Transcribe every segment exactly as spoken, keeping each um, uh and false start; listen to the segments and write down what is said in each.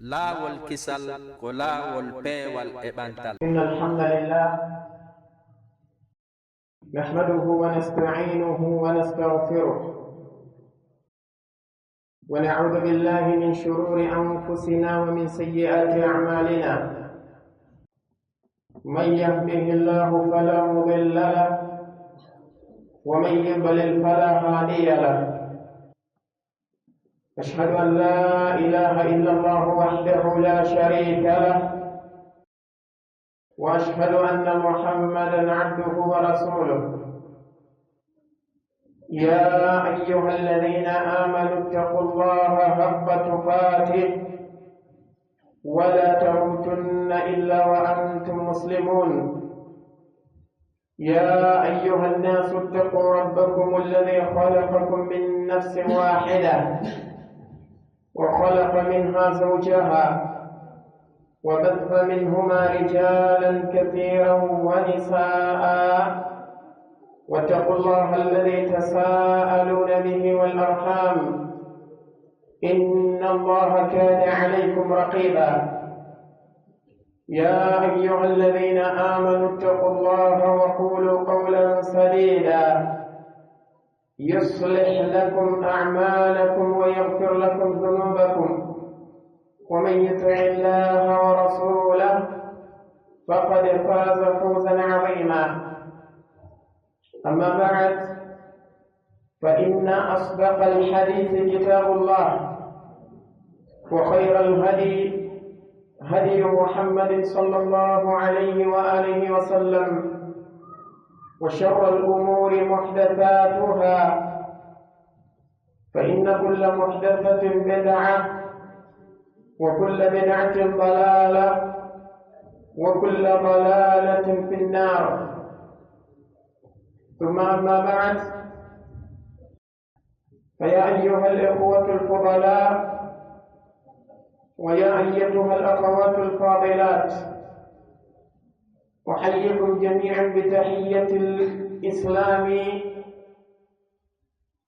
Laawol kisal ko laawol peewal e ɓantal. إن الحمد لله نحمده ونستعينه ونستغفره ونعوذ بالله من شرور أنفسنا ومن سيئات أعمالنا. من يهده الله فلا مضل له ومن يضلل فلا هادي له. أشهد أن لا إله إلا الله وحده لا شريك له وأشهد أن محمدا عبده ورسوله. يا أيها الذين آمنوا اتقوا الله حق تقاته ولا تموتن إلا وأنتم مسلمون. يا أيها الناس اتقوا ربكم الذي خلقكم من نفس واحدة وخلق منها زوجها وبث منهما رجالا كثيرا ونساء واتقوا الله الذي تساءلون به والأرحام إن الله كان عليكم رقيبا. يا أيها الذين آمنوا اتقوا الله وقولوا قولا سديدا يصلح لكم أعمالكم ويغفر لكم ذنوبكم ومن يطع الله ورسوله فقد فاز فوزا عظيما. أما بعد، فإن أصدق الحديث كتاب الله، وخير الهدي هدي محمد صلى الله عليه وآله وسلم، وشر الأمور محدثاتها، فإن كل محدثة بدعة، وكل بدعة ضلالة، وكل ضلالة في النار. ثم أما بعد، فيا أيها الإخوة الفضلاء، ويا أيتها الأخوات الفاضلات، أحييكم جميعا بتحية الإسلام،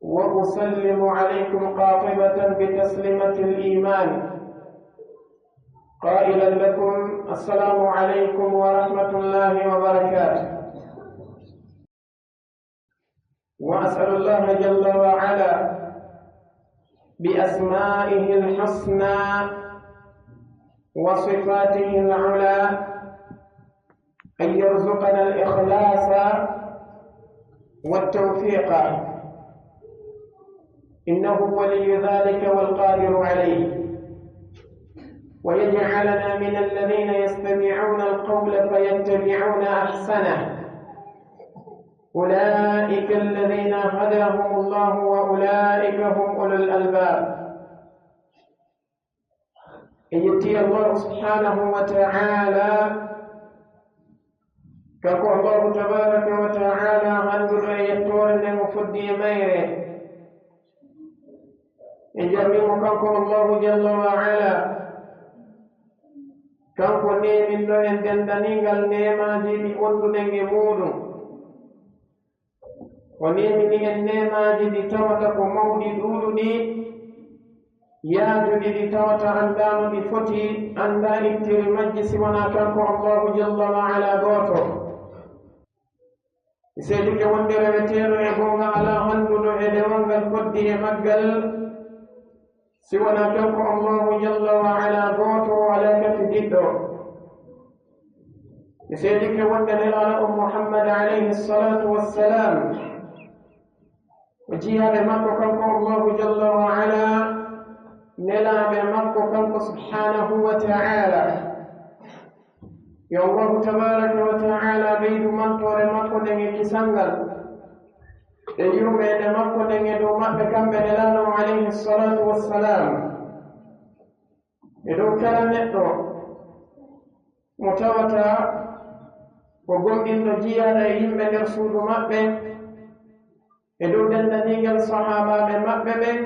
وأسلم عليكم قاطبة بتسليمة الإيمان، قائلا لكم: السلام عليكم ورحمة الله وبركاته. وأسأل الله جل وعلا بأسمائه الحسنى وصفاته العلى أن يرزقنا الإخلاص والتوفيق، إنه ولي ذلك والقادر عليه، ويجعلنا من الذين يستمعون القول فيتبعون أحسنه، أولئك الذين هداهم الله وأولئك هم أولو الألباب. En yetti Allahu subhanahu wa ta'ala, kanko Allahu tabaraka wa ta'ala, handuɗo e yettoore nden o foddi e mayre. En jarni mo kanko Allahu jalla wa ala, kanko neeminɗo en dendaniingal neemaaji ɗi wonduɗen e muuɗum. O neemini en neemaaji ɗi tawata ko mawɗi, ɗuuɗuɗi, yaajuɗi, ɗi tawata anndaa no ɗi foti, anndaa ittiri majji si wanaa kanko Allahu jalla wa ala gooto. Mi seedike wonde reweteeɗo e goonga alaa, handuɗo e dewal ngal foddi e maggal, si wanaa kanko Allahu jalla wa ala gooto, o alaa kafidiɗɗo. Mi seedike wonde Nelaaɗo on Muhammad alayhi salatu wassalam, o jiyaaɓe makko kanko Allahu jalla wa ala, nelaaɓe makko kanko subhanahu wa ta'ala. Yo Allahu tabaraka wa ta'ala ɓeydu mantoore makko nden e kisal ngal, e yurmeende makko nden e dow maɓɓe kamɓe Nelaaɗo on alayhi salatu wassalam, e dow kala neɗɗo mo tawata ko gomɗinɗo jiyaaɗo e yimɓe nder suudu maɓɓe, e dow dendaniingal sahaabaaɓe maɓɓe ɓen,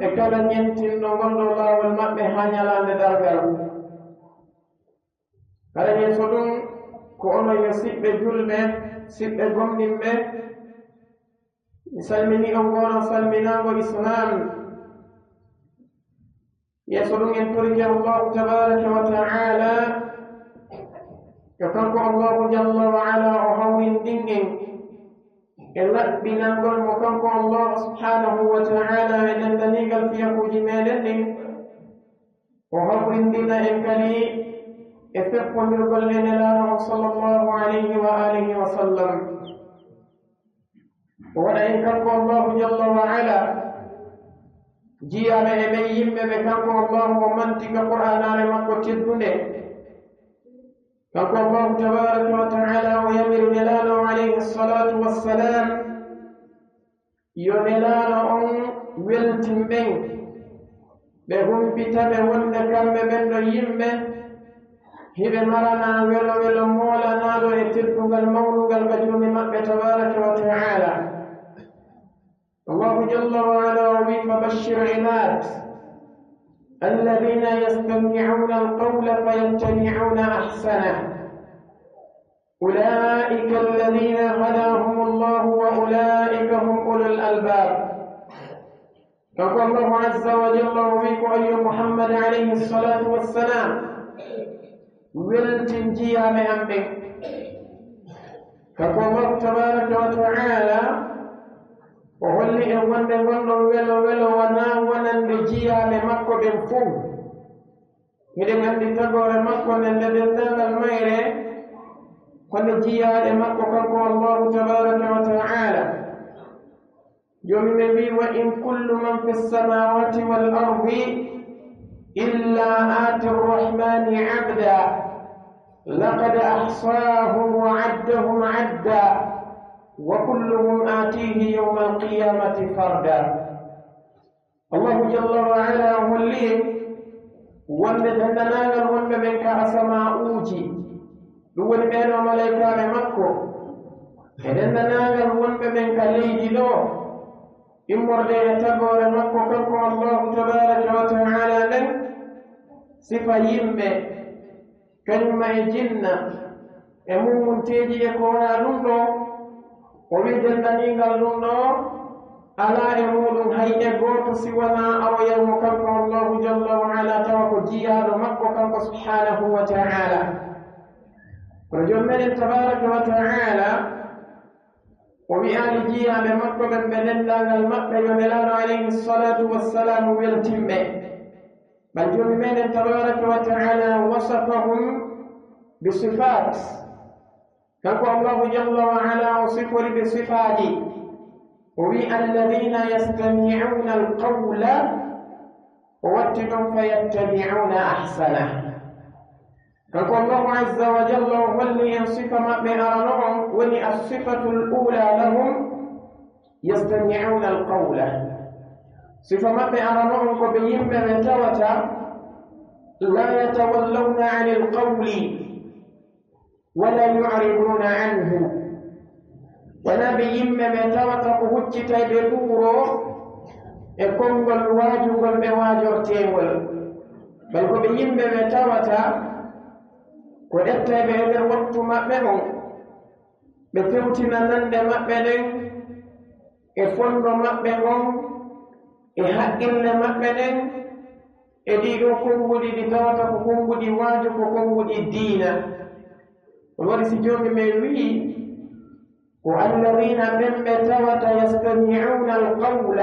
e kala ñentinɗo ngol ɗoo laawol maɓɓe haa ñalaande darngal. Hara yeeso ɗum, ko onon yo siɓɓe julɓe, siɓɓe gomɗinɓe, mi salminii on ngoo ɗoo salminaango Islaam. Yeeso ɗun en torike Allahu tabaaraka wa ta'ala, yo kanko Allahu jalla wa ala o hawrindin en e laɓɓinangol mo kanko Allahu subhanahu wa ta'ala e dendaniigal fiyakuuji meɗen ɗin. O hawrindina en kadi e feppondirgol e Nelaaɗo on sallallahu alayhi wa alihi wa sallam. O waɗa en kanko Allahu jalla wa ala jiyaaɓe e ɓen yimɓe ɓe kanko Allahu o manti ka Qur'aanaare makko teddunde. Kanko Allahu tabaaraka wa ta'ala o yamiri Nelaaɗo on alayhi salatu wassalam, yo Nelaaɗo on weltin ɓen, ɓe humpita ɓe wonde kamɓe ɓen ɗon yimɓe hiɓe maranaa welo welo moolanaaɗo e teddungal mawnungal ka Joomi maɓɓe tabaaraka wa ta'ala. Allahu jalla wa ala o wi'i, فبشر عباد الذين يستمعون القول فيتبعون أحسنه أولئك الذين هداهم الله وأولئك هم أولو الألباب. Kanko Allahu azza wa jalla o wi'i ko yo Muhammad alayhi salatu wassalam weltin jiyaaɓe an ɓen. Kanko Allahu tabaaraka wa ta'ala o holli en wonde ngon ɗon welo welo wanaa wonande jiyaaɓe makko ɓen fow. Hiɗen anndi tagoore makko nden nde denndaangal mayre ko nde jiyaaɗe makko kanko Allahu tabaaraka wa ta'ala. Joomi men wi'i, وإن كل من في السماوات والأرض إلا آتي الرحمن عبدا لقد أحصاهم وعدهم عدا وكلهم آتيه يوم القيامة فردا. Allahu jalla wa ala o holli en wonde denndaangal wonɓe ɓen ka asamaa'uuji, ɗum woni ɓee ɗoo malaykaaɓe makko, e denndaangal wonɓe ɓen ka leydi ɗoo, immorde e tagoore makko kanko Allahu tabaaraka wa ta'ala nden, sifa yimɓe, kañum e jinna, e mummunteeji e ko wonaa ɗum ɗoo, o wi'i denndaangal ɗum ɗoo, alaa e muuɗum hay e gooto si wanaa aroyal mo kanko Allahu jalla wa ala, tawa ko jiyaaɗo makko kanko subhanahu wa ta'ala. Kono Joomi meɗen tabaaraka wa ta'ala, o wi'aali jiyaaɓe makko ɓen ɓe denndaangal maɓɓe yo Nelaaɗo alayhi salatu wassalam weltin ɓe. Bal Joomi meɗen tabaaraka wa ta'ala wasafahum bi sifaat. Kanko Allahu jalla wa ala o sifori ɓe sifaaji. O wi'i, الذين يستمعون القول, o watti ɗon, فيتبعون أحسنه. Kanko Allahu azza wa jalla o holli en sifa maɓɓe arano on, woni as-sifatul ula lahum, يستمعون القول. Sifa maɓɓe arano on ko ɓe yimɓe ɓe tawata, لا يتولون عن القول ولا يعرضون عنه. Wonaa ɓe yimɓe ɓe tawata ko huccitay ɓe ɗuuroo e konngol waajungol ɓe waajorteengol. Bal ko ɓe yimɓe ɓe tawata ko ettay ɓe e nder wattu maɓɓe on, ɓe fewtina nande maɓɓe ɗen, e fondo maɓɓe ngon, e haqqille maɓɓe ɗen, e ɗii ɗoo konnguɗi ɗi tawata ko konnguɗi waaju, ko konnguɗi diina. Ɗum waɗi si Joomi men wi'i, ko الذين ɓen ɓe tawata يستمعون القول,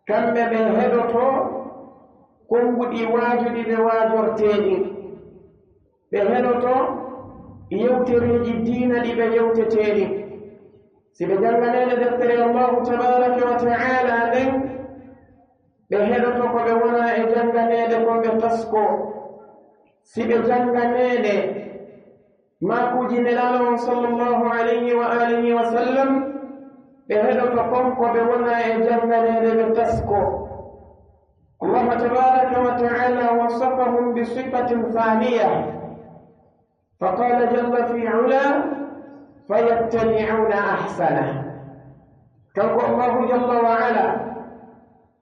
kamɓe ɓe heɗoto konnguɗi waajuɗi ɓe waajortee ɗin. Ɓe heɗoto yewtereeji diina ɗi ɓe yewtetee ɗin. Si ɓe jannganeede deftere Allahu tabaaraka wa ta'ala nden, ɓe heɗoto ko ɓe wona e jannganeede kon ɓe taskoo. Si ɓe jannganeede maakuuji Nelaaɗo on sallallahu alayhi wa alihi wa sallam, ɓe heɗoto kon ko ɓe wona e jannganeede ɓe taskoo. Allah tabaaraka wa ta'ala wasafahum bi sifatin thaaniya. فقال جل في علاه: فيتبعون أحسنه. Kanko Allahu jalla wa ala,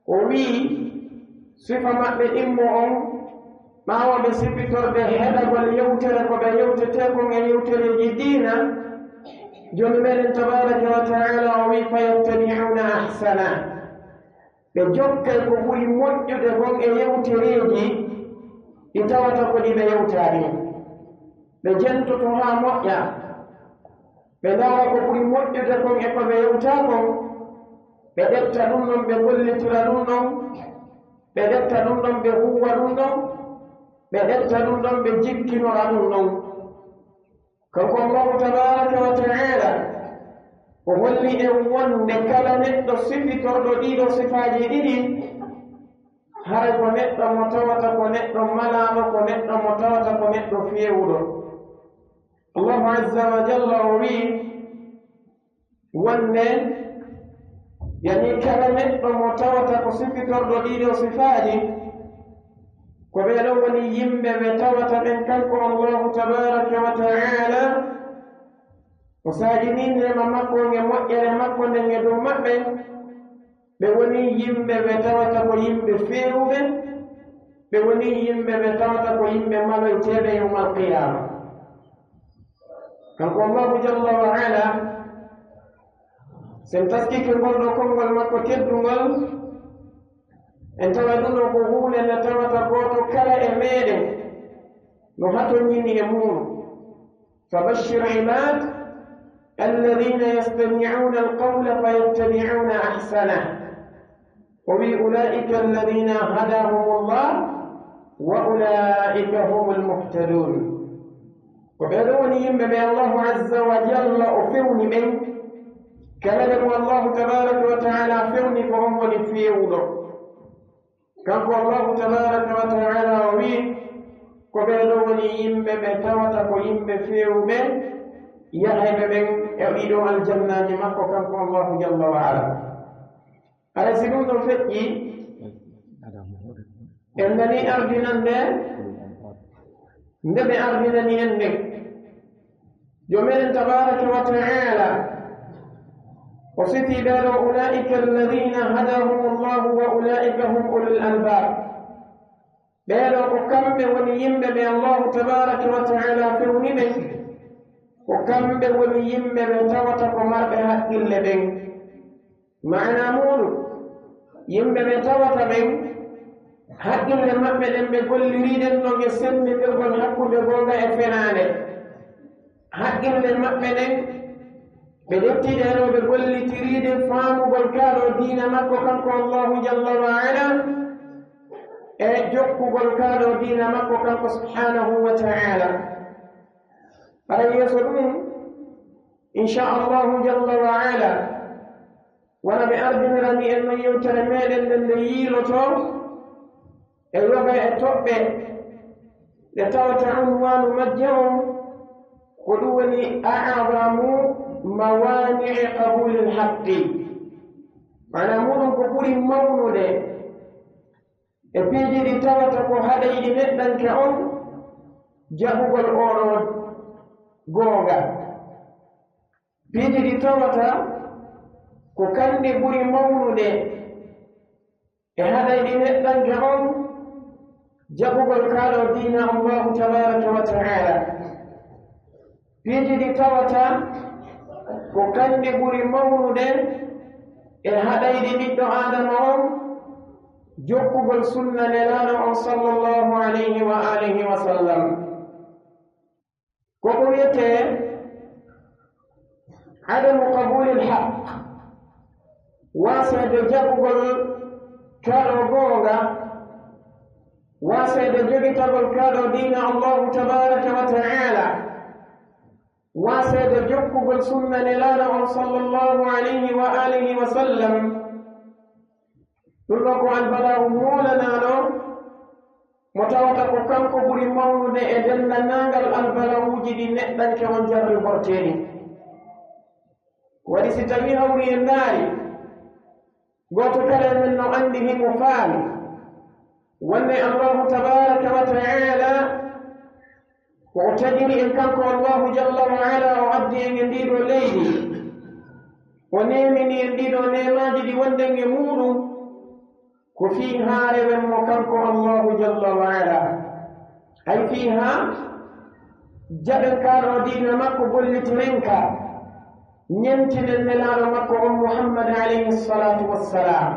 o wi'i, sifa maɓɓe ɗimmo on, ɓaawo ɓe sifitorde heɗagol yewtere ko ɓe yewtetee kon e yewtereeji diina, Joomi meɗen tabaaraka wa ta'ala o wi'i, فيتبعون أحسنه. Ɓe jokkay ko ɓuri moƴƴude kon e yewtereeji ɗi tawata ko ɗi ɓe yewtaani. Ɓe jentoto haa moƴƴa. Ɓe ndaara ko ɓuri moƴƴude kon e ko ɓe yewtaa kon. Ɓe ƴetta ɗun ɗon, ɓe gollitira ɗun ɗon. Ɓe ƴetta ɗun ɗon, ɓe huuwa ɗun ɗon. Ɓe ƴetta ɗun ɗon, ɓe jikkinora ɗun ɗon. Kanko Allahu tabaaraka wa ta'aala, o holli en wonde kala neɗɗo sifitorɗo ɗii ɗoo sifaaji ɗiɗi, haray ko neɗɗo mo tawata ko neɗɗo malaaɗo, ko neɗɗo mo tawata ko neɗɗo feewuɗo. Allahu azza wa jalla o wi'i, wonde, yani, kala neɗɗo mo tawata ko sifitorɗo ɗii ɗoo sifaaji, ko ɓee ɗoo woni yimɓe ɓe tawata ɓen kanko Allahu tabaaraka wa ta'aala, o saajinii neema makko on e moƴƴere makko nden e dow maɓɓe, ɓe woni yimɓe ɓe tawata ko yimɓe feewuɓe, ɓe woni yimɓe ɓe tawata ko yimɓe maloyteeɓe yawmal qiyaama. Kanko Allahu jalla wa ala, sen taskike ngol ɗoo konngol makko teddungol, en tawa ɗun ɗoo ko huunde nde tawata gooto kala e meɗen no hatonjini e muuɗum. فبشر عباد الذين يستمعون القول فيتبعون أحسنه. O wi'i, "Ulaa'ika alladhiina hadaahumullah wa ulaa'ika humul muhtadun." Ko ɓee ɗoo woni yimɓe ɓe Allahu azza wa jalla o fewni ɓen. Kala nde mo Allahu tabaaraka wa ta'aala fewni, ko on woni feewuɗo. Kanko Allahu tabaaraka wa ta'aala o wi'i, ko ɓee ɗoo woni yimɓe ɓe tawata ko yimɓe feewuɓe, yahayɓe ɓen e ɗii ɗoo aljannaaji makko, kanko Allahu jalla wa ala. Haray si ɗun ɗon feƴƴii, en nanii ardinannde nde ɓe ardinani en nden. Joomi men tabaaraka wa ta'aala, o sifii ɓee ɗoo, "Ulaa'ika alladhiina hadaahumullahu wa ulaa'ika hum ulul albaab." Ɓee ɗoo ko kamɓe woni yimɓe ɓe Allahu tabaaraka wa ta'aala fewni ɓen, ko kamɓe woni yimɓe ɓe tawata ko marɓe haqqille ɓen. Maanaa muuɗum, yimɓe ɓe tawata ɓen, haqqille maɓɓe ɗen ɓe gollirii ɗen ɗon e senndindirgol hakkunde goonga e fenaande. Haqqille maɓɓe ɗen, ɓe ƴettii ɗe no ɓe gollitirii ɗe faamugol kaa ɗoo diina makko kanko Allahu jalla wa ala, e jokkugol kaa ɗoo diina makko kanko subhaanahu wa ta'ala. Hara yeeso ɗum, insha Allahu jalla wa ala, wano ɓe ardinirani en non yewtere meɗen nden, nde yiilotoo e yoga e toɓɓe ɗe tawata unwaanu majje on ko ɗum woni a'zamu mawani'i qabulil haqqi. Maanaa muuɗum ko ɓuri mawnude e piiji ɗi tawata ko haɗayɗi neɗɗanke on jaɓugol oo ɗoo goonga. Piiji ɗi tawata ko kanɗi ɓuri mawnude e haɗayɗi neɗɗanke on jaɓugol kaa ɗoo diina Allahu tabaaraka wa ta'ala. Piiji ɗi tawata ko kanɗi ɓuri mawnude e haɗayɗi ɓiɗɗo Aadama on jokkugol sunna Nelaaɗo on sallallahu alayhi wa alihi wa sallam. Ko ko wi'etee adamu qabulil haqq, waaseede jaɓugol kaa ɗoo goonga, waaseede jogitagol kaa ɗoo diina Allahu tabaaraka wa ta'ala, waaseede jokkugol sunna Nelaaɗo on sallallahu alayhi wa alihi wa sallam. Ɗum ɗoo ko albalaawu moolanaaɗo mo tawata ko kanko ɓuri mawnude e denndaangal albalaawuuji ɗi neɗɗanke on jarribortee ɗin. Waɗi si tawii hawri en ndaari, gooto kala e men no anndi himo faami wonde Allahu tabaaraka wa ta'ala ko o tagiri en kanko Allahu jalla wa ala, o addi en e ndii ɗoo leydi, o neemini en ɗii ɗoo neemaaji ɗi wonɗen e muuɗum, ko fii haa rewen mo kanko Allahu jalla wa ala. Ay fii haa jaɓen kaa ɗoo diina makko, gollitiren ka, ñentinen Nelaaɗo makko on Muhammad alayhi salaatu wassalaam.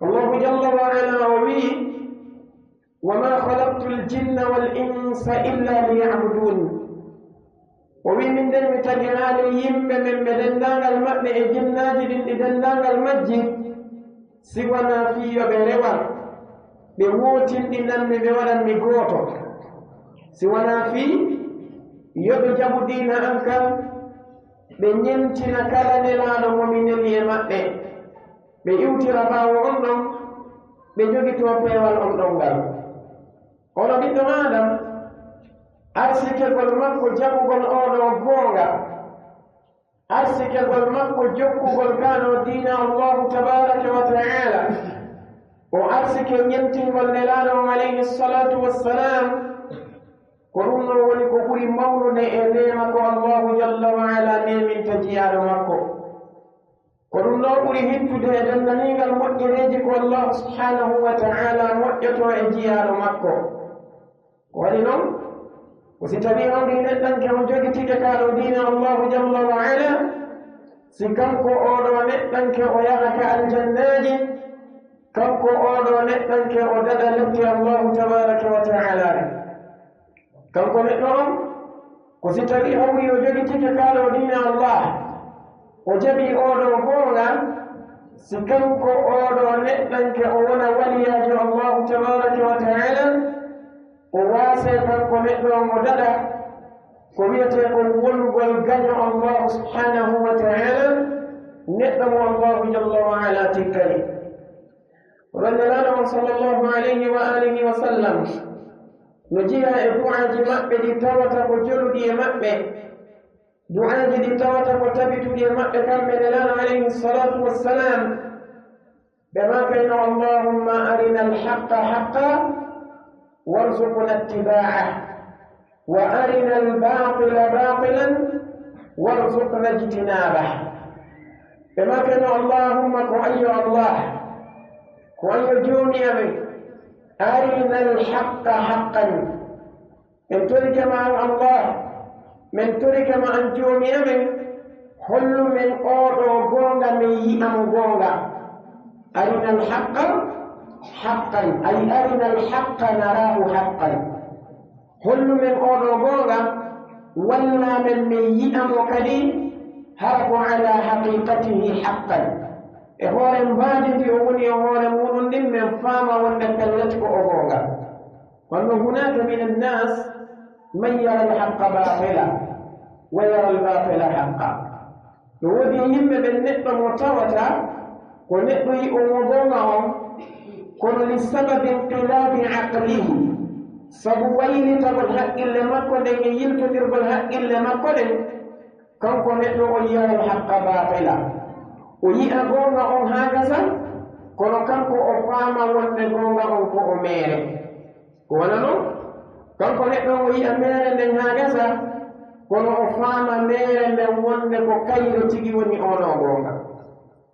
Allahu jalla wa ala o wi'i, "Wa ma khalaqtul jinna wal insa illa liya'budun." O wi'i, "Min nden mi tagiraali yimɓe men ɓe denndaangal maɓɓe e jinnaaji ɗin ɗi denndaangal majji, si wanaa fii yo ɓe rewan, ɓe wootinɗinan mi, ɓe waɗan mi gooto. Si wanaa fii yo ɓe jaɓu diina an kan, ɓe ɲemtina kala nelaaɗo mo mi neli e maɓɓe." Ɓe iwtira ɓaawo on ɗon, ɓe jogitoo peewal on ɗon ngal. Ono ɓiɗɗo Aadam, arsikegol makko jaɓugol oo ɗoo goonga, arsikegol makko jokkugol kaa ɗoo diina Allaahu tabaaraka wa ta'aala, o arsike ɲemtingol Nelaaɗo on alayhi salaatu wassalaam, ko ɗum ɗoo woni ko ɓuri mawnude e neema ko Allaahu jalla wa ala neeminta jiyaaɗo makko. Ko ɗum ɗoo ɓuri hittude e denndaniigal moƴƴereeji ko Allaahu subhaanahu wa ta'aala moƴƴotoo e jiyaaɗo makko. Ko waɗi non, ko si tawii on ɗin neɗɗanke on jogitike kaa ɗoo diina Allaahu jalla wa ala, si kanko oo ɗoo neɗɗanke o yaha ka aljannaaji, kanko oo ɗoo neɗɗanke o daɗa lette Allaahu tabaaraka wa ta'aala ɗin. Kanko neɗɗo on, ko si tawii hawri o jogitike kaa ɗoo diina Allah, o jaɓii oo ɗoo goonga, si kanko oo ɗoo neɗɗanke o wona waliyaajo Allahu tabaaraka wa ta'aala, o waasee kanko neɗɗo on o daɗa ko wi'etee kon wonugol gaɲo Allahu subhaanahu wa ta'aala, neɗɗo mo Allahu jalla wa ala tikkani. Oɗon Nelaaɗo on sallallahu alayhi wa alihi wa sallam no jeyaa e du'aaji maɓɓe ɗi tawata ko joluɗi e maɓɓe, du'aaji ɗi tawata ko tabituɗi e maɓɓe kamɓe Nelaaɗo alayhi salaatu wassalaam. Ɓe maakayno, "Allahumma arina al-haqqa haqqa warzuqna ittiba'ah." "Wa arina al-batila batilan warzuqna ijtinabah." Ɓe maakeno, "Allahumma," ko an yo Allah, ko an yo Joomi amen, "arina al-haqqa haqqan." Men torike ma an Allah, men torike ma an Joomi amen, hollu men oo ɗoo goonga, men yi'a mo goonga. "Arina al-haqqa haqqan," ay arina al-haqqa narahu haqqan. Hollu men oo ɗoo goonga, walla men men yi'a mo kadi, hara ko ala haqiqatihi haqqan. E hoore mbaadi ndi o woni e hoore muuɗum ndin, men faama wonde pellet ko o goonga. Kono hunaaka mina nnaas man yara al-haqqa baatila, wa yara al-baatila haqqa. No woodi e yimɓe ɓen neɗɗo mo tawata ko neɗɗo yi'oowo goonga on, kono li sababi inqilaabi aqlihi, sabu waylitagol haqqille makko nden e yiltondirgol haqqille makko ɗen, kanko neɗɗo on yaral haqqa baatila. O yi'a goonga on haa gasa, kono kanko o faama wonde goonga on ko o meere. Ko wano non, kanko neɗɗo on o yi'a meere nden haa gasa, kono o faama meere nden wonde ko kayre tigi woni oo ɗoo goonga.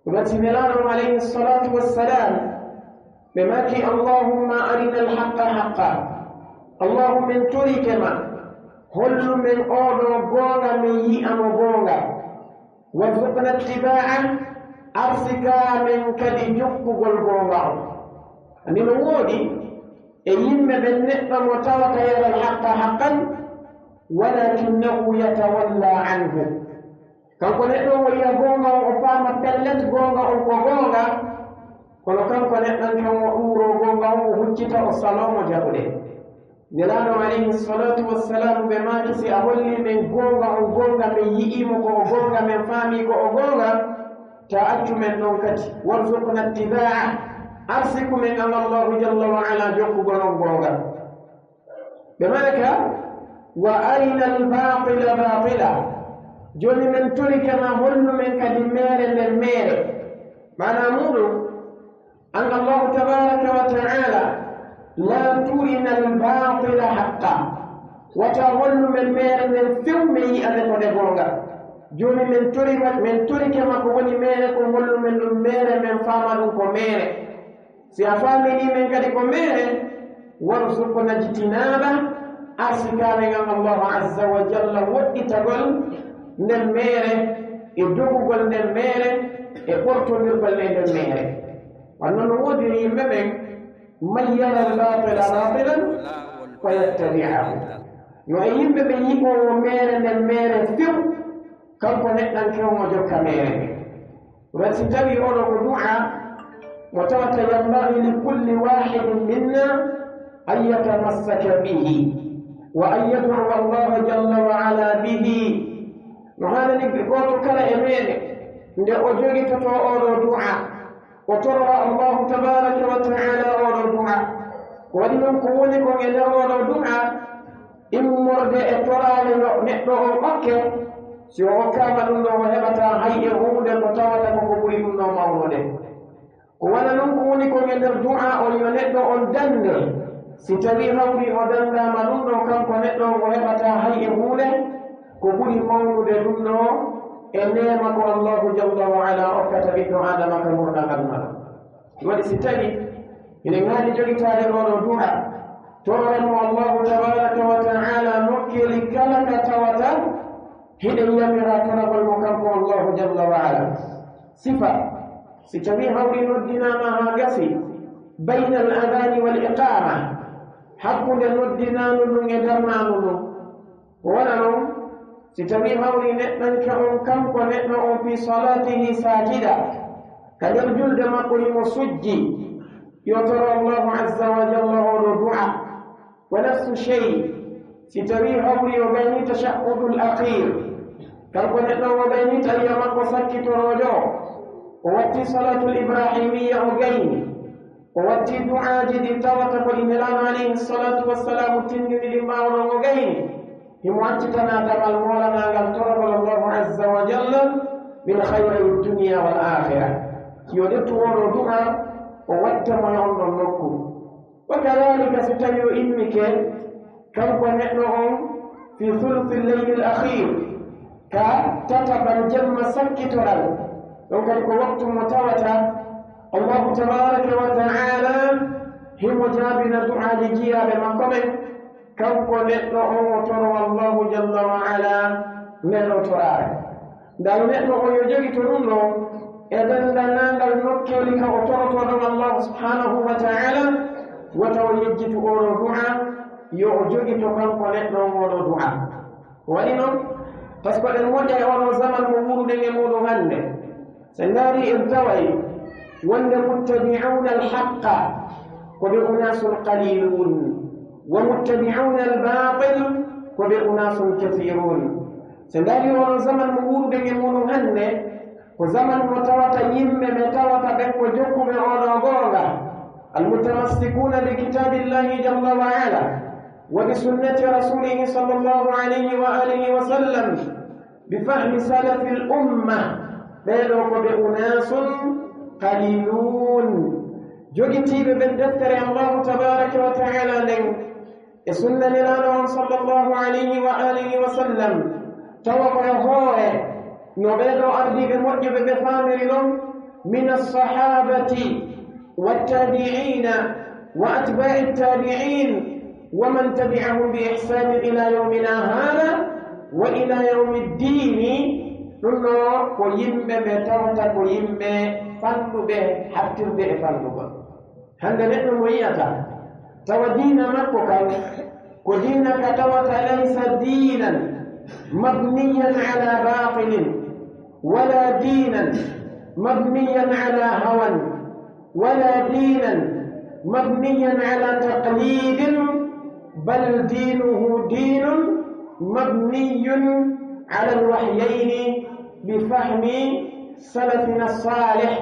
Ɗum waɗi Nelaaɗo on alayhi salaatu wassalaam, ɓe maaki, "Allahumma arina al-haqqa haqqa." Allahumma, men torike ma, hollu men oo ɗoo goonga, men yi'a mo goonga. "Warzuqna ittiba'ah," arsikaa men kadi jokkugol goonga on. Ani no woodi e yimɓe ɓen neɗɗo mo tawata yara al-haqqa haqqan, walakinnahu yatawalla anhu. Kanko neɗɗo on o yi'a goonga on, o faama pellet goonga on ko goonga, kono kanko neɗɗo on o ɗuuroo goonga on, o huccita, o saloo mo jaɓude. Nelaaɗo alayhi salaatu wassalaam ɓe maaki, "Si a holli men goonga on goonga, men yi'ii mo ko o goonga, men faamii ko o goonga, taa accu men non kadi, warzuqna ittiba'ah, arsiku men an Allahu jalla wa ala jokkugol on goonga." Ɓe maaka, "Wa arina al-baatila baatila." Joomi men torike ma hollu men kadi meere nden meere. Maanaa muuɗum, an Allahu tabaaraka wa ta'aala, "Laa turina al-baatila haqqa." Wata hollu men meere nden few men yi'a nde ko nde goonga. Joomi men tori-, men torike ma ko woni meere kon hollu men ɗum meere men faama ɗum ko meere. Si a faaminii men kadi ko meere, warzuqna ijtinaaba, arsikaa men an Allahu azza wa jalla woɗɗitagol nden meere, e dogugol nden meere, e ɓortondirgol e nden meere. Wano no woodiri yimɓe ɓen, "من ير الباطل باطلا فيتبعه." Yo e yimɓe ɓen yi'oowo meere nden meere few, kanko neɗɗanke on o jokka meere nden. Ren si tawii oɗo ko du'a mo tawata ينبغي لكل واحد منا أن يتمسك به وأن يدعو الله جل وعلا به. No haanani gooto kala e meɗen nde o jogitotoo oɗo du'a, o torora Allahu tabaraka wa ta'ala oɗo du'a. Ko waɗi non ko woni kon e nder oɗo du'a, immorde e toraale yo neɗɗo on okke, si o okkaama ɗum ɗon, o heɓataa hay e huunde ko tawata ko ko ɓuri ɗum ɗon mawnude. Ko wano non ko woni kon e nder du'a on, yo neɗɗo on dannde, si tawii hawri o danndaama ɗum ɗon, kanko neɗɗo on o heɓataa hay e huunde ko ɓuri mawnude ɗum ɗon e neema ko Allahu jalla wa ala okkata ɓiɗɗo Aadama ka ngurndan aduna ɗon. Ɗum waɗi si tawii hiɗen haani jogitaade oɗo du'a, tororen mo Allahu tabaraka wa ta'ala nokkeeli kala ka tawata hiɗen yamira toragol mo kanko Allahu jalla wa ala. Sifa, si tawii hawri noddinaama haa gasi, بين الأذان والإقامة, hakkunde noddinaandu ndun e darnaandu ndun. Ko wano non, si tawii hawri neɗɗanke on, kanko neɗɗo on, في صلاته ساجدا, ka nder julde makko himo sujji, yo toro Allahu azza wa jalla oɗo du'a. ونفس الشيء, si tawii hawri o gayni تشهد الأخير, kanko neɗɗo on o gayni tahiyya makko sakkitoroojo, o watti salatul ibrahimiyya o gayni, o watti du'aaji ɗi tawata ko ɗi Nelaaɗo alayhi salatu wassalamu tinndini ɗin ɓaawo ɗon o gayni, himo accitana damal moolanaangal toragol Allahu azza wa jalla من خيري الدنيا والآخرة. Yo ƴettu oɗo du'a, o watta mo e on ɗon nokku. وكذلك, si tawii o immike, kanko neɗɗo on, في ثلث الليل الأخير, ka tataɓal jemma sakkitoral, ɗon kadi ko waktu mo tawata Allahu tabaraka wa ta'ala himo jaabina du'aaji jiyaaɓe makko ɓen, kanko neɗɗo on o toro Allahu jalla wa ala nden ɗoo toraare. Ndaa yo neɗɗo on yo jogito ɗum ɗoo e denndaangal nokkeeli ka o torotoo ɗon Allahu subhanahu wa ta'ala, wota o yejjitu oɗo du'a, yo o jogito kanko neɗɗo on oɗo du'a. Ko waɗi non, par ce que ɗen moƴƴa e oɗo zaman mo wuuruɗen e muɗum hannde. Si en ndaarii en taway wonde متبعون الحق ko ɓe أناس قليلون، ومتبعون الباطل ko ɓe أناس كثيرون. Si en ndaarii oɗo zaman mo wuuruɗen e muɗum hannde, ko zaman mo tawata yimɓe ɓe tawata ɓen ko jokkuɓe oɗo goonga, المتمسكون بكتاب الله جل وعلا وبسنة رسوله صلى الله عليه وآله وسلم بفهم سلف الأمة. Ɓee ɗoo ko ɓe أناس قليلون, jogitiiɓe ɓen deftere Allahu tabaraka wa ta'ala nden, e sunna Nelaaɗo on sallallahu alayhi wa alihi wa sallam, tawa ko e hoore no ɓee ɗoo ardiiɓe moƴƴuɓe ɓe faamiri non, من الصحابة والتابعين وأتباع التابعين ومن تبعهم بإحسان إلى يومنا هذا وإلى يوم الدين. Ɗum ɗoo ko yimɓe ɓe tawata ko yimɓe fanɗuɓe, hattirde e fanɗugol. Hannde neɗɗo mo yi'ata, tawa diina makko kan, ko diina ka tawata ليس دينا مبنيا على باطل، ولا دينا مبنيا على هوى، ولا دينا مبنيا على تقليد، بل دينه دين مبني على الوحيين بفهم سلفنا الصالح.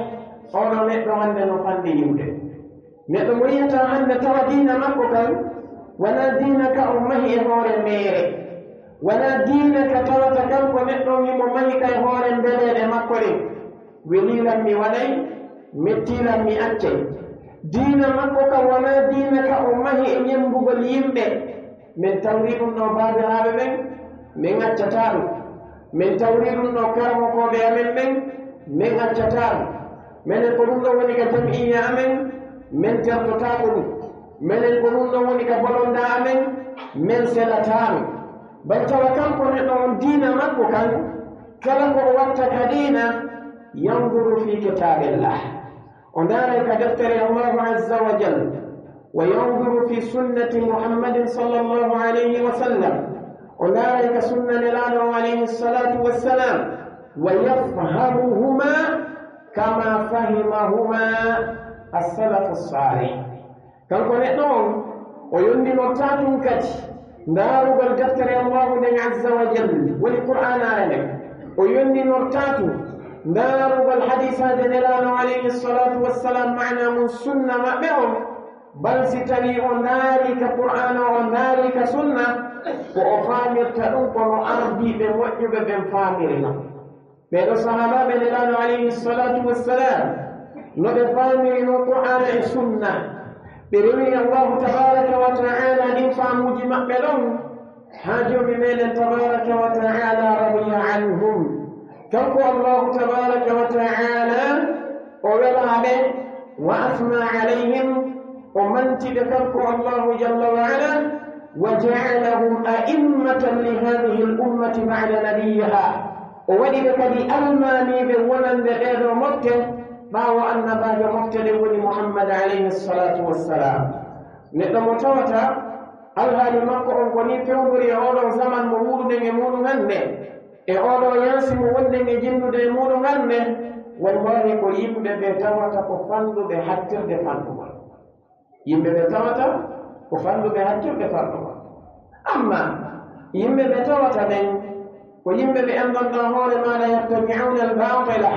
Oɗo neɗɗo hannde no fanɗi iwde. Neɗɗo mo yi'ata hannde tawa diina makko kan, wanaa diina ka o mahi e hoore meere, wanaa diina ka tawata kanko neɗɗo on himo mahi ka e hoore mbeleeɗe makko ɗen, welii lan mi waɗay, mettii lan mi accay. Diina makko kan wanaa diina ka o mahi e ñemmbugol yimɓe. Men tawri ɗum ɗoo baabiraaɓe ɓen, men accataa ɗum. Men tawri ɗum ɗoo karamokooɓe amen ɓen, men accataa ɗum. Menen ko ɗum ɗoo woni ka jam'iyya amen, men tertotaako ɗum. Menen ko ɗum ɗoo woni ka bolondaa amen, men selataa ɗum. Bari tawa kanko neɗɗo on diina makko kan, kala ko o watta ka diina, ينظر في كتاب الله. O ndaaray ka deftere Allahu Azza wa Jal, وينظر في سنة محمد صلى الله عليه وسلم. O ndaaray ka sunna Nelaaɗo on alayhi salatu wassalam, ويفهمهما كما فهمهما السلف الصالح. Kanko neɗɗo on, o yondinortaa tun kadi ndaarugol deftere Allahu nden Azza wa Jal, woni Qur'aanaare nden. O yondinortaa tun ndaarugol hadiisaaje Nelaaɗo alayhi salatu wassalam, maanaa mun sunna maɓɓe on, bal si tawii o ndaari ka Qur'aana, o ndaari ka sunna, ko o faamirta ɗun ko no ardiiɓe moƴƴuɓe ɓen faamiri non. Ɓee ɗoo sahaabaaɓe Nelaaɗo alayhi salatu wassalam, no ɓe faamiri non Qur'aana e sunna, ɓe rewiri Allahu tabaaraka wa ta'aala ɗin faamuuji maɓɓe ɗon, haa Joomi meɗen tabaaraka wa ta'aala radiya anhum. Kanko Allahu tabaaraka wa ta'aala, o welaa ɓe, wa asna alayhim, o manti ɓe kanko Allahu jalla wa ala, wa ja'alahum a'immatan li hadhihi al-ummati ba'da nabiyyiha. O waɗi ɓe kadi almaamiiɓe wonande ɗee ɗoo mofte, ɓaawo annabaajo mofte ɗen woni Muhammad alayhi salatu wassalam. Neɗɗo mo tawata alhaali makko on ko nii fewndori e oo ɗoo zaman mo wuuruɗen e muuɗum hannde, e oo ɗoo yaasi mo wonɗen e jinnude e muuɗum hannde, wallahi ko yimɓe ɓe tawata ko fanɗuɓe hattirde fanɗugol. Yimɓe ɓe tawata ko fanɗuɓe hattirde fanɗugol. Amma yimɓe ɓe tawata ɓen ko yimɓe ɓe anndanɗaa hoore maaɗa, yattabi'una al-batila,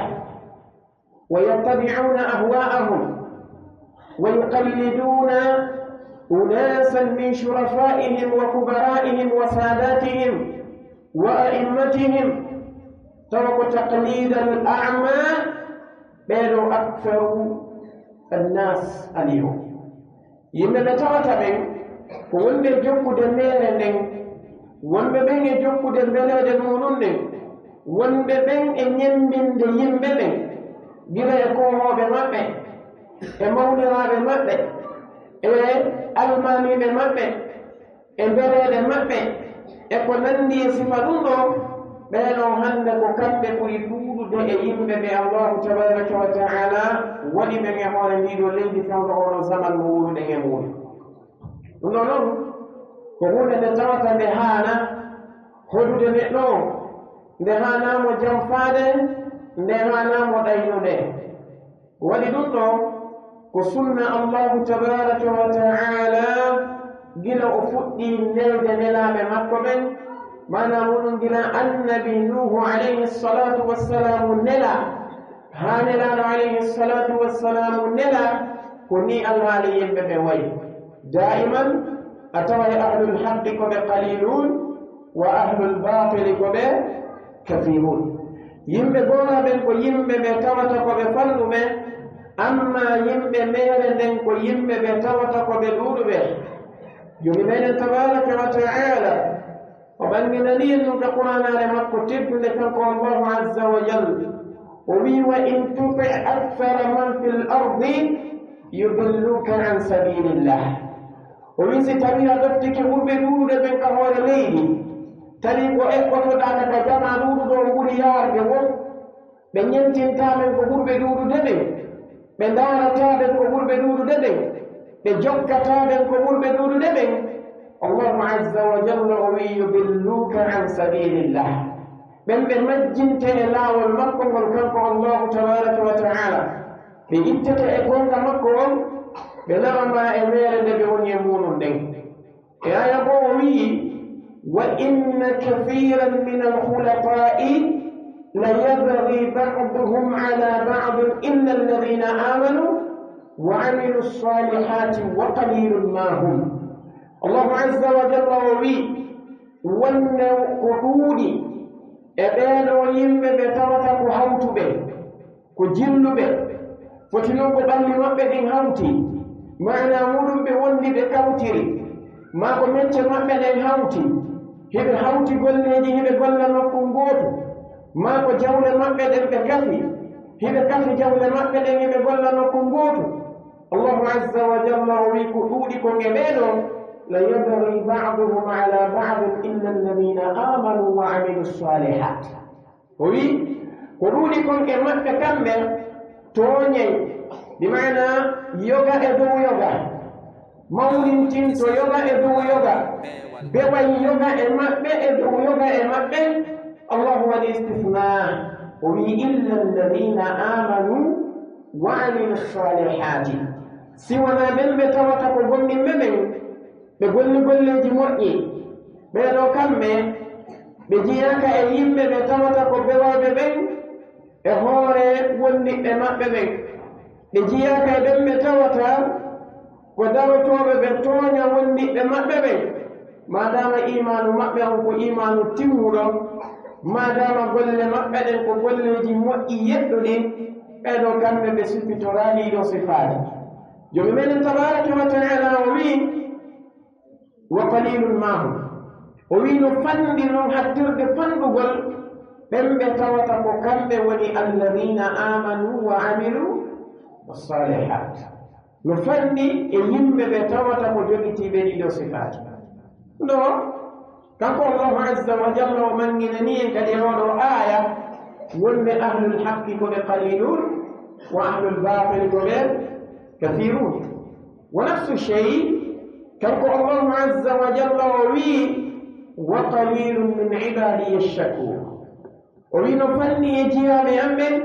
ويتبعون أهواءهم ويقلدون أناسا من شرفائهم وكبرائهم وساداتهم وأئمتهم. Tawa ko taqlidal a'ma, ɓee ɗoo aktharu annas al-yawm. Yimɓe ɓe tawata ɓen ko wonɓe e jokkude meere nden, wonɓe ɓen e jokkude mbeleeɗe muuɗum ɗen, wonɓe ɓen e ñemmbinde yimɓe ɓen, gila e koohooɓe maɓɓe, e mawniraaɓe maɓɓe, e almaamiiɓe maɓɓe, e mbeleeɗe maɓɓe, e ko nanndi e sifa ɗum ɗoo, ɓee ɗoo hannde ko kamɓe ɓuri ɗuuɗude e yimɓe ɓe Allaahu tabaaraka wa ta'aalaa waɗi ɓen e hoore ndii ɗoo leydi fewndo oo ɗoo zaman mo wuuruɗen e muuɗum. Ɗum ɗoo non, ko huunde nde tawata nde haanaa hoɗude neɗɗo on, nde haanaa mo janfaade, nde haanaa mo ɗaynude. Ko waɗi ɗum ɗoo, ko sunna Allaahu tabaaraka wa ta'aalaa gila o fuɗɗii nelde nelaaɓe makko ɓen, maanaa muuɗum gila Annabi Nuuhu alayhi salaatu wassalaamu nelaa, haa Nelaaɗo alayhi salaatu wassalaamu nelaa, ko nii alhaali yimɓe ɓen wayi. Daa'iman, a taway ahlul haqqi ko ɓe qaliilun, wa ahlul baatili ko ɓe kasiirun. Yimɓe goonga ɓen ko yimɓe ɓe tawata ko ɓe fanɗuɓe, amma yimɓe meere nden ko yimɓe ɓe tawata ko ɓe ɗuuɗuɓe. Joomi meɗen tabaaraka wa ta'aalaa, o ɓanginanii en ɗum ka Qur'aanaare makko teddunde, kanko Allaahu azza wa jalla. O wi'i, "Wa in tuti' akthara man fil ardi yudilluka an sabilillah." O wi'i, "Si tawii a ɗoftike ɓurɓe ɗuuɗude ɓen ka hoore leydi, tawi ko eɓɓotoɗaa ka jamaa ɗuuɗuɗo on ɓuri yaarde woo, ɓe ñentintaa ɓen ko ɓurɓe ɗuuɗude ɓen, ɓe ndaarataa ɓen ko ɓurɓe ɗuuɗude ɓen, ɓe jokkataa ɓen ko ɓurɓe ɗuuɗude ɓen, Allaahu azza wa jalla o wi'i, yudilluka an sabilillah." Ɓen ɓe majjinte e laawol makko ngol, kanko Allaahu tabaaraka wa ta'aalaa. Ɓe ittete e goonga makko on, ɓe naɓa ma e meere nde ɓe woni e muuɗum nden. E aaya goo o wi'i, "Wa inna kathiran min al-khulata'i la yabghi ba'duhum ala ba'din illa alladhina amanu wa amilu salihati wa qalilun ma hum." Allaahu azza wa jalla o wi'i, wonde ko ɗuuɗi e ɓee ɗoo yimɓe ɓe tawata ko hawtuɓe, ko jilluɓe, foti non ko ɓalli maɓɓe ɗin hawti, maanaa muuɗum ɓe wondi ɓe kawtiri, maa ko mecce maɓɓe ɗen hawti, hiɓe hawti golleeji, hiɓe golla nokku ngootu, maa ko jawle maɓɓe ɗen ɓe kafi, hiɓe kafi jawle maɓɓe ɗen, hiɓe golla nokku ngootu. Allaahu azza wa jalla o wi'i, ko ɗuuɗi kon e ɓee ɗoo, "La yabghi ba'duhum ala ba'din illa alladhina amanu wa amilu salihat." O wi'i, ko ɗuuɗi kon e maɓɓe kamɓe tooñay, Bi maana yoga e dow yoga, mawnintinto yoga e dow yoga, beway yoga e maɓɓe e dow yoga e maɓɓe. Allahu waɗi istisna, o wi'i, "Illa alladhina amanu wa amilu salihati." Si wonaa ɓen ɓe tawata ko gomɗinɓe ɓen, ɓe golli golleeji moƴƴi, ɓee ɗoo kamɓe, ɓe jiyaaka e yimɓe ɓe tawata ko bewayɓe ɓen, e hoore wondiɓɓe maɓɓe ɓen. Ɓe jiyaaka e ɓen ɓe tawata ko darotooɓe ɓe tooña wondiɓɓe maɓɓe ɓen. Maadaama iimaanu maɓɓe on ko iimaanu timmuɗo, maadaama golle maɓɓe ɗen ko golleeji moƴƴi yeɗɗuɗi, ɓee ɗoo kamɓe ɓe sippitoraali ɗii ɗoo sifaaji. Joomi meɗen tabaaraka wa ta'aala o wi'i, "Wa qalilun ma hum." O wi'i no fanɗi non hattirde fanɗugol ɓen ɓe tawata ko kamɓe woni alladhina amanu wa amilu salihat. No fanɗi e yimɓe ɓe tawata ko jogitiiɓe ɗii ɗoo sifaaji. No, kanko Allahu azza wa jalla o mannginani en kadi e oo ɗoo aaya wonde ahlul haqqi ko ɓe qalilun, wa ahlul baatili ko ɓe kathirun. Wa nafsu shay, kanko Allahu azza wa jalla o wi'i, "Wa qalilun min ibadiya shakur." O wi'i no fanɗi e jiyaaɓe an ɓen,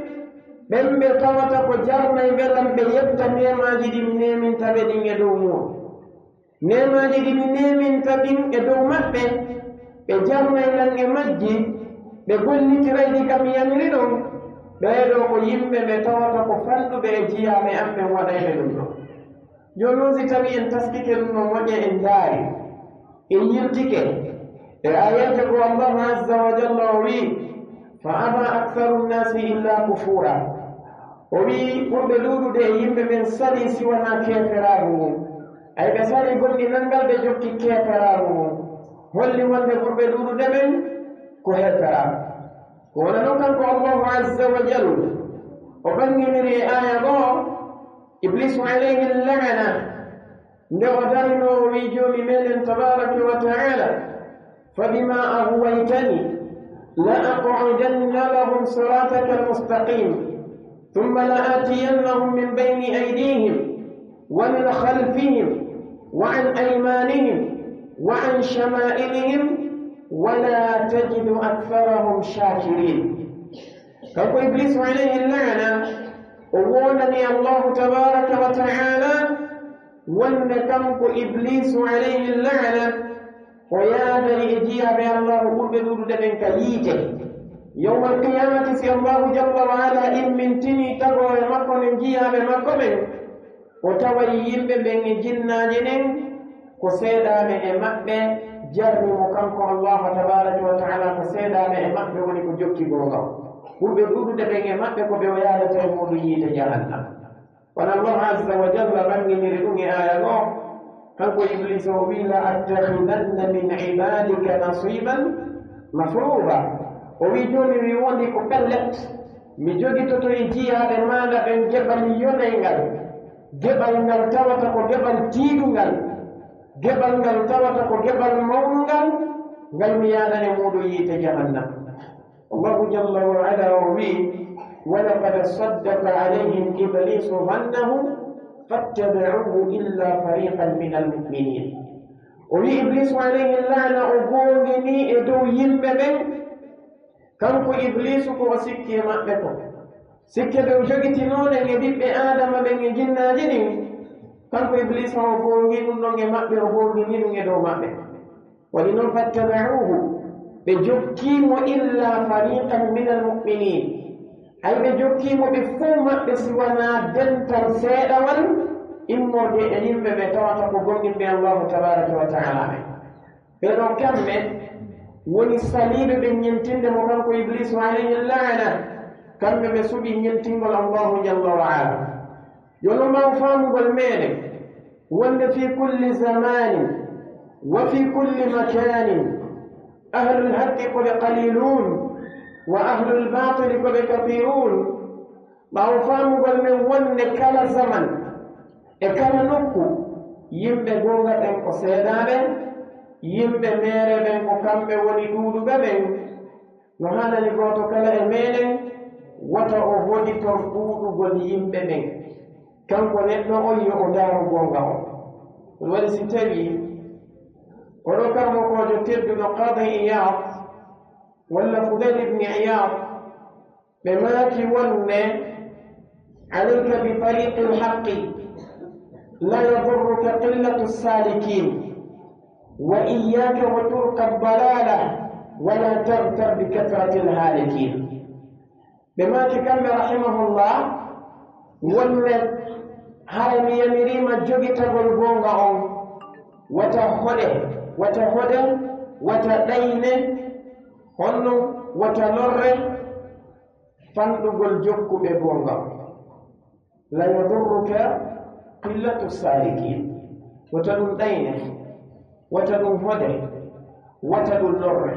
ɓen ɓe tawata ko jarnayɓe lan ɓe yetta neemaaji ɗi mi neeminta ɓe ɗin e dow mun. Neemaaji ɗi mi neeminta ɗin e dow maɓɓe, ɓe jarnay lan e majji, ɓe gollitiray ɗi ka mi yamiri ɗon, ɓee ɗoo ko yimɓe ɓe tawata ko fanɗuɓe e jiyaaɓe an ɓen waɗayɓe ɗun ɗon. Jooni non, si tawii en taskike ɗun no moƴƴa, en ndaari, en yiltike e aayeeje ko Allahu azza wa jalla o wi'i, "Fa aba aktharu nnasi illa kufura." O wi'i, ɓurɓe ɗuuɗude e yimɓe ɓen salii si wanaa keeferaagu ngun. Ay, ɓe salii gomɗinal ngal, ɓe jokki keeferaagu ngun. Holli wonde ɓurɓe ɗuuɗude ɓen ko heeferaaɓe. Ko wano non kanko Allahu azza wa jalla o ɓanginiri e aaya goo, Ibliisu alayhi la'ana, nde o darinoo o wi'i Joomi meɗen tabaaraka wa ta'aala, "Fa bima aghwaytani la aqu'udanna lahum sirataka al-mustaqim, thumma la atiyannahum min bayni aydihim wa min khalfihim wa an aymanihim wa an shama'ilihim wa la tajidu aktharahum shakirin." Kanko Ibliisu alayhi la'ana, o woondani Allahu tabaaraka wa ta'aala wonde kanko Ibliisu alayhi la'ana, o yaadani e jiyaaɓe Allahu ɓurɓe ɗuuɗude ɓen ka yiite. Yawmal qiyaamati, si Allahu jalla wa ala immintinii tagoore makko nden jiyaaɓe makko ɓen, o taway yimɓe ɓen e jinnaaji ɗin ko seedaaɓe e maɓɓe jarni mo kanko Allahu tabaaraka wa ta'aala, ko seedaaɓe e maɓɓe woni ko jokki goonga. Ɓurɓe ɗuuɗude ɓen e maɓɓe ko ɓe o yaadata e muuɗum yiite jahannama. Kono Allahu azza wa jalla ɓanginiri ɗum e aaya goo, kanko Ibliisa o wi'i, "La attakhidanna min ibadika nasiban mafruda." O wi'i, "Jooni mi wondi ko pellet, mi jogitoto e jiyaaɓe maaɗa ɓen geɓal yonay ngal, geɓal ngal tawata ko geɓal tiiɗungal, geɓal ngal tawata ko geɓal mawnungal, ngal mi yaadana e muuɗum yiite jahannama." Allahu jalla wa ala o wi'i, "Wa laqad saddaqa alayhim iblisu dhannahu fattaba'uhu illa fariqan minal mu'minin." O wi'i Ibliisu alayhi la'na o goonginii e dow yimɓe ɓen, kanko Ibliisu ko o sikki e maɓɓe kon. Sikke ɗe o jogitinoo ɗen e ɓiɓɓe Aadama ɓen e jinnaaji ɗin, kanko Ibliisu o goongii ɗum ɗon e maɓɓe, o goonginii ɗum e dow maɓɓe. Waɗi non, fattaba'uhu, ɓe jokkii mo illa fariqan minal mu'minin. Hay ɓe jokkii mo ɓe fow maɓɓe si wanaa dental seeɗawal immorde e yimɓe ɓe tawata ko gomɗinɓe Allahu tabaaraka wa ta'ala ɓen. Ɓee ɗoo kamɓe woni saliiɓe ɓe ñentinde mo kanko Ibliisu alayhi la'ana. Kamɓe ɓe suɓii ñentingol Allahu jalla wa ala. Yo non ɓaawo faamugol meɗen wonde fii kulli zamanin wa fii kulli makanin, ahlul haqqi ko ɓe qaliluun, wa ahlul baatili ko ɓe kathiruun. Ɓaawo faamugol men wonde kala zaman e kala nokku, yimɓe goonga ɓen ko seedaaɓe, yimɓe meere ɓen ko kamɓe woni ɗuuɗuɓe ɓen, no haanani gooto kala e meɗen wota o hoditor ɗuuɗugol yimɓe ɓen. Kanko neɗɗo on yo o ndaaru goonga on. Ɗun waɗi si tawii oɗo karamokoojo tedduɗo Qaadi Iyaad walla Fudayl ibn Iyaad, ɓe maaki wonde, "عليك بطريق الحق لا يضرك قلة السالكين، وإياك وطرق الضلالة ولا تغتر بكثرة الهالكين." Ɓe maaki kamɓe, rahimahullah, wonde hara mi yamiriima jogitagol goonga on, wata hoɗe, wata hoɗe, wata ɗayne, honno wata lorre fanɗugol jokkuɓe goonga on. لا يضرك قلة السالكين. Wata ɗun ɗayne, wata ɗun hoɗe, wata ɗun lorre.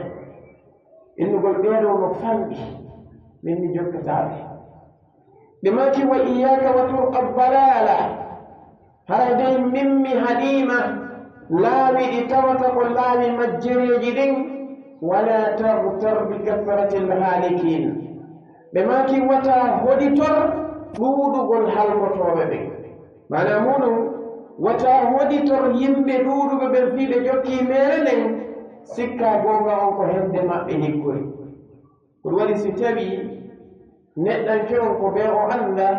Innugol ɓee ɗoo no fanɗi, min mi jokkataa ɓe. Ɓe maaki, "وإياك وطرق الضلالة." Hara dey min mi haɗii ma laawi ɗi tawata ko laawi majjereeji ɗin, "ولا تغتر بكثرة الهالكين." Ɓe maaki, "Wata hoɗitor ɗuuɗugol halkotooɓe ɓen." Maanaa muuɗum, wata hoɗitor yimɓe ɗuuɗuɓe ɓen fii ɓe jokkii meere nden, sikkaa goonga on ko hedde maɓɓe hikkori. Ko ɗun waɗi si tawii neɗɗanke on ko bee o annda,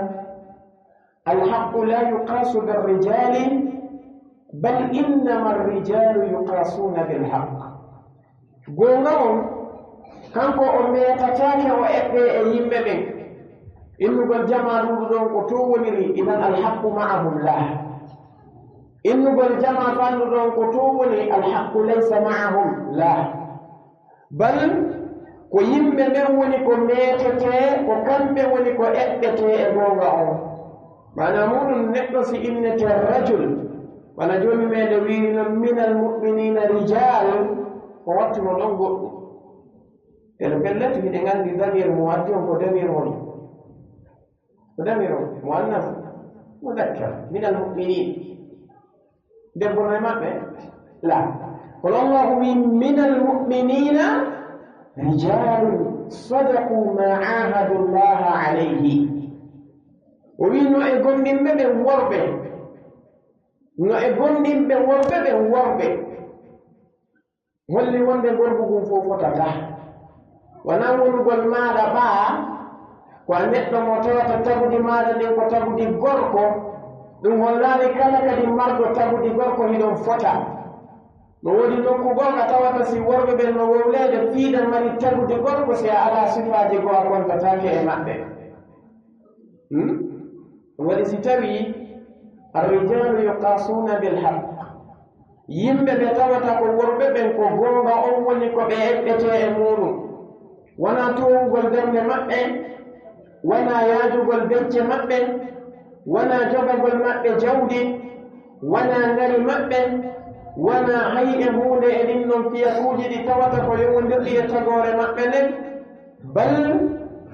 "الحق لا يقاس بالرجال، بل إنما الرجال يقاسون بالحق." Goonga on, kanko o meetataake o eɓɓee e yimɓe ɓen. Innugol jamaa ɗuuɗuɗo on ko tun woniri, idan الحق معهم لا. Innugol jamaa fanɗuɗo on ko tun woni الحق ليس معهم لا. Bal ko yimɓe ɓen woni ko meetetee, ko kamɓe woni ko eɓɓetee e goonga on. Maanaa muuɗum, neɗɗo si innetee rajul, wano Joomi meɗen wiiri non, "من المؤمنين رجال", o wattuno ɗon goɗɗum. Ene pellet, hiɗen anndi damir mo addi on ko damir woni. Ko damir on, muannas, mudakkar, "من المؤمنين". Debbo no e maɓɓe? La. Kono Allahu wi, "من المؤمنين رجال صدقوا ما عاهدوا الله عليه." O wi, no e gomɗinɓe ɓen worɓe. No e gomɗinɓe worɓe ɓen worɓe. Holli wonde gorgu ngun fow fotataa. Wanaa wonugol maaɗa ɓaa, ko a neɗɗo mo tawata tagudi maaɗa ndin ko tagudi gorko, ɗun hollaali kala kadi marɗo tagudi gorko hiɗon fota. No woodi nokku goo ka tawata si worɓe ɓen no wowleede fii ɗa mari tagudi gorko, si a alaa sifaaji goo a kontataake e maɓɓe. Hmm? Ɗun waɗi si tawii الرجال يقاسون بالحق. Yimɓe ɓe tawata ko worɓe ɓen ko goonga on woni ko ɓe eɓɓetee e muuɗum. Wanaa toowugol ɓernde maɓɓe, wanaa yaajugol becce maɓɓe, wanaa jogagol maɓɓe jawdi, wanaa ŋari maɓɓe, wanaa hay e huunde e ɗin ɗon fiyakuuji ɗi tawata ko yowondirɗi e tagoore maɓɓe nden. Bal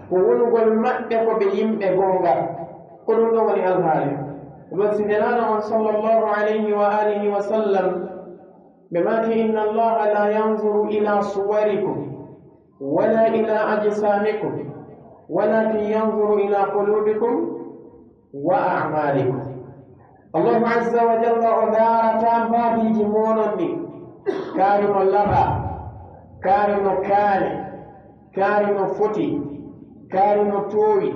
ko wonugol maɓɓe ko ɓe yimɓe goonga. Ko ɗun ɗon woni alhaali. Ɗun si Nelaaɗo on sallallahu alayhi wa alihi wa sallam, ɓe maaki, "إن الله لا ينظر إلى صوركم ولا إلى أجسامكم ولكن ينظر إلى قلوبكم وأعمالكم." Allahu azza wa jalla o ndaarataa mbaadiiji mooɗon ɗin. Kaari no labaa, kaari no kaani, kaari no foti, kaari no toowi,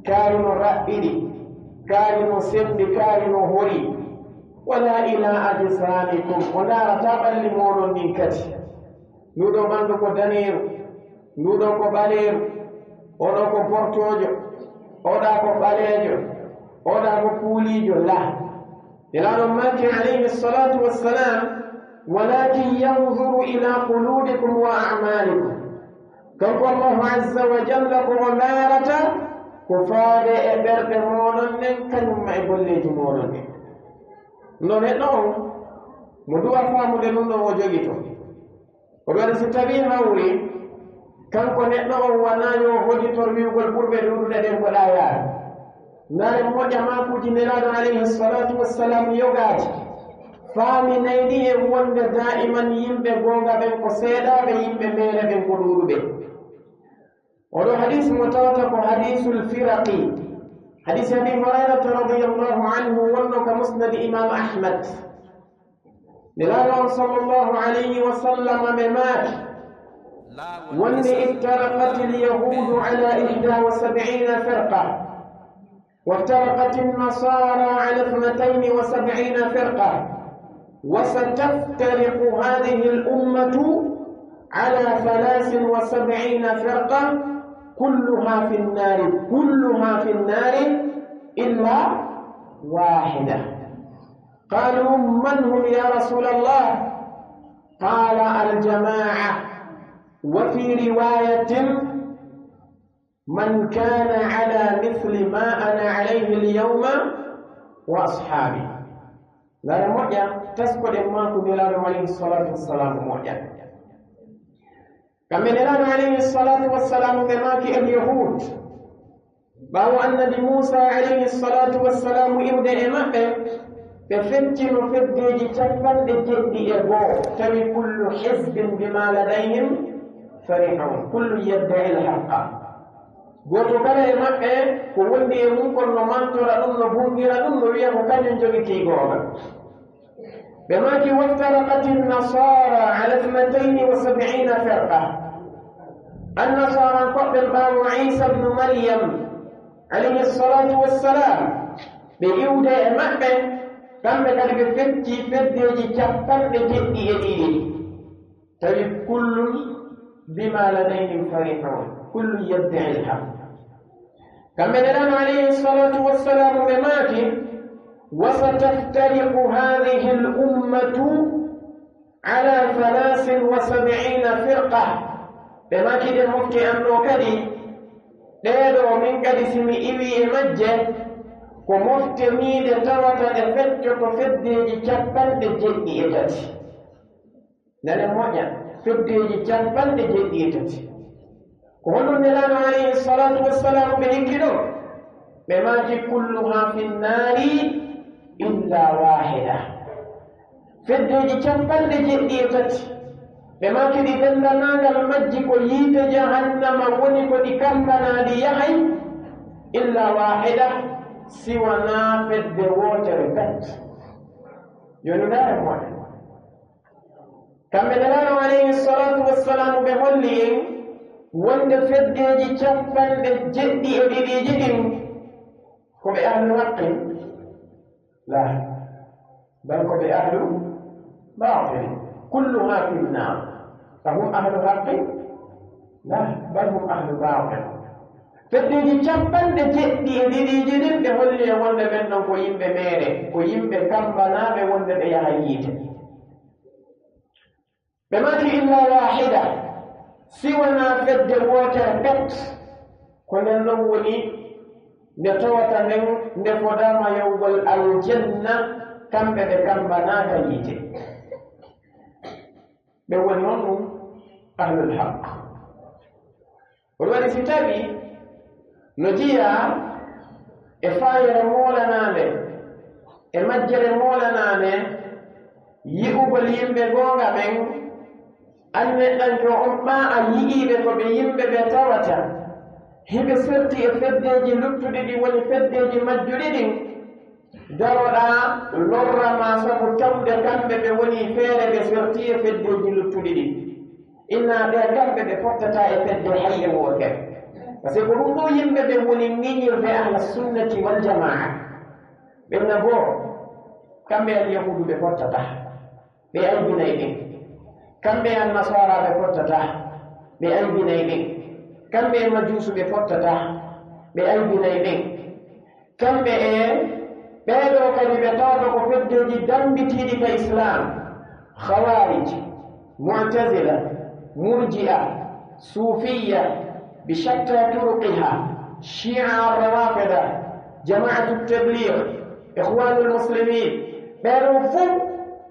kaari no raɓɓiɗi, kaari no sembi, kaari no hori. ولا إلى أجسامكم. O ndaarataa ɓalli mooɗon ɗin kadi. Nduu ɗoo ɓanndu ko daneeru, nduu ɗoo ko ɓaleeru, oo ɗoo ko bortoojo, oo ɗaa ko ɓaleejo, oo ɗaa ko kuuliijo, laa. Nelaaɗo maaki, alayhi salaatu wassalam, "ولكن ينظر إلى قلوبكم وأعمالكم." Kanko Allahu azza wa jalla ko o ndaarata ko faade e ɓerɗe mooɗon ɗen, kañum ma e golleeji mooɗon ɗin. No neɗɗo on, mo duwa faamude ɗun ɗon o jogito. Ko ɗun waɗi si tawii hawri, kanko neɗɗo on wanaa yo o hoditor wi'ugol ɓurɓe ɗuuɗude ɗen ko ɗaa yaari. Ndaaren moƴƴa maakuuji Nelaaɗo alayhi salaatu wassalam yogaaji, faaminayɗi en wonde daa'iman yimɓe goonga ɓen ko seeɗaaɓe, yimɓe meere ɓen ko ɗuuɗuɓe. Oo ɗoo hadiis mo tawata ko hadiisul firaqi, Hadisi Abi Hurayrata radiyallahu anhu wonno ka Musnad Imam Ahmad. Nelaaɗo on sallallahu alayhi wa sallam ɓe maaki, wonni, افترقت اليهود على إحدى وسبعين فرقة، وافترقت النصارى على اثنتين وسبعين فرقة، وستفترق هذه الأمة على ثلاث وسبعين فرقة، كلها في النار، كلها في النار إلا واحدة. قالوا: من هم يا رسول الله؟ قال: الجماعة. وفي رواية: من كان على مثل ما أنا عليه اليوم وأصحابي. Lare moƴƴa, taskoɗen maaku Nelaaɗo alayhi salatu wassalamu moƴƴa. Kamɓe Nelaaɗo alayhi salatu wassalamu ɓe maaki, اليهود. Ɓaawo Annabi Muusa alayhi salatu wassalamu iwde e maɓɓe, ɓe feccino feddeeji cappanɗe jeɗɗi e goo, tawi كل حزب بما لديهم فرحون، كل يدعي الحق. Gooto kala e maɓɓe, ko wondi e mun kon no mantora ɗum, no bungira ɗum, no wi'a ko kañum jogitii goonga. Ɓe maaki, وافترقت النصارى على اثنتين وسبعين فرقة. Annasaarankoɓe ɓaawo Iisa ibnu Maryam, alayhi salatu wassalam, ɓe iwde e maɓɓe, kamɓe kadi ɓe fecci feddeeji cappanɗe jeɗɗi e ɗiɗi. Tawi كل بما لديهم فرحون، كل يدعي الحق. Kamɓe Nelaaɗo alayhi salatu wassalamu ɓe maaki, وستفترق هذه الأمة على ثلاث وسبعين فرقة. Ɓe maaki ɗe mofte an ɗoo kadi, ɗee ɗoo min kadi si mi iwii e majje, ko mofte miije tawata ɗe feccoto feddeeji cappanɗe jeɗɗi e tati. Nane moƴƴa, feddeeji cappanɗe jeɗɗi e tati. Ko honɗun Nelaaɗo alayhi salatu wassalamu ɓe hikki ɗoo? Ɓe maaki كلها في النار إلا واحدة. Feddeeji cappanɗe jeɗɗi e tati. Ɓe maaki ɗi denndaangal majji ko yiite jahannama woni ko ɗi kambanaaɗi yahay, إلا واحدة, si wanaa fedde wootere pet. Yo nu ndaare moƴƴa. Kamɓe Nelaaɗo alayhi salatu wassalamu ɓe holli en wonde feddeeji cappanɗe jeɗɗi e ɗiɗiiji ɗin ko ɓe ahlu haqqin? La. Bal ko ɓe ahlu baatil. كلها في النار. أهم أهل حق؟ لا، بل هم أهل باطل. Feddeeji cappanɗe jeɗɗi e ɗiɗiiji ɗin ɓe holli e wonde ɓen ɗon ko yimɓe meere, ko yimɓe kambanaaɓe wonde ɓe yaha yiite. Ɓe maaki إلا واحدة, si wanaa fedde wootere pet, ko nden ɗon woni nde tawata nden nde fodaama yahugol aljanna, kamɓe ɓe kambanaaka yiite. Ɓe woni honɗun? Ahlul haq. Ko ɗun waɗi si tawii no jeyaa e faayere moolanaande, e majjere moolanaande, yi'ugol yimɓe goonga ɓen, an neɗɗanke on ɓaa a yi'ii ɓe ko ɓe yimɓe ɓe tawata hiɓe serti e feddeeji luttuɗi ɗin, woni feddeeji majjuɗi ɗin, daroɗaa lorra maa sabu tawde kamɓe ɓe woni feere ɓe serti e feddeeji luttuɗi ɗin. Inna ɓe kamɓe ɓe fottataa e fedde hay e wootere. Parce que ko ɗun ɗoo yimɓe ɓe woni miñirde ahla sunnati wal jamaa. Ɓen na goo, kamɓe al yahuudu ɓe fottataa. Ɓe aybinay ɓen. Kamɓe an nasaara ɓe fottataa. Ɓe aybinay ɓen. Kamɓe e majuusu ɓe fottataa. Ɓe aybinay ɓen. Kamɓe e ɓee ɗoo kadi ɓe tawata ko feddeeji dammbitiiɗi ka Islaam, Khawaarij, Mu'tazila, Murji'a, Suufiyya, bi shatta turuqiha, Shi'a, Rawafida, Jama'atu Tabliq, Ikhwanul Muslimin, ɓee ɗoo fow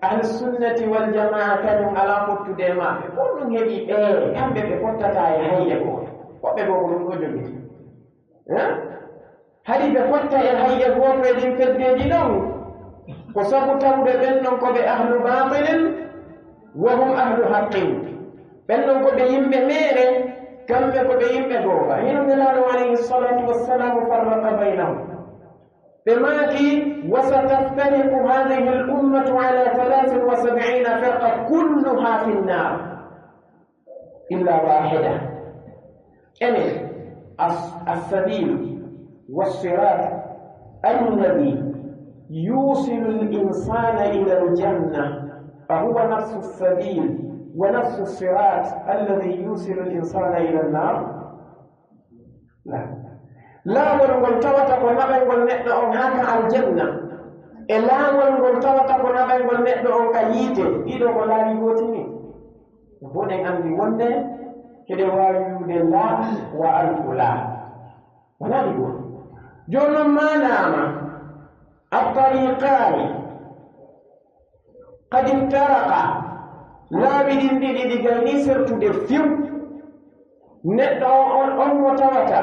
Ahlu Sunnati wal Jamaa kañun alaa fottude e maɓɓe. Ko honɗun heɓi ɓee, kamɓe ɓe fottataa e hay e gooto? Woɓɓe goo ko ɗun ɗoo jogiti. Eh? Hari ɓe fotta e hay e gooto e ɗin feddeeji ɗon, ko sabu tawde ɓen ɗon ko ɓe ahlu baatilin, wa hum ahlu haqqin. Ɓen ɗon ko ɓe yimɓe meere, kamɓe ko ɓe yimɓe goonga. Hino Nelaaɗo alayhi salatu wassalamu farraqa baynahum. Ɓe maaki, وستفترق هذه الأمة على ثلاث وسبعين فرقة كلها في النار إلا واحدة. Enen, as-, السبيل والصراط الذي يوصل الإنسان إلى الجنة، فهو نفس السبيل ونفس الصراط الذي يوصل الإنسان إلى النار. La-, laawol ngol tawata ko naɓayngol neɗɗo on haa ka aljanna, e laawol ngol tawata ko naɓayngol neɗɗo on ka yiite, ɗiɗo ko laawi gootini. Fow ɗen anndi wonde hiɗen waawi wi'ude laa wa alfu laa. Wonaa ɗi gooti. Jooni non maanaama, الطريقان قد افترقا. Laawi ɗin ɗiɗi ɗi gayni sertude few. Neɗɗo on, on, on mo tawata,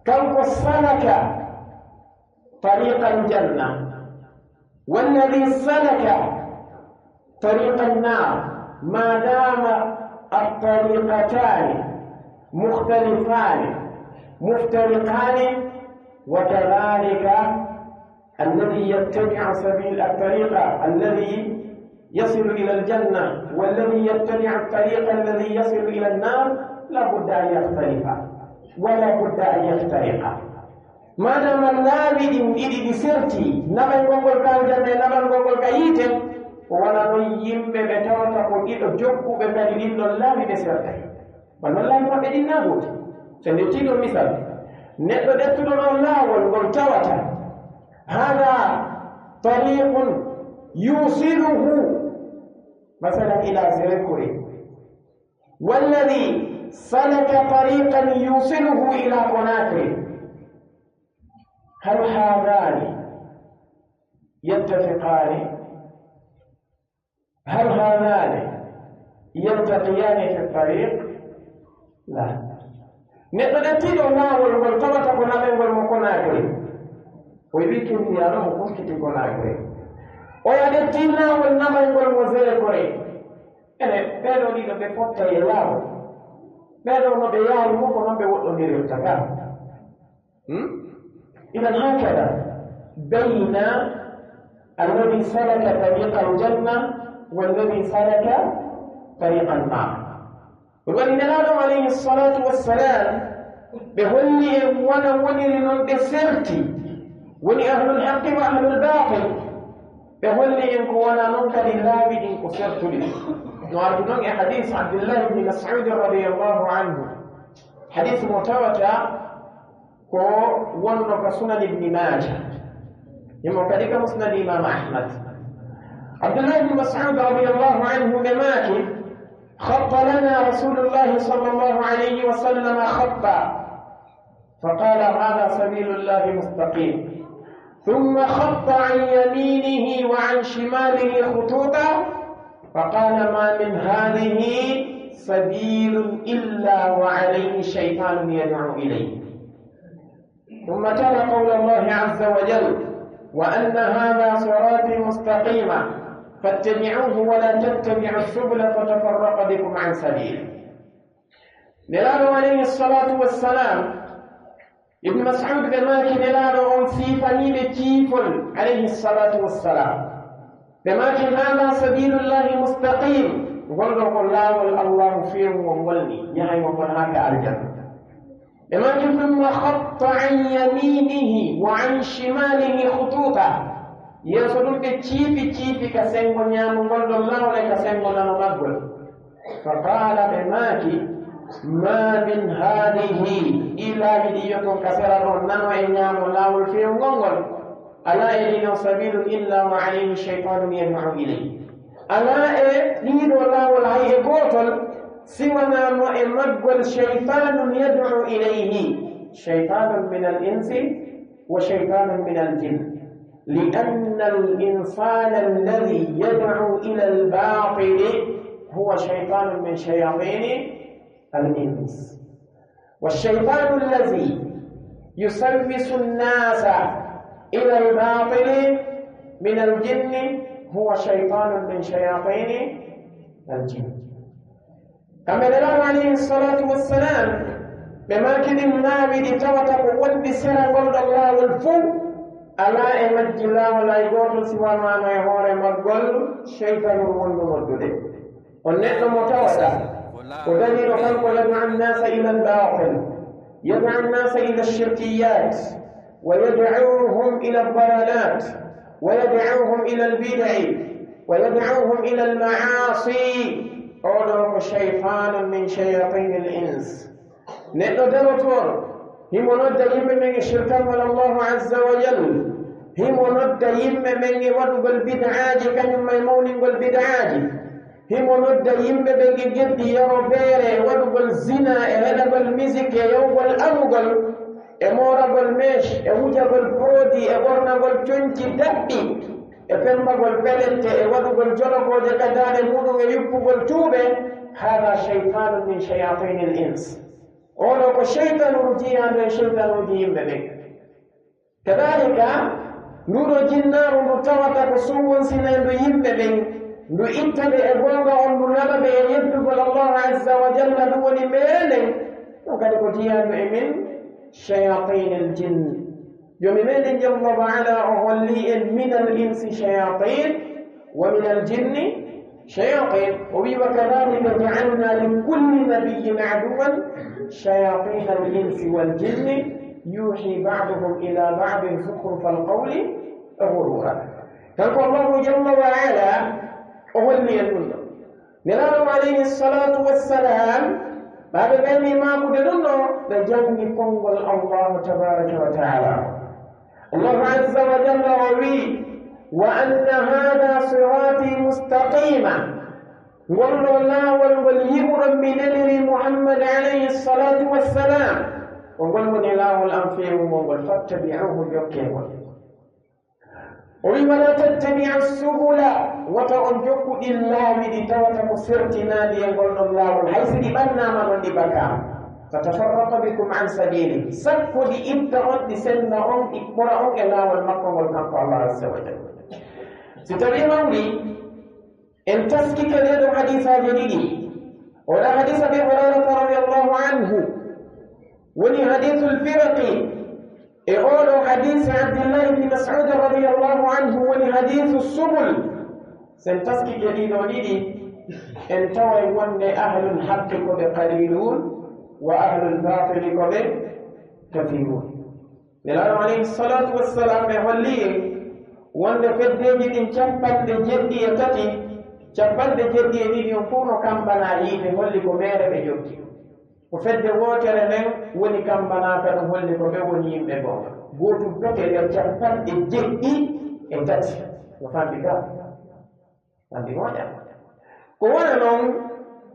kanko سلك طريق الجنة، والذي سلك طريق النار، ما دام الطريقتان مختلفان مفترقان، وكذلك الذي يتبع سبيل الطريق الذي يصل إلى الجنة والذي يتبع الطريق الذي يصل إلى النار لا بد أن يختلفا ولا بد أن يفترقا. Maadaama laawi ɗin ɗiɗi ɗi serti, naɓayngol ngol ka aljanna e naɓayngol ngol ka yiite, ko wano non yimɓe ɓe tawata ko ɗiɗo jokkuɓe kadi ɗin ɗon laawi ɓe sertay. Kono non laawi maɓɓe ɗin naa gooti. So en ƴettii ɗoo misal, neɗɗo ƴettuɗo ɗoo laawol ngol tawata, هذا طريق يوصله مثلا إلى زيكوري، والذي سلك طريقا يوصله إلى كوناكري، هل هذان يتفقان؟ هل هذان يلتقيان في الطريق؟ لا. Neɗɗo ƴettii ɗoo laawol ngol tawata ko naɓayngol mo Konaakiri. O wi'i kinniyaano mo kokkiti Konaakiri. Oya ƴettii laawol naɓayngol mo Zerekore. Ene, ɓee ɗoo ɗiɗo ɓe fottay e laawol. Ɓee ɗoo no ɓe yaari mo ko non ɓe woɗɗondirirta ka. Hmm? إذن هكذا بين الذي سلك طريق الجنة والذي سلك طريق النار. Ɗun waɗi Nelaaɗo alayhi salatu wassalam, ɓe holli en wano woniri non ɓe serti, woni ahlul haqqi wa ahlul baatil. Ɓe holli en ko wano non kadi laawi ɗin ko sertuɗi. No ardi non e hadis Abdullah ibn Mas'ud radiyallahu anhu. Hadis mo tawata ko wonno ka Sunan Ibni Maaja, himo kadi ka Musnad Imam Ahmad. Abdullah ibn Mas'ud radiyallahu anhu ɓe maaki, خط لنا رسول الله صلى الله عليه وسلم خطا فقال هذا سبيل الله مستقيم ثم خط عن يمينه وعن شماله خطوطا فقال ما من هذه سبيل إلا وعليه شيطان يدعو إليه ثم تلا قول الله عز وجل وأن هذا صراطي مستقيما فاتبعوه ولا تتبعوا السبل فتفرق بكم عن سبيله. Nelaaɗo alayhi salatu wassalam, Ibn Mas'ud ɓe maaki Nelaaɗo on siifanii ɓe ciifol alayhi salatu wassalam. Ɓe maaki, هذا سبيل الله مستقيم, ngol ɗoo ko laawol Allaahu feewungol ngol ni, yahayngol ngol haa ka aljanna. Ɓe maaki, ثم خط عن يمينه وعن شماله خطوطا. Yeeso ɗun ɓe ciifi ciifi ka senngo ɲaamo ngol ɗon laawol e ka senngo nano maggol. فقال ɓe maaki, ما من هذه, ɗii laawi ɗiɗi yo ton ka sera ɗoo, nano e ɲaamo laawol feewungol ngol, alaa e ɗin on سبيل إلا وعليه شيطان يدعو إليه. Alaa e ɗii ɗoo laawol hay e gootol, si wanaa no e maggol شيطان يدعو إليه، شيطان من الإنس وشيطان من الجن. لأن الإنسان الذي يدعو إلى الباطل هو شيطان من شياطين الإنس. والشيطان الذي يسوس الناس إلى الباطل من الجن هو شيطان من شياطين الجن. Kamɓe Nelaaɗo alayhi salatu wassalam, ɓe maaki ɗin laawi ɗi tawata ko wondi sera ngol ɗon laawol fow, Alaa e majji laawol hay gootol si wamaano e hoore maggol, seytaanu wondu noddude. On neɗɗo mo tawata ko dariiɗo kanko, يدعو الناس إلى الباطل، يدعو الناس إلى الشركيات، ويدعوهم إلى الضلالات، ويدعوهم إلى البدع، ويدعوهم إلى المعاصي. Oo ɗoo ko شيطان من شياطين الإنس. Neɗɗo darotooɗo, himo nodda yimɓe ɓen e shirkangol Allahu Azza wa Jalla. Himo nodda yimɓe ɓen e waɗugol bid'aaji, kañum e mawningol bid'aaji. Himo nodda yimɓe ɓen e geddi, yaro beere, e waɗugol zina, e heɗagol misik, e yawgol amugol, e mooragol mèche, e wujagol produit, e ɓornagol conci daɓɓi, e pembagol pelette, e waɗugol jolokooje ka daande muuɗum, e yuppugol tuuɓe. هذا شيطان من شياطين الإنس. Oo ɗoo ko seytanuuru jiyaandu e seytanuuji yimɓe ɓen. Kadaalika, nduu ɗoo jinnaaru ndu tawata ko suwonsinayndo yimɓe ɓen, ndu itta ɓe e goonga on, ndu naɓa ɓe e yeddugol Allahu Azza wa Jalla, ɗum woni meere nden, ɗum kadi ko jiyaandu e min شياطين الجن. Joomi meɗen Jalla wa Ala o holli en من الإنس شياطين ومن الجن شياطين. O wi'i, وكذلك جعلنا لكل نبي عدوا شياطين الإنس والجن يوحي بعضهم إلى بعض زخرف القول غرورا. Kanko Allahu Jalla wa Ala o holli en ɗum ɗoo. Nelaaɗo alayhi salaatu wassalam, ɓaaɓe ɓen maakude ɗum ɗoo, ɓe janngi konngol Allahu tabaaraka wa ta'ala. Allahu azza wa jalla o wi'i, وأن هذا صراطي مستقيما. Ngol ɗoo laawol ngol yi'uɗon mi neliri Muhammad alayhi salaatu wassalam, ko ngol woni laawol am feewungol ngol, فاتبعوه, jokkee ngol. O wi'i, ولا تتبعوا السبل, wota on jokku ɗin laawi ɗi tawata ko sertinaaɗi e ngol ɗon laawol, hay si ɗi ɓannaama non ɗi bakaama. فتفرق بكم عن سبيله, sakko ɗi itta on, ɗi senna on, ɗi ɓora on e laawol makko ngol kanko Allah azza wa jalla. Si tawii hawri en taskike ɗee ɗoo hadiisaaje ɗiɗi, o waɗa hadiis Abi Hurayrata radiyallahu anhu, woni hadiisul firaqi, e oo ɗoo hadiisi Abdullahi ibn Mas'ud radiyallahu anhu woni hadiisu subul. Sen taskike ɗii ɗoo ɗiɗi, en taway wonde ahlul haqqi ko ɓe qaliilun, wa ahlul baatili ko ɓe kasiirun. Nelaaɗo alayhi salaatu wassalam ɓe holli en wonde feddeeji ɗin capanɗe jeɗɗi e tati, capanɗe jeɗɗi e ɗiɗi on fow no kambanaa yiite, holli ko meere ɓe jokki. Ko fedde wootere nden woni kambanaa ka, ɗum holli ko ɓe woni yimɓe goonga. Gootum pete nder capanɗe jeɗɗi e tati. No famɗi ka? Famɗi moƴƴa. Ko wona non,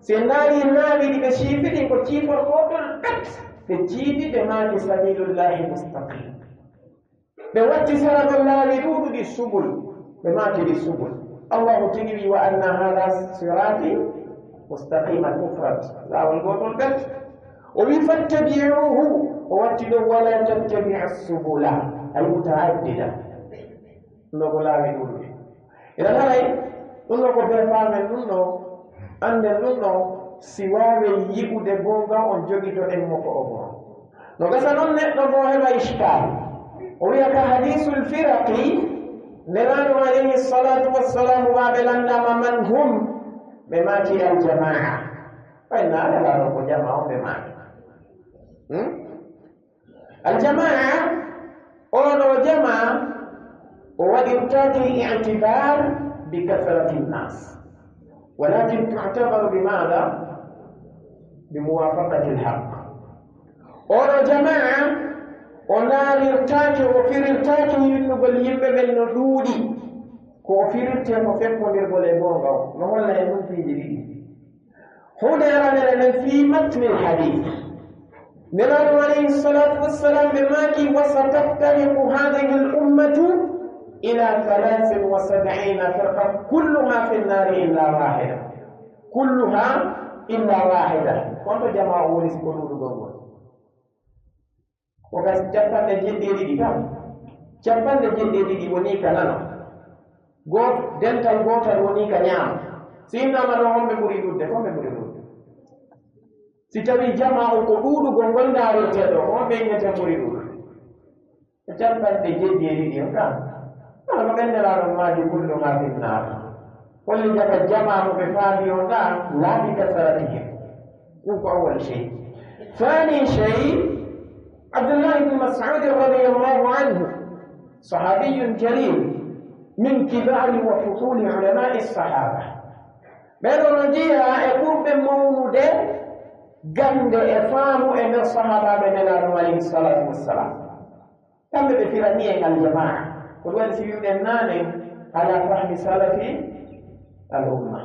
si en ndaarii laawi ɗi ɓe ciifi ɗin, ko ciifol gootol pet. Ɓe ciifi, ɓe maaki, سبيل الله مستقيم. Ɓe watti sera ɗon laawi ɗuuɗuɗi subul, ɓe maaki ɗi subul. Allahu tigi wi'i, وأن هذا صراطي مستقيما, mufrad, laawol gootol ɓet. O wi'i, فاتبعوه, o watti ɗon, ولا تتبعوا السبل, ay muta'addida. Ɗum ɗoo ko laawi ɗuuɗuɗi. Iɗa haray, ɗum ɗoo ko bee faamen ɗum ɗoo, annden ɗum ɗoo, si waawen yi'ude goonga on, jogitoɗen mo ko o goonga. No gasa non neɗɗo goo heɓa ishkaal. O wi'a ka hadiisul firaqi, Nelaaɗo alayhi salaatu wassalaamu, ɓaaɓe lanndaama, من هم? Ɓe maaki, الجماعة. Fay naa Nelaaɗo ko jamaa on ɓe maaki. Hmm? Aljamaa, oo ɗoo jamaa, o waɗirtaake i'tibaar بكثرة الناس، ولكن تعتبر بماذا؟ بموافقة الحق. Oo ɗoo jamaa, o ndaarirtaake, o firirtaake yinnugol yimɓe ɓen no ɗuuɗi. Ko o firirtee ko fekkondirgol e goonga on. No holla en ɗum piiji ɗiɗi. Huunde aranere nden fii matnil hadiis. Nelaaɗo alayhi salaatu wassalaam ɓe maaki, وستفترق هذه الأمة إلى ثلاث وسبعين فرقة كلها في النار إلا واحدة. كلها إلا واحدة. Ko honto jamaa o woni si ko ɗuuɗugol ngol? Ko ka capanɗe jeɗɗi e ɗiɗi kan. Capanɗe jeɗɗi e ɗiɗi woni ka nano. Gooto, dental gootal woni ka ɲaamo. Si innama ɗon, homɓe ɓuri ɗuuɗude? Ko homɓe ɓuri ɗuuɗude? Si tawii jamaa on ko ɗuuɗugol ngol ndaarirtee ɗoo, ko homɓe innetee ɓuri ɗuuɗude? Capanɗe jeeɗiɗi e ɗiɗi on ɗan. Wala ko ɓen Nelaaɗo maaji kulluhaa fin naar. Holli jaka jamaa mo ɓe faandi on ɗan, laa bi kasaratihim. Ɗun ko awwal shay. Thani shay, Abdullah ibn Mas'ud radiyallahu anhu, sahabiyun jalil, min kibari wa fuhuli ulama'i sahaba. Ɓen ɗon no jeyaa e ɓurɓe mawnude gannde e faamu e nder sahaabaaɓe Nelaaɗo alayhi salatu wassalam. Kamɓe ɓe firani en aljamaa. Ko ɗun waɗi si wi'uɗen naane, ala fahmi salafi al umma.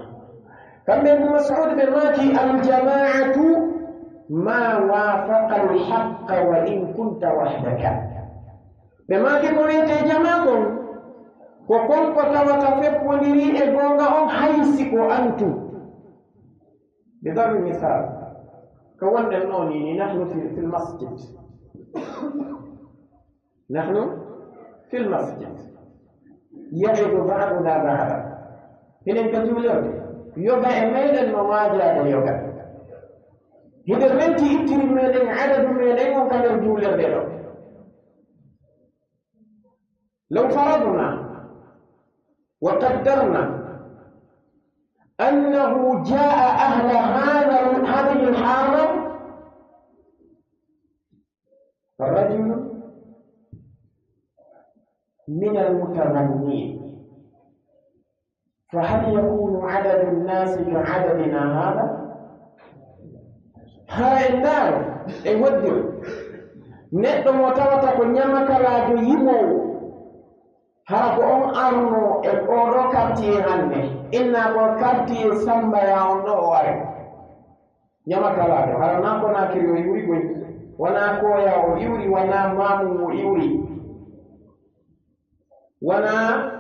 Kamɓe Ibn Mas'ud ɓe maaki, aljamaatu ma waafaqa alhaqqa wa in kunta wahdaka. Ɓe maaki ko wi'etee jamaa kon, ko kon ko tawata feppondirii e goonga on hay si ko an tun. Bi darbi misal, ko wonɗen ɗoo nii, nii nahnu fi, fil masjid. Nahnu fil masjid. Ya'idu ba'duna ba'da. Minen ka juulirde, yoga e meɗen no waajaade yoga. Hiɗen renti ittiri meɗen adadu meɗen on ka nder juulirde ɗoo. Law faradna wa qaddarna annahu jaa ahla hadha, hadhihi al-harra rajulun min al-mutamannin, fahal yakunu adadu nnasi ka adadina hadha? Hara en ndaaro, en hoddiro neɗɗo mo tawata ko ɲamakalaajo yimoowo, hara ko on arno e oo ɗoo quartier hannde, inna ko quartier Samba Yaa on ɗoo o ari. Ɲamakalaajo, hara naa Konaakiri o iwri koy, wanaa Kooyaa o iwri, wanaa Maamu o iwri. Wanaa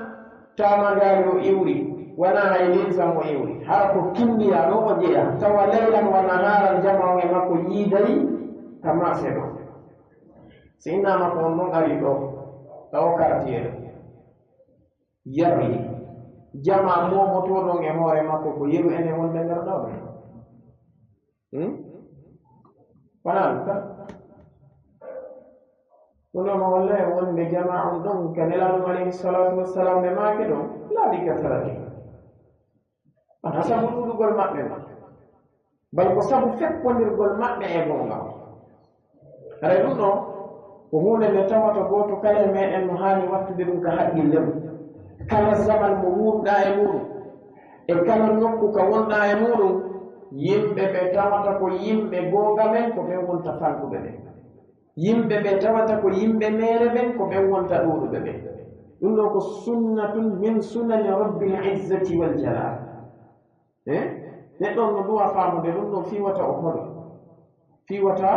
Taamagaari o iwri, wanaa hay Linsa mo iwri. Hara ko Kinndiya ɗoo o jeyaa, tawa laylan wa nahaaran jamaa on e makko yiiday ka maase ɗoo. Si inna makko on ɗon ari ɗoo, ka oo quartier ɗoo. Yarli. Jamaa moomotooɗo on e hoore makko ko yeru enen wonɓe nder ɗoo ɓe. Hmm? Wanaa ɗun ka? Ɗun ɗoo no holla en wonde jamaa on ɗon ka Nelaaɗo alayhi salaatu wassalam ɓe maaki ɗon, laa bi kasarati. Wanaa sabu ɗuuɗugol maɓɓe non. Bal ko sabu feppondirgol maɓɓe e goonga on. Haray ɗun ɗoo ko huunde nde tawata gooto kala e meɗen no haani wattude ɗun ka haqqille mun. Kala zaman mo wuuruɗaa e muuɗun, e kala nokku ka wonɗaa e muuɗun, yimɓe ɓe tawata ko yimɓe goonga ɓen, ko ɓen wonta fanɗuɓe ɓen. Yimɓe ɓe tawata ko yimɓe meere ɓen, ko ɓen wonta ɗuuɗuɓe ɓen. Ɗun ɗoo ko sunnatun min sunani Rabbil Izzati wal Jalal. Eh? Neɗɗo on no ɗuwa faamude ɗun ɗoo fii wata o holo. Fii wata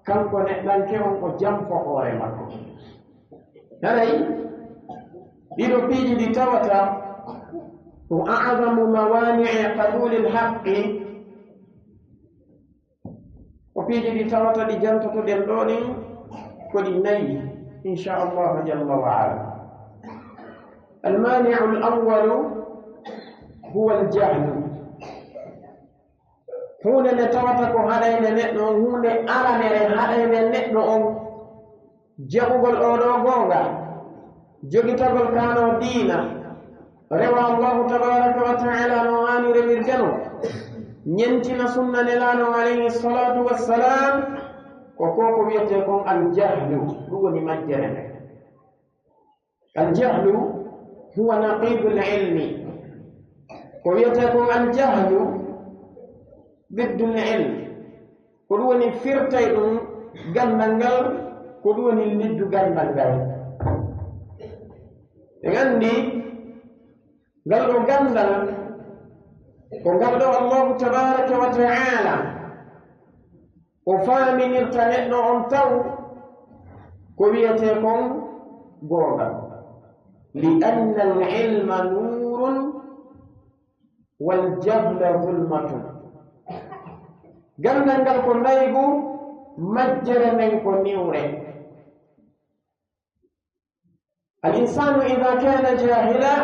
kanko neɗɗanke on o janfo hoore makko. Haray, ɗii ɗoo piiji ɗi tawata ko a'zamu mawani'i qabulil haqqi. Ko piiji ɗi tawata ɗi jantotoɗen ɗoo ɗin, ko ɗi nayi, insha Allahu jalla wa ala. Al-mani'u al-awwalu huwa al-jahlu. Huunde nde tawata ko haɗaynde neɗɗo on, huunde aranere haɗaynde neɗɗo on, jaɓugol oo ɗoo goonga, jogitagol kaa ɗoo diina, rewa Allahu tabaraka wa ta'ala no haani rewirde non, ɲemtina sunna Nelaaɗo alayhi salatu wassalam, ko ko ko wi'etee kon al-jahlu, ɗun woni majjere nden. Al-jahlu huwa naqidul ilmi. Ko wi'etee kon al-jahlu diddul ilmi. Ko ɗun woni firtay ɗun ganndal ngal, ko ɗun woni liddu ganndal ngal. En anndi ngal ɗoo ganndal, ko ngal ɗoo Allahu tabaraka wa ta'ala o faaminirta neɗɗo on taw ko wi'etee kon goonga. Li anna al-ilma nuurun wal jahla zulmatun. Ganndal ngal ko ndaygu, majjere nden ko niwre. الإنسان إذا كان جاهلا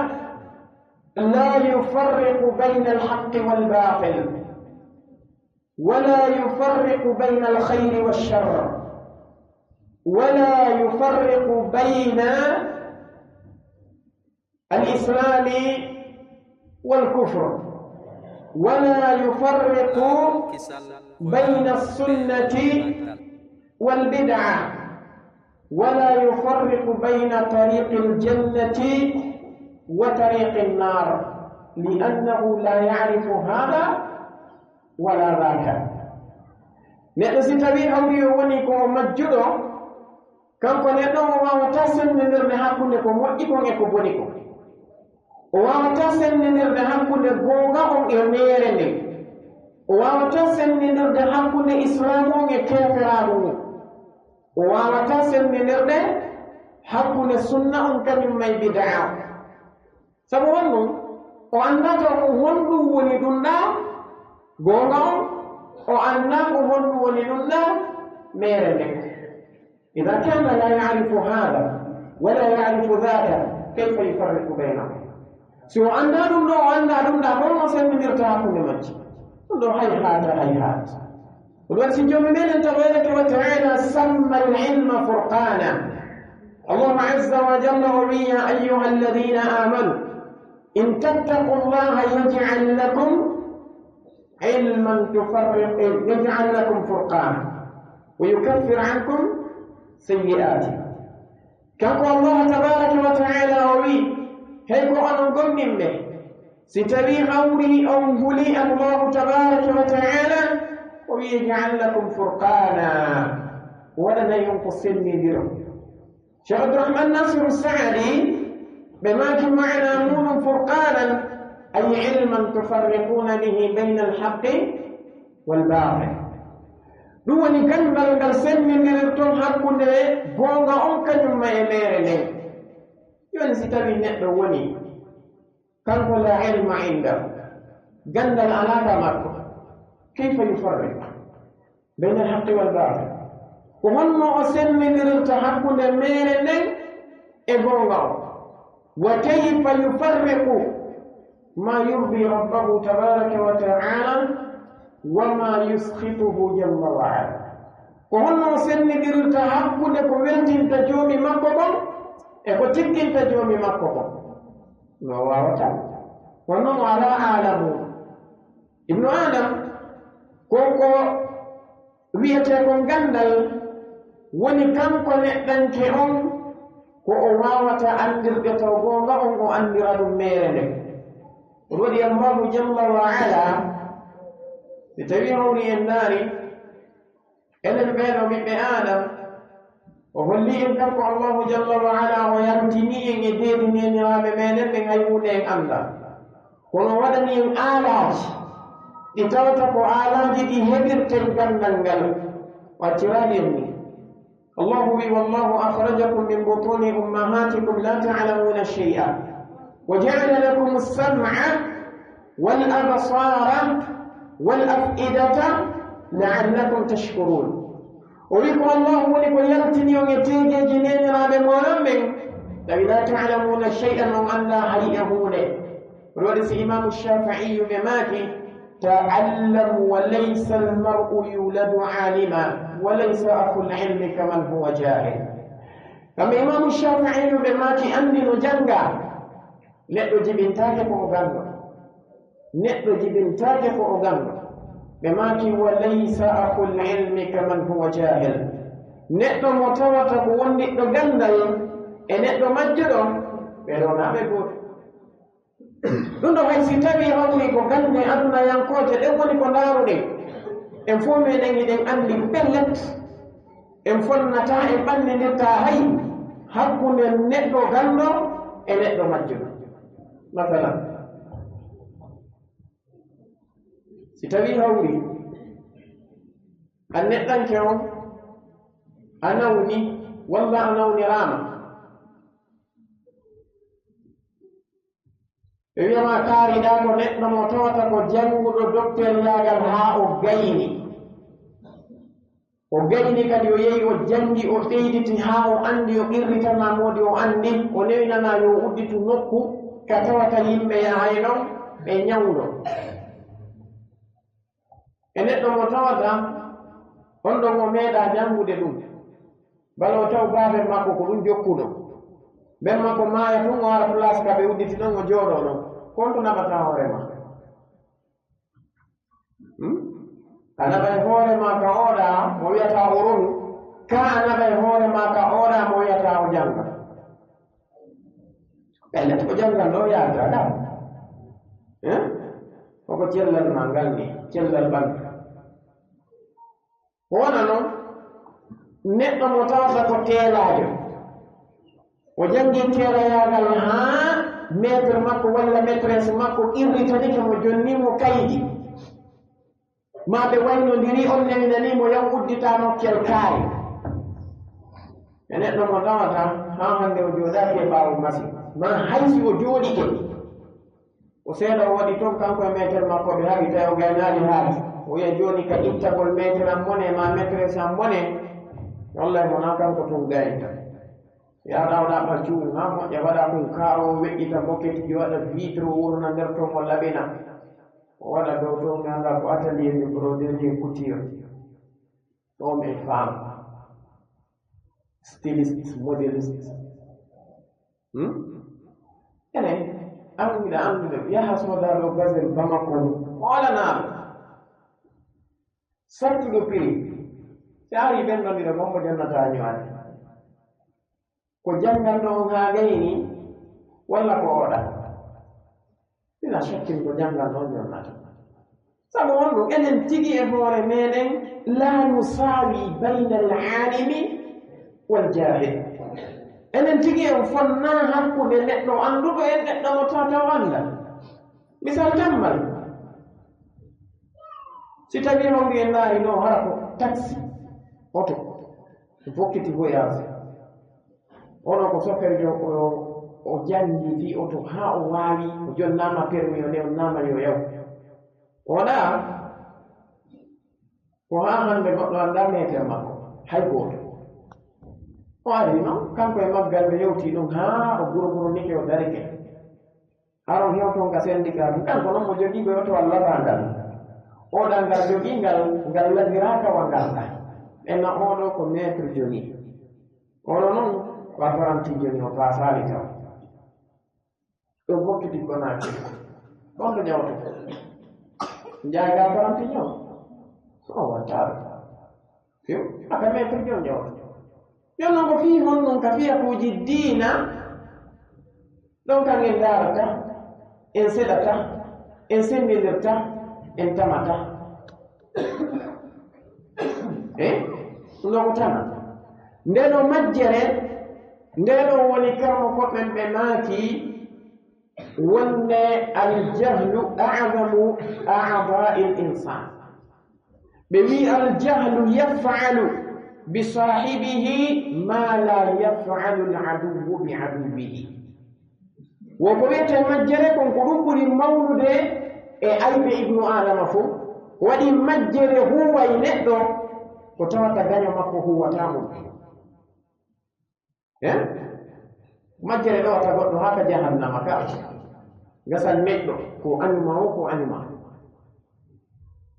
لا يفرق بين الحق والباطل ولا يفرق بين الخير والشر. ولا يفرق بين الإسلام والكفر، ولا يفرق بين السنة والبدعة، ولا يفرق بين طريق الجنة وطريق النار، لأنه لا يعرف هذا ولا ذاك. Neɗɗo si tawii hawri o woni ko majjuɗo, kanko neɗɗo o waawataa sendindirde hakkunde ko moƴƴi kon e ko boni kon. O waawataa sendindirde hakkunde goonga on e meere nden. O waawataa sendindirde hakkunde islaamu on e keeferaaɗo ngun. O waawataa sendindirde hakkunde sunna on kañum ma e bidaa on. Sabu honɗun? O anndaa taw ko honɗun woni ɗun ɗaa goonga on, o anndaa ko honɗun woni ɗun ɗaa meere nden. إذا كان لا يعرف هذا ولا يعرف ذاك، كيف يفرق بينهم؟ Si o anndaa ɗun ɗoo, o anndaa ɗun ɗaa, ko honno sendindirta hakkunde majji? Ɗun ɗoo, hayhaata, hayhaata. Ko ɗun waɗi si Joomi meɗen tabaaraka wa ta'aalaa samma al-ilma furqaana. Allaahu azza wa jalla o wi'i, يا أيها الذين آمنوا إن تتقوا الله يجعل لكم علما تفرق، يجعل لكم فرقانا ويكفر عنكم سيئاتكم. Kanko Allaahu tabaaraka wa ta'aalaa o wi'i, hey ko onon gomɗinɓe, si tawii hawri on huli Allaahu tabaaraka wa ta'aalaa, o wi'i, يجعل لكم فرقانا, o waɗanay on ko sendindiro. Cheikh Abdurrahman Nasiru Saadi, ɓe maaki, maanaa muuɗun furqaanan, أي علما تفرقون به بين الحق والباطل. Ɗun woni ganndal ngal sendindirirton hakkunde goonga on kañum ma e meere nden. Jooni si tawii neɗɗo woni kanko لا علم عنده, ganndal alaa ka makko, كيف يفرق بين الحق والباطل؟ Ko honno o sendindirirta hakkunde meere nden e goonga on? وكيف يفرق ما يرضي ربه تبارك وتعالى وما يسخطه جل وعلا؟ Ko honno o sendindirirta hakkunde ko weltinta Joomi makko kon e ko tikkinta Joomi makko kon? No waawataa. Kono mo alaa aalamu. Ibnu Adam, ko ko wi'etee kon ganndal, woni kanko neɗɗanke on, ko o waawata anndirde taw goonga on, o anndira ɗun meere nden. Ɗun waɗi Allaahu jalla wa ala, si tawii hawri en ndaari, enen ɓee ɗoo ɓiɓɓe Aadam, o holli en kanko Allaahu jalla wa ala, o yaltinii en e deedi neeniraaɓe meɗen ɓen, hay huunde en anndaa. Kono o waɗani en aalaaji ɗi tawata ko aalaaji ɗi heɓirten ganndal ngal. O acciraali en ni. Allaahu wi'i, والله أخرجكم من بطون أمهاتكم لا تعلمون شيئا وجعل لكم السمع والأبصار والأفئدة لعلكم تشكرون. O wi'i ko Allaahu woni ko yaltini on e teegeeji neeniraaɓe mooɗon ɓen, tawi لا تعلمون شيئا, on anndaa hay e huunde. Ɗun waɗi si Imaamu Shaafi'iyyu ɓe maaki, تعلم وليس المرء يولد عالما وليس أخو العلم كمن هو جاهل. Kamɓe Imaamu Shaafi'iyyu ɓe maaki, anndin no janngaa, neɗɗo jibintaake ko o ganndo. Neɗɗo jibintaake ko o ganndo. Ɓe maaki, وليس أخو العلم كمن هو جاهل. Neɗɗo mo tawata ko wondiɗɗo ganndal e neɗɗo majjuɗo, ɓe ɗoo naa ɓe gooto. Ɗun ɗoo hay si tawii hawri ko gannde adunayankooje ɗen woni ko ndaaruɗen, en fow meɗen hiɗen anndi pellet, en fonnataa, en ɓannindirtaa hay hakkunde neɗɗo ganndo e neɗɗo majjuɗo. Masalan, si tawii hawri an neɗɗanke on a nawni walla a nawniraama, ɓe wi'a ma kaariɗaa ko neɗɗo mo tawata ko jannguɗo dokteriyaagal haa o gayni. O gayni kadi, o yehi, o janngi, o ɓeyditi haa o anndi, o qirritanaa moodi, o anndi, o newnanaa yo o udditu nokku ka tawata yimɓe yahay ɗon ɓe ñawndo. E neɗɗo mo tawata on ɗon o meeɗaa janngude ɗun. Walla o taw baaben makko ko ɗun jokkuno. Ben makko maaya tun, o ara place ka ɓe udditi ɗon, o jooɗoo ɗon. Kon to naɓataa hoore maa. Hmm? A naɓay hoore maa ka oɗa mo wi'ataa o ronu, kaa a naɓay hoore maa ka oɗa mo wi'ataa o jannga. Pellet, ko janngal ɗoo yaata ɗaa. Eh? Koko cellal maa ngal ni, cellal ɓandu. Ko wona non, neɗɗo mo tawata ko teelaajo, o janngi teelayaagal haa maître makko walla maîtresse makko qirritanike mo, jonni mo kaydi. Maa ɓe waynondiri, on newinanii mo, yaw udditaa nokkel kaari. E neɗɗo mo tawata haa hannde o jooɗaaki e ɓaawo masiŋ, maa hay si o jooɗike, o seeɗa o waɗi ton, kanko e meeter makko ɓe haɓi, tawi o gaynaali haali. O wi'a jooni ka ittagol meeter an mone, maa maîtresse an mone, wallahi mo naa kanko tun gaynta. Yaha ɗaw ɗaɓɓa cuuɗi, haa moƴƴa, waɗa ɗun kaaro, weƴƴita boketiji, waɗa vitre, wurna nder ton, o laɓina. O waɗa dow ton, mi anndaa ko atelier de broderie et couture. Ɗoo mi faama. Styliste, modéliste. Hmm? Ene, an miɗa anndude, yaha sooda ɗoo gazel Bamako, hoolanaa ɗum. Sattuɗo prix. Si a arii ɓen ɗon, miɗo gombo jannataa ñiwaade. Ko jannganɗo on haa gayni, walla ko oɗa? Ina shakkin ko jannganɗo on jonnata. Sabu honɗum? Enen tigi e hoore meɗen, laa nusaawi bayna al-aalimi wal jaahil. Enen tigi en fonnaa hakkunde neɗɗo annduɗo e neɗɗo mo tawata o anndaa. Misal jammal, si tawii hawri en ndaari ɗoo, hara ko taxi, oto, bokkiti voyage. Oɗo ko sofeejo, o, o janngi fii oto haa o waawi, o jonnaama permis, o newnnaama yo yaw. Oɗa, ko haa hannde goɗɗo anndaa meeter makko, hay gooto. O ari non, kanko e maggal ɓe yewti ɗum haa o gurguronike, o darike. Haron hewton ka syndicat ɗum. Kanko non mo jogii ko yoto Allah baa ngal. Oɗa ngal jogii ngal, ngal lanniraaka wa ngal ɗa. Enna oɗo ko maître joni. Oɗo non ko apprenti joni, o paasaali taw. Ɗo bokkiti ko naati. Ɗon ɗo ƴawata. Njaaga apprenti ñoo. O wattaaro. Fiw, aka maître joni ƴawata. Jooni non ko fii honɗun ka fiyakuuji diina, ɗon kan en ndaarata, en seɗata, en senndindirta, en tamata. Eh? Ɗun ɗoo ko tama. Ndee ɗoo majjere, ndee ɗoo woni karmo koɓen ɓe maaki, wonde aljahlu a'zamu a'dha'il insan. Ɓe wi'i, aljahlu yaf'alu bi saahibihi ma la yaf'alu al-aduwwu bi aduwwihi. Wo ko wi'etee majjere kon, ko ɗum ɓuri mawnude e ayɓe ibnu Aadama fow. Waɗi majjere huuway neɗɗo ko tawata gaño makko huuwataa mo. Eh? Majjere ɗowata goɗɗo haa ka jahannama ka. Gasan neɗɗo, ko añuma o, ko añuma.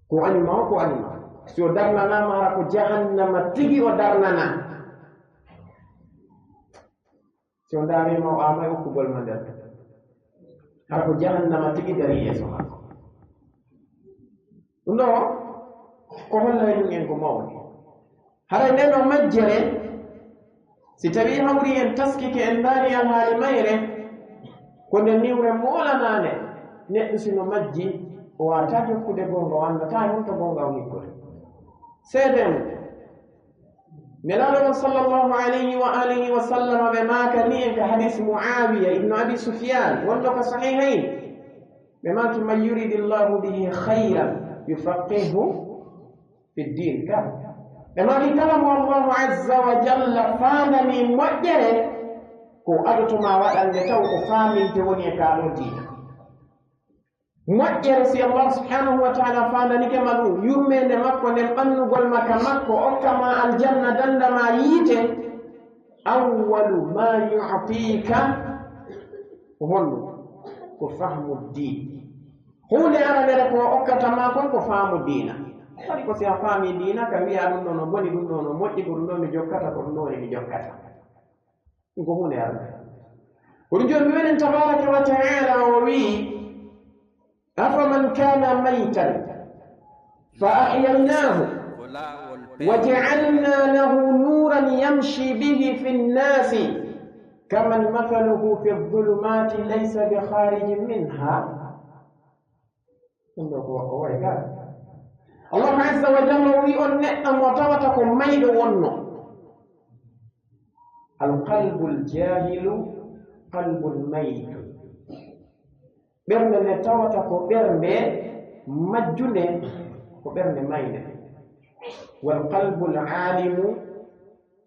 Ko añuma o, ko añuma. Si o darnanaama, hara ko jahannama tigi o darnanaa. Si o ndaariima, o aamay okkugol ma nder. Hara ko jahannama tigi darii yeeso maako. Ɗum ɗoo, ko hollay ɗum en ko mawni. Haray nden ɗoo majjere, si tawii hawri en taskike en ndaari alhaali mayre, ko nde niwre moolanaande, neɗɗo si no majji, o waawataa jokkude goonga, o anndataa honto goonga woni ko. Seedee mum, Nelaaɗo on sallallahu alayhi wa alihi wa sallam ɓe maakani en ka hadiis Mu'aawiya ibnu Abi Sufyaan, wonɗo ka Sahihayn. Ɓe maaki, "Man yuridillahu bihi khayran yufaqqihhu fid din." Ka. Ɓe maaki, "Kala mo Allahu azza wa jalla faandani moƴƴere, ko adoto ma waɗande taw ko faaminte woni e kaa ɗoo diina." Moƴƴere, si Allah subhanahu wa ta'ala faandanike ma ɗum, yurmeende makko nden, ɓannugol ma ka makko, okka ma aljanna, danda ma yiite, awwalu ma yu'tika ko honɗum? Ko fahmu diin. Huunde aranere ko okkata ma kon ko faamu diina. Woni ko si a faami diina ka wi'a ɗum ɗoo no boni, ɗum ɗoo no moƴƴi, ko ɗum ɗoo mi jokkata, ko ɗum ɗoo woni mi jokkata. Ɗum ko huunde arde. Ko ɗum jooni mi wenen tabaaraka wa ta'ala o wi'i, أفمن كان ميتا فأحييناه وجعلنا له نورا يمشي به في الناس كمن مثله في الظلمات ليس بخارج منها. Ɗum ɗoo ko o wayi gaa. Allahu azza wa jalla o wi'i on neɗɗo mo tawata ko mayɗo wonno. Al qalbul jahilu qalbun maytun. Ɓernde nde tawata ko ɓernde majjunde, ko ɓernde maynde. Wal qalbul alimu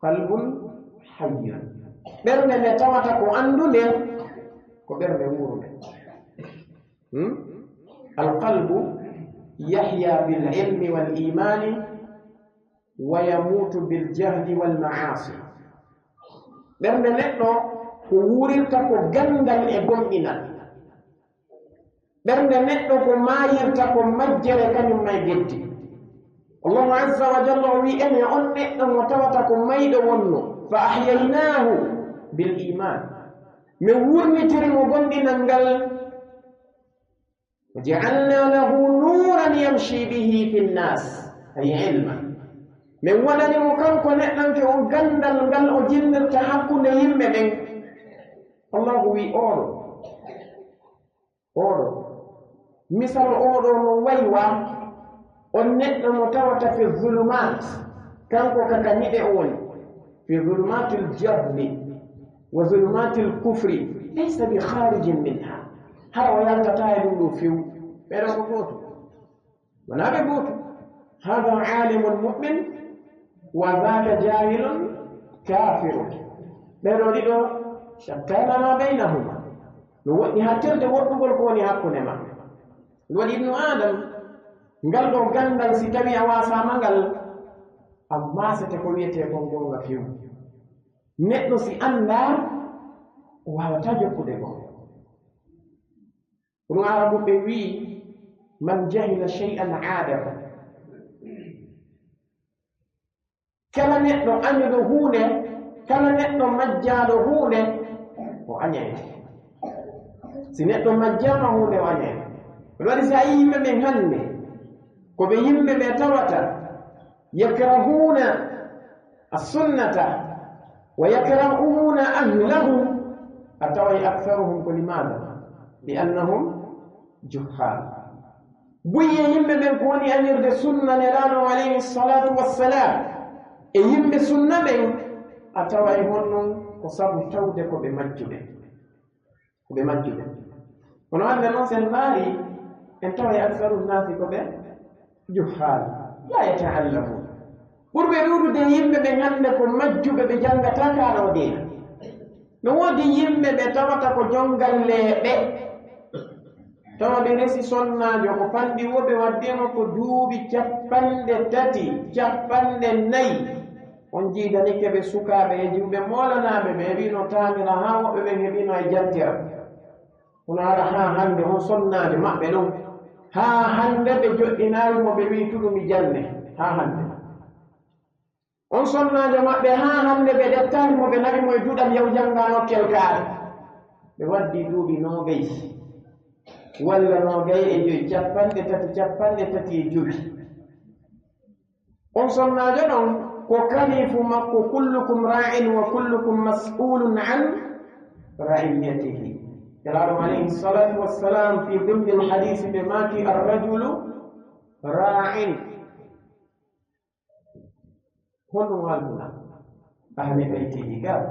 qalbun hayyun. Ɓernde nde tawata ko anndude, ko ɓernde wuurunde. Hmm? Al qalbu yahya bil ilmi wal imani wa yamutu bil jahli wal ma'asi. Ɓernde neɗɗo ko wuurirta ko ganndal e gomɗinal. Ɓernde neɗɗo ko maayirta ko majjere kañum may geddi. Allahu azza wa jalla o wi'i, enen on neɗɗo mo tawata ko mayɗo wonno, fa ahyaynaahu bil iman. Min wurnitiri mo gomɗinal ngal. Wa ja'alna lahu nuran yamshi bihi fin nas, ay ilma. Min waɗani mo kanko neɗɗanke on ganndal ngal o jinnirta hakkunde yimɓe ɓen. Allahu wi'i, oɗo, oɗo, misal oɗo no wayi wa on neɗɗo mo tawata fi zulumat, kanko ka ka niɓe o woni, fi zulumatil jahli wa zulumatil kufri, laysa bi kharijin minha. Hara o yaltataa e ɗum ɗoo few. Ɓeɗo ko gooto. Wonaa ɓe gooto. Hada alimun mu'min wa dhaka jahilun kafirun. Ɓee ɗoo ɗiɗo, shattana ma baynahuma. No woɗɗi hattirde woɗɗugol ko woni hakkunde maɓɓe. Ɗum waɗi Ibnu Adam, ngal ɗoo ganndal, si tawii a waasaama ngal, a maasete ko wi'etee kon goonga few. Neɗɗo si anndaa, o waawataa jokkude goonga. Kono Arabuɓe wi'i, "Man jahila shay'an aadahu." Kala neɗɗo añuɗo huunde, kala neɗɗo majjaaɗo huunde, o añay. Si neɗɗo majjaama huunde, o añay. Ɗum waɗi si a yii yimɓe ɓen hannde, ko ɓe yimɓe ɓe tawata, yakrahuuna as-sunnata wa yakrahuuna ahlahu, a taway aktharuhum ko limaada? Li annahum juhhaal. Buy e yimɓe ɓen ko woni añirde sunna Nelaaɗo alayhi salaatu wassalaam e yimɓe sunna ɓen, a taway honno ko sabu tawde ko ɓe majjuɓe. Ko ɓe majjuɓe. Kono hannde non, sen maari, en taway aktharu nnaasi ko ɓe juhhaal, laa yata'allamuun. Ɓurɓe ɗuuɗude e yimɓe ɓen hannde ko majjuɓe, ɓe janngataa kaa ɗoo diina. No woodi yimɓe ɓe tawata ko jonngalleeɓe, tawa ɓe resi sonnaajo, ko fanɗi woo ɓe waddino ko duuɓi cappanɗe tati, cappanɗe nayi. On jiidanike ɓe sukaaɓe e julɓe moolanaaɓe, ɓe heɓino taanira haa woɓɓe ɓen heɓino e jantira. Kono hara haa hannde on sonnaajo maɓɓe ɗon, haa hannde ɓe joɗɗinaali mo, ɓe wi'i, "Tuɗu mi janne." Haa hannde. On sonnaajo maɓɓe, haa hannde ɓe ɗettaali mo, ɓe naɓi mo e duɗal yahu jannga nokkel kaari. Ɓe waddi duuɓi noogay walla noogay e joy, cappanɗe tati, cappanɗe tati e jowi. On sonnaajo ɗon ko kalifu makko, "Kullukum raa'in wa kullukum mas'ulun an ra'iyyatihi." Nelaaɗo alayhi salaatu wassalaam fi dimnil hadiisi ɓe maaki, "Ar-rajulu raa'in." Honɗum haalduɗaa? Ahli baytihi gaa.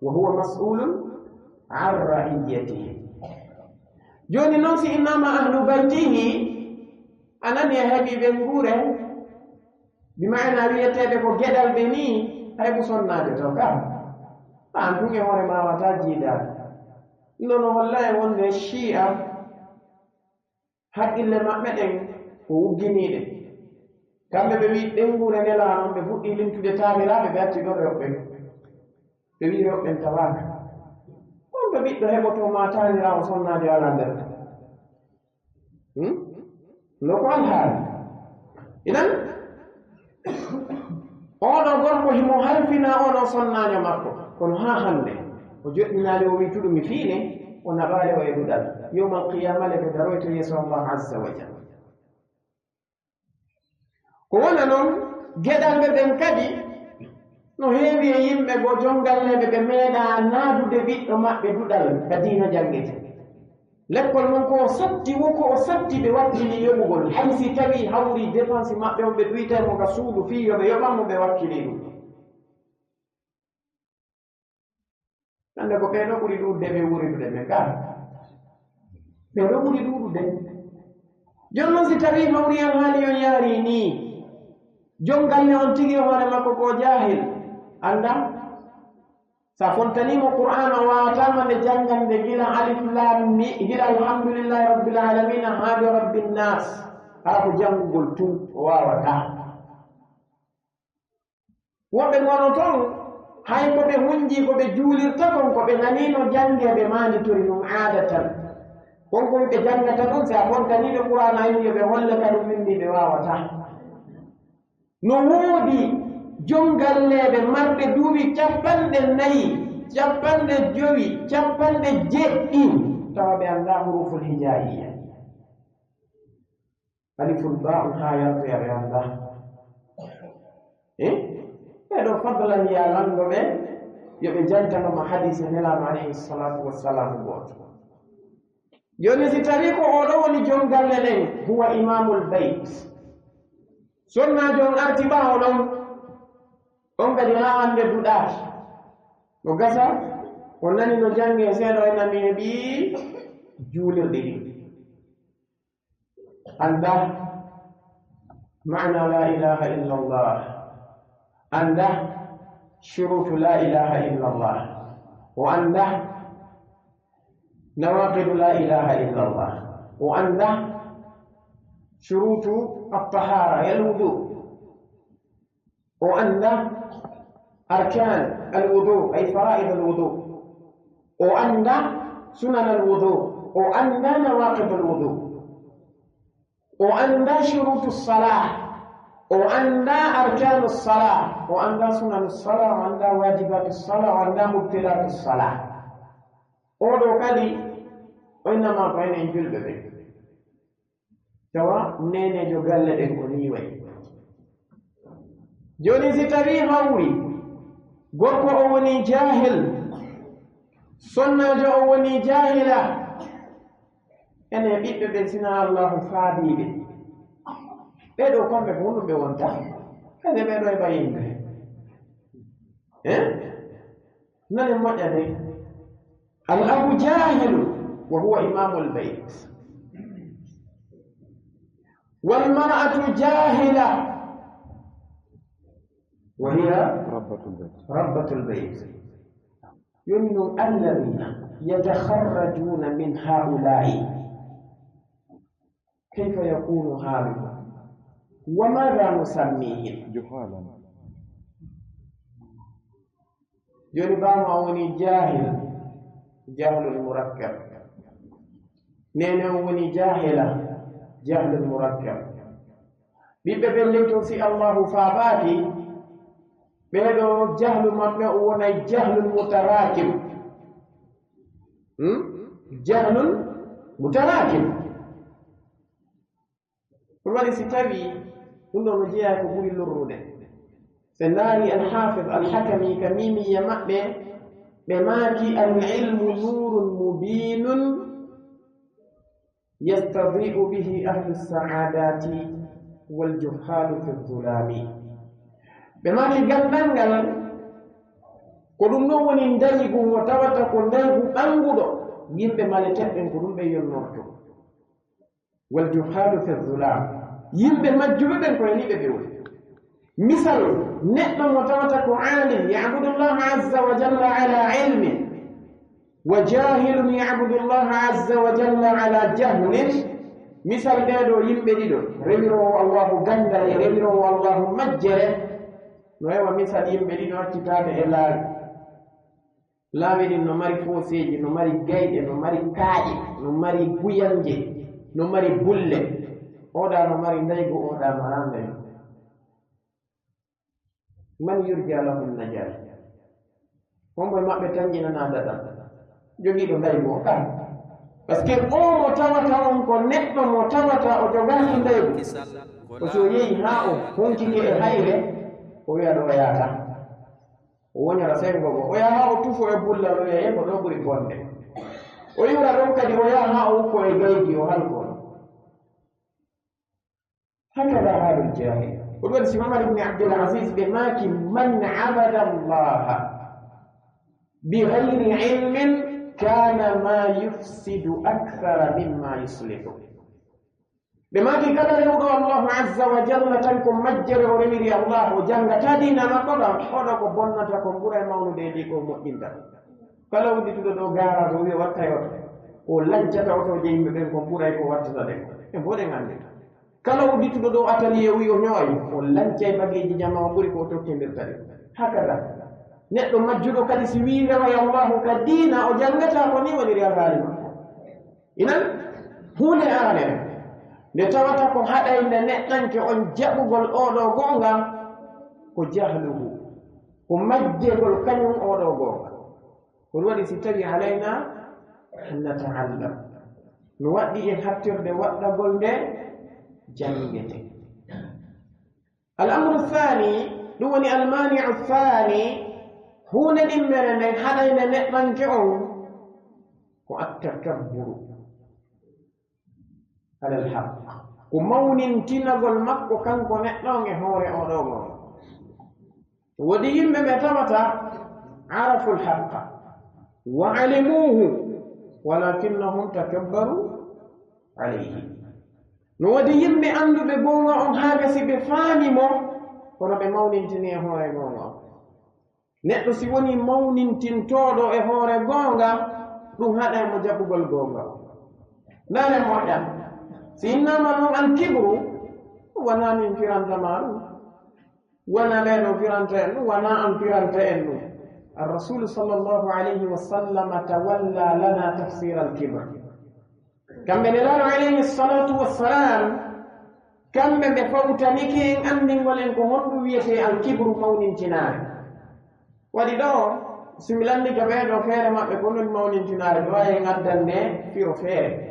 Wa huwa mas'ulun an ra'iyyatihi. Jooni non si innaama ahlu baytihi, a nani a heɓi ɓe nguure, bi maana wi'eteeɓe ko geɗalɓe nii, hay ko sonnaajo taw ka. An tun e hoore maa wataa jiidaade. Ɗum ɗoo no holla e wonde Shi'a haqqille maɓɓe ɗen ko ugginiiɗe. Kamɓe ɓe wi'i ɓen nguure Nelaaɗo on, ɓe fuɗɗii limtude taaniraaɓe, ɓe acci ɗon rewɓe. Ɓe wi'i rewɓe ɓen tawaaka. On ɗo ɓiɗɗo heɓotoo maa taaniraawo sonnaajo alaa nder ton? Hmm? No ko alhaali. Idan, oo ɗoo gorko himo halfinaa oo ɗoo sonnaajo makko. Kono haa hannde, o joɗɗinaali, o wi'i, "Tuɗu mi fiine," o naɓaali o e duɗal. Yawmal qiyaama le ɓe daroyto yeeso Allah azza wa jalla. Ko wona non, geɗalɓe ɓen kadi, no heewi e yimɓe goo jongalleeɓe ɓe meeɗaa naadude ɓiɗɗo maɓɓe duɗal ka diina janngete. Lekkol non ko o satti, wo ko o satti ɓe wakkilii yoɓugol, hay si tawii hawrii dépense maɓɓe on, ɓe ɗuytay mo ka suudu fii yo ɓe yoɓan mo, ɓe wakkilii ɗum. Hannde ko ɓee ɗoo ɓuri ɗuuɗude ɓe wuuridude ɓe gaa. Ɓee ɗoo ɓuri ɗuuɗude. Jooni non si tawii hawri alhaali on yaarii nii, jon galle on tigi e hoore makko ko jaahil, annda? Sa fontanii mo Qur'aana, o waawataa ma nde janngande gila alif laam mi, gila alhamdulillahi rabbil aalamiina haa jo rabbin naas. Hara ko janngugol tun, o waawataa. Woɓɓe ngono ton, hay ko ɓe hunjii, ko ɓe juulirta kon, ko ɓe naniino janngeeɓe maanditori ɗum aadatan. Kon kon ɓe janngata ɗum, si a fontanii ɓe Qur'aana, a wi'i yo ɓe holle ka ɗum winndi, ɓe waawataa. No woodi jongalleeɓe marɓe duuɓi cappanɗe nayi, cappanɗe jowi, cappanɗe jeɗɗi, tawa ɓe anndaa huruuful hijaa'iyya. Alifun baa'un haa yaltoya ɓe anndaa. Eh? Ɓee ɗoo fadlan yaa lanɗo ɓe, yo ɓe jantano ma hadiise Nelaaɗo alayhi salaatu wa salaamu gooto. Jooni si tawii ko oo ɗoo woni jon galle ɗen, huwa imaamul bayt. Sonnaajo on arti ɓaawo ɗon, on kadi haa hannde duɗaaki. No gasa, o nani no janngee seeɗa, o nani mi heɓii juulirɗi ɗin. Annda maana laa ilaaha illallah. Annda shuruutu laa ilaaha illallah. O annda nawaaqidu laa ilaaha illallah. O annda shuruutu at-tahaara, al-wudu. O annda arkaan al-wudu, ay faraa'id al-wudu. O annda sunan al-wudu. O annda nawaaqid al-wudu. O annda shuruutu salah. O annda arkaanu salah. O annda sunanu salah. O annda waajibaatu salah. O annda mubtilaatu salah. Oo ɗoo kadi, o innama ko enen julɓe ɓen. Tawa neeneejo galle ɗen ko nii wayi. Jooni si tawii hawri, gorko o woni jaahil, sonnaajo o woni jaahila, enen ɓiɓɓe ɓen, sinaa Allaahu faabii ɓe, ɓee ɗoo kamɓe ko honɗum ɓe wonta? Kadi ɓee ɗoo e ɓayinde. Eh? Nani moƴƴa de. Al abu jahilun wa huwa imamul bayt. Wal mar'atu jahila wa hiya ربة البيت. ربة البيت. Yoni non, alladhina yatakharrajuna min haula'i. كيف يكون حالهم؟ وماذا نسميهم؟ جهالا. Jooni, baa ma o woni jaahil, jahlun murakkab. Neene on woni jaahila, jahlun murakkab. Ɓiɓɓe ɓen ley ton, si Allaahu faabaaki, ɓee ɗoo jahlu maɓɓe o wonay jahlun mutaraakib. Hmm? Jahlun mutaraakib. Ɗun waɗi si tawii ɗun ɗoo no jeyaa ko ɓuri lorrude. Si en ndaarii Al-Haafid Al-Hakami ka miimiyya maɓɓe, ɓe maaki: "Al-ilmu nuurun mubiinun yastadii'u bihi ahlu sa'aadaati wal juhhaalu fi dhulaami." Ɓe maaki ganndal ngal ko ɗun ɗoo woni ndaygu mo tawata ko ndaygu ɓannguɗo, yimɓe maleteeɓe ɓen ko ɗun ɓe yonnortoo. Wal juhhaalu fi dhulaam. Yimɓe majjuɓe ɓen ko e niɓe ɓe woni. Misal, neɗɗo mo tawata ko aalim, ya'budu Llaaha azza wa jalla ala ilmin, wa jaahilun ya'budu Llaaha azza wa jalla ala jahlin. Misal ɓee ɗoo yimɓe ɗiɗo, rewiroowo Allaahu ganndal e rewiroowo Allaahu majjere, no hewa misal yimɓe ɗiɗo accitaaɓe e laawi. Laawi ɗin no mari fooseeji, no mari gayɗe, no mari kaaƴe, no mari guyanje, no mari bulle. Oɗa no mari ndaygu, oɗa mara ndaygu. Man yurja lahu najat? Hombo e maɓɓe tanƴinanaa daɗal? Jogiiɗo ndaygu o kan. Parce que oo mo tawata on ko neɗɗo mo tawata o jogaaki ndaygu. Ko si o yehi haa o honcike e hayre, o wi'a ɗo o yaata. O woñora senngo goo. O yaha haa o tufo e bullal, o wi'a, "Ee, ko ɗo ɓuri bonde." O iwra ɗon kadi, o yaha haa o ukko e gaydi, o halko. Hakada halul jahil. Ko ɗum waɗi si Umar ibn Abdul Aziz ɓe maaki, "Man abada Allaha bi ghayri ilmin kana ma yufsidu akthara mimma yuslihu." Ɓe maaki, "Kala rewɗo Allahu azza wa jalla tan ko majjere o rewiri Allah, o janngataa diina makko kan, oɗo ko bonnata ko ɓura e mawnude e ɗi ko moƴƴinta." Kala uddituɗo ɗo garage o wi'a wattay oto, ko lancata otooje yimɓe ɓen ko ɓuray ko wattata ɗen. E mboɗen anndi. Kala uddituɗo ɗo atelier wi'i o ñooy, o lancay bageeji jama o ɓuri ko o tokkindirta ɗi. Hakada. Neɗɗo majjuɗo kadi si wi'i reway Allahu ka diina, o janngataa ko ni woni rewraali makko. Inan, huunde aranere nde tawata ko haɗaynde neɗɗanke on jaɓugol oo ɗoo goonga, ko jahluhu, ko majjegol kañum oo ɗoo goonga. Ko ɗum waɗi si tawi alayna an nata'allam. No waɗɗi en hattirde waɗɗagol nde janngete. Al amru thani, ɗum woni al mani'u thani, huunde ɗimmere nden haɗayde neɗɗanke on, ko at-takabburu alal haqq. Ko mawnintinagol makko kanko neɗɗo on e hoore oo ɗoo goonga. Woodi yimɓe ɓe tawata arafu al-haqqa wa alimuhu, walakinnahum takabbaru alayhi. No woodi yimɓe annduɓe goonga on haa gasi ɓe faami mo, kono ɓe mawnintini e hoore goonga on. Neɗɗo si woni mawnintintooɗo e hoore goonga, ɗum haɗay mo jaɓugol goonga on. Ndaare moƴƴa. Si innaama non al-kibru, wanaa min firanta ma ɗum. Wanaa ɓee ɗoo firanta en ɗum, wanaa an firanta en ɗum. Ar-Rasulu sallallahu alayhi wa sallam tawalla lana tafsir al-kibr. Kamɓe Nelaaɗo alayhi salatu wassalam, kamɓe ɓe fawtanike en anndingol en ko honɗum wiyetee al-kibru, mawnintinaare. Waɗi ɗoo, si mi lanndike ɓee ɗoo feere maɓɓe, ko non mawnintinaare, ɓe waawi en addande firo feere.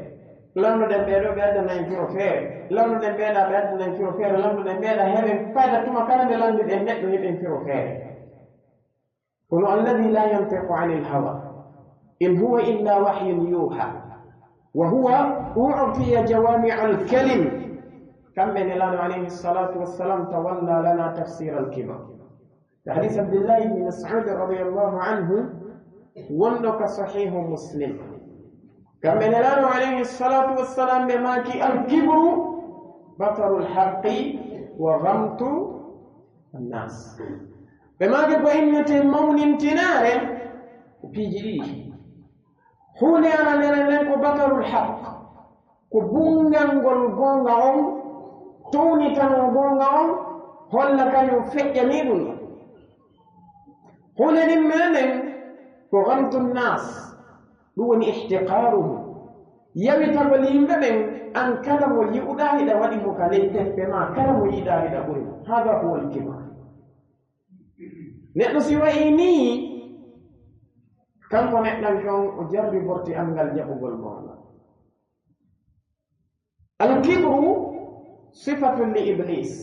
Lannoɗen ɓee ɗoo, ɓe addana en firo feere. Lannoɗen ɓee ɗaa, ɓe addana en firo feere. Lannoɗen ɓee ɗaa, heɓen fayda tuma kala nde lannduɗen neɗɗo, heɓen firo feere. Kono alladhi la yantiqu anil hawa, in huwa illa wahyun yuha, wa huwa u'tiya jawami'al kalim. Kamɓe Nelaaɗo alayhi salatu wassalam tawalla lana tafsir al-kibr. Ka hadis Abdullah ibn Mas'ud radiyallahu anhu, wonɗo ka Sahihu Muslim. Kamɓe Nelaaɗo alayhi salatu wassalam ɓe maaki, "Al-kibru batarul haqqi wa ghamtu an-nas." Ɓe maaki ko innete mawnintinaare ko piiji ɗiɗi. Huunde aranere nden ko batarul haqq, ko bunngangol goonga on, townitanoo goonga on, holla kañum feƴƴanii ɗum ɗon. Huunde ɗimmere nden ko ghamtu nnas, ɗum woni ihtiqaruhu, yawitagol yimɓe ɓen, an kala mo yi'uɗaa hiɗa waɗi mo ka ley teppe maa, kala mo yi'uɗaa hiɗa ɓuri mo. Hada huwa al-kibr. Neɗɗo si wa'ii nii, kanko neɗɗanke on o jarriborti anngal jaɓugol goonga. Al-kibru sifatun li Iblis.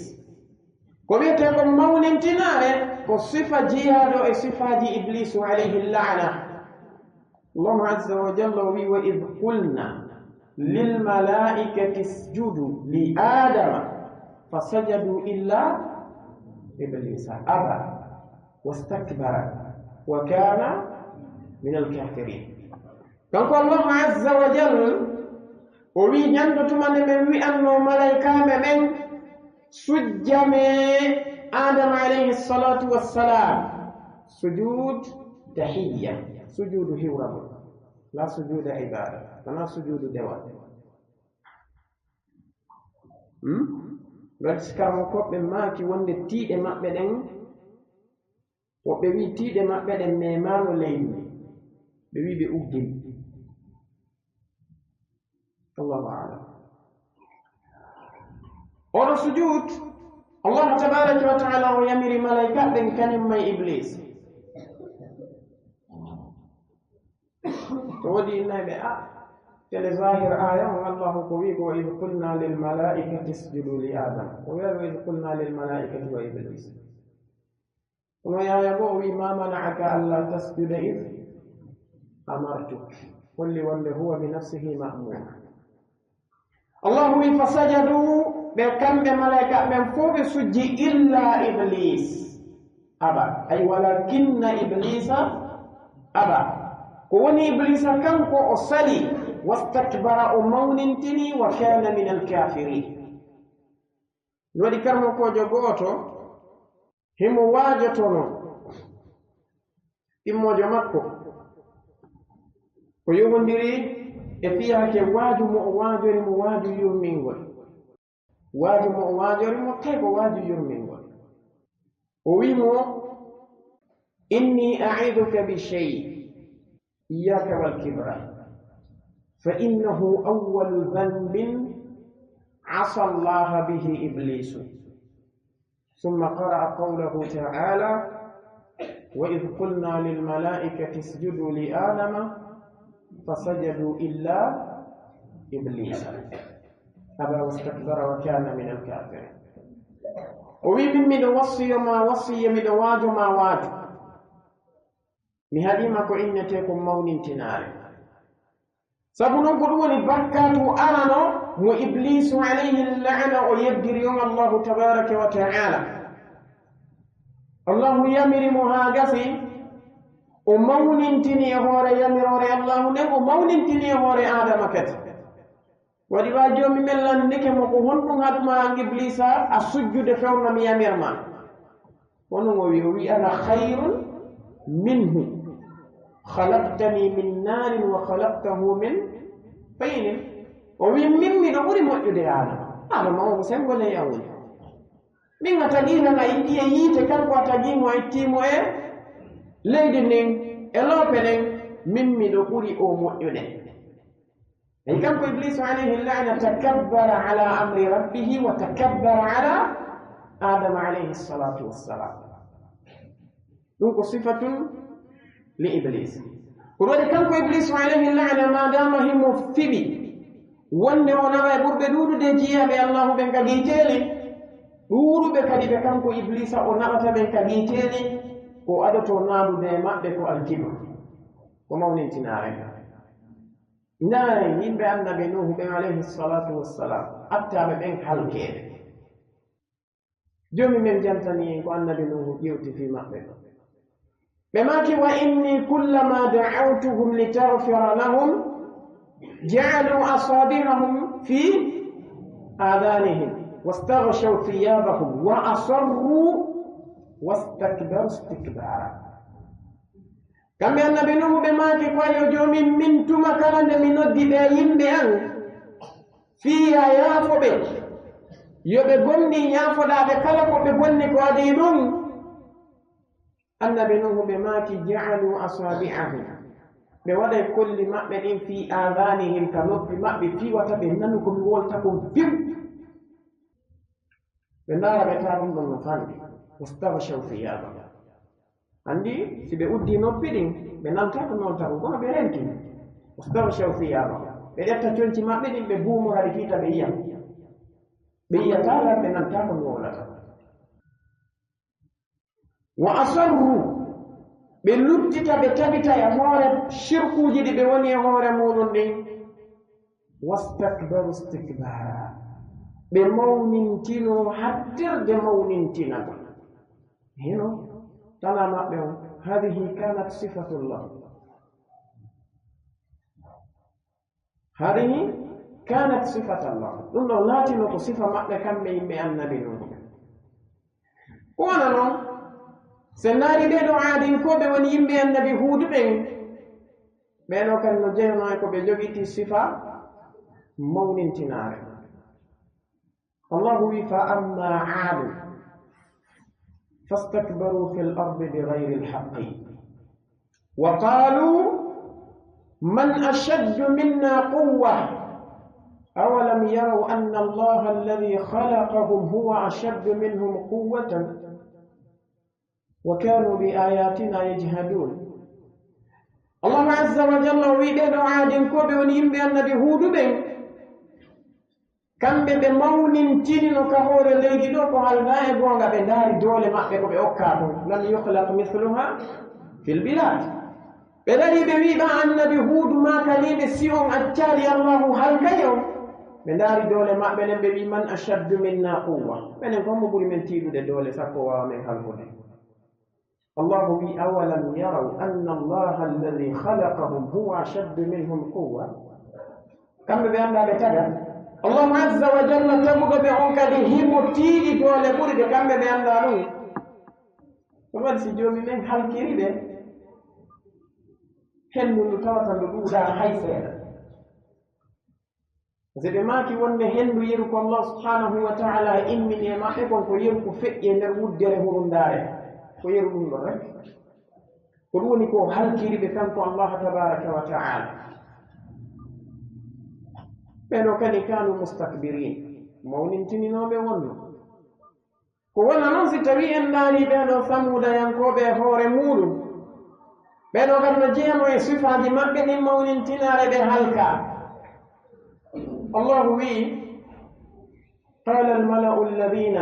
Ko wi'etee kon mawnintinaare, ko sifa jiyaaɗo e sifaaji Ibliisu alayhi la'na. Allahu azza wa jalla o wi'i, "Wa idh qulna lil malaa'ikati isjudu li Aadama fasajadu illa Ibliisa aba wastakbara wa kaana minal kaafiriin." Kanko Allahu azza wa jalla, o wi'i, ɲande tuma nde men wi'annoo malaykaaɓe ɓen, "Sujjanee Aadama alayhi salaatu wassalaam." Sujuud tahiyya, sujuudu hiwragol, laa sujuuda ibaada, wanaa sujuudu dewal. Hmm? Ɗon si karamokooɓe maaki wonde tiiɗe maɓɓe ɗen, woɓɓe wi'i tiiɗe maɓɓe ɗen memaano leydi, ɓe wi'i ɓe uggini. Allahu a'lam. Oɗo sujuud, Allahu tabaaraka wa ta'ala o yamiri malaa'ika ɓen kañum ma e Ibliis. To woodi inna ɓe, a, tele zahir aya on, Allahu ko wi'i ko, "Wa idh qulna lil malaa'ikati isjudu li Adam." Ko wi'a, "Wa idh qulna lil malaa'ikati wa Ibliis." Kono Yahya bo o wi'i, "Ma mana'aka alla tasjuda idh amartuk." Holli wonde huwa bi nafsihi ma'mur. Allahu wi'i, "Fasajadu," ɓe kamɓe malaa'ika ɓen fow ɓe sujji, "illa Ibliis aba." Ay, "walakinna Ibliisa aba." Ko woni Ibliisa kanko o sali, "wastakbara," o mawnintini, "wa kaana minal kaafiriin." Ɗun waɗi karmokoojo go'oto, himo waajotono ɗimmoojo makko. Ko yowondiri e fiyaake waaju mo o waajori mo waaju yurmingol. Waaju mo o waajori mo, tawi ko waaju yurmingol. O wi'i mo, "Inni a'iduka bi shay', iyyaka wal kibra, fa innahu awwalu dhanbin asa Allaha bihi Ibliisu." ثم قرأ قوله تعالى: "وإذ قلنا للملائكة اسجدوا لآدم فسجدوا إلا إبليس أبى واستكبر وكان من الكافرين." O wi'i, "Min miɗo wasiyo ma wasiya, miɗo waajo ma waaju. Mi haɗii ma ko innetee kon mawnintinaare." Sabu non ko ɗun woni bakkaatu arano mo Ibliisu alayhi la'ana o yeddiri on Allahu tabaaraka wa ta'ala. Allahu yamiri mo haa gasi, o mawnintini e hoore yamiroore Allahu nden, o mawnintini e hoore Aadama kadi. Waɗi wa Joomi men landike mo ko honɗun haɗu ma an Ibliisa a sujjude fewndo mi yamir ma. Kono o wi'i, o wi'i, "Ana khayrun minhu, khalaqtani min narin wa khalaqtahu min tinin." O wi'i, "Min miɗo ɓuri moƴƴude Aadama. Aadama on ko sengo ley an woni. Min a tagii lan a itti e yiite, kanko a tagii mo a itti mo e leydi ndin, e loope ɗen. Min miɗo ɓuri o moƴƴude." Ey, kanko Ibliisu alayhi la'na takabbara ala amri rabbihi wa takabbara ala Adama alayhi salatu wassalam. Ɗun ko sifatun li Ibliis. Ko ɗun waɗi kanko Ibliisu alayhi la'na, maadaama himo fiɓi wonde o naɓa e ɓurɓe ɗuuɗude jiyaaɓe Allaahu ɓen ka giiteeli, ɗuuɗuɓe kadi ɓe kanko Ibliisa o naɓata ɓen ka giiteeli, ko adotoo naanude e maɓɓe ko alkibru, ko mawnintinaare. Njaaree yimɓe Annabi Nuuhu ɓen, alayhi salaatu wassalaam, attaaɓe ɓen halkeede. Joomi men jantanii en ko Annabi Nuuhu ƴewti fii maɓɓe. Ɓe maaki, "Wa inni kullamaa da'awtuhum litaghfira lahum, ja'aluu asaabi'ahum fii aadaanihim, wastaghshaw thiyaabahum, wa asarruu wastakbaru istikbaaraa." Kamɓe Annabi Nuuhu ɓe maaki ko, "Yo Joomi, min tuma kala nde mi noddi ɓee yimɓe an, fii yo a yaafo ɓe, yo ɓe gomɗin yaafoɗaa ɓe kala ko ɓe bonni ko adii ɗun." Annabi Nuuhu ɓe maaki, "Ja'aluu asaabi'ahum." Ɓe waɗay kolli maɓɓe ɗin fii aadaanihim, ka noppi maɓɓe, fii wata ɓe nanu ko mi wolta kon few. Ɓe ndaara ɓe tawa ɗun ɗon no fanɗi. Wastaghshaw thiyaabahum. Anndi, si ɓe uddii noppi ɗin, ɓe nantaa ko nolta kon, kono ɓe renti. Wastaghshaw thiyaabahum. Ɓe ƴetta conci maɓɓe ɗin, ɓe buumora ɗi fii ta ɓe yi'a. Ɓe yi'ataa lan, ɓe nantaa ko nolata. Wa asarru, ɓe luttita, ɓe tabita e hoore shirkuuji ɗi ɓe woni e hoore muuɗun ɗin. Wastakbaru istikbaara, ɓe mawnintinoo hattirde mawnintinagol. Hino tanaa maɓɓe on, haadihi kaanat sifatullah. Haadihi kaanat sifatullah. Ɗun ɗon laatino ko sifa maɓɓe kamɓe yimɓe Annabi Nuuhu. Ko wano non, si en ndaarii ɓee ɗoo Aadinkooɓe woni yimɓe Annabi Huudu ɓen, ɓee ɗoo kan no jeyanoo e ko ɓe jogitii sifa mawnintinaare. Allaahu wi'i, "Fa ammaa Aadun fastakbaru fil ardi bi gayril haqqi." Wa qaaluu man ashaddu minnaa quwwa أولم يروا أن الله الذي خلقهم هو أشد منهم قوة وكانوا بآياتنا يجحدون. Allahu azza wa jalla o wi'i ɓee ɗoo Aadinkooɓe woni yimɓe Annabi Huudu ɓen, kamɓe ɓe mawnintinino ka hoore leydi ɗoo ko halkaa e goonga, ɓe ndaari doole maɓɓe ko ɓe okkaa kon, لم يخلق مثلها في البلاد. Ɓe darii ɓe wi'i ɓaa Annabi Huudu maakanii ɓe si on accaali Allaahu halkay on, ɓe ndaari doole maɓɓe nden ɓe wi'i من أشد منا قوة, menen ko hombo ɓuri men tiiɗude doole sakko waawa men halkude? Allaahu wi'i أولم يروا أن الله الذي خلقهم هو أشد منهم قوة. Kamɓe ɓe anndaa ɓe tagaa. Allaahu azza wa jalla taguɗo ɓe on kadi himo tiiɗi doole ɓuri ɓe, kamɓe ɓe anndaa ɗum. Ko waɗi si Joomi men halkiri ɓe, henndu ndu tawata ndu ɗuuɗaa hay seeɗa. Si ɓe maaki wonde henndu yeru ko Allah subhanahu wa ta'ala immini e maɓɓe kon, ko yeru ko feƴƴi e nder wuddere hurundaare, ko yeru ɗum ɗon rek. Ko ɗum woni ko halkiri ɓe kanko Allah tabaraka wa ta'ala. Ɓe ɗoo kadi كانوا مستكبرين, mawnintininooɓe wonno. Ko wona non si tawii en ndaarii ɓee ɗoo Samuudayankooɓe e hoore muuɗum, ɓee ɗoo kadi no jeyanoo e sifaaji maɓɓe ɗin mawnintinaare ɓe halkaa. Allahu wi'i, قال الملأ الذين،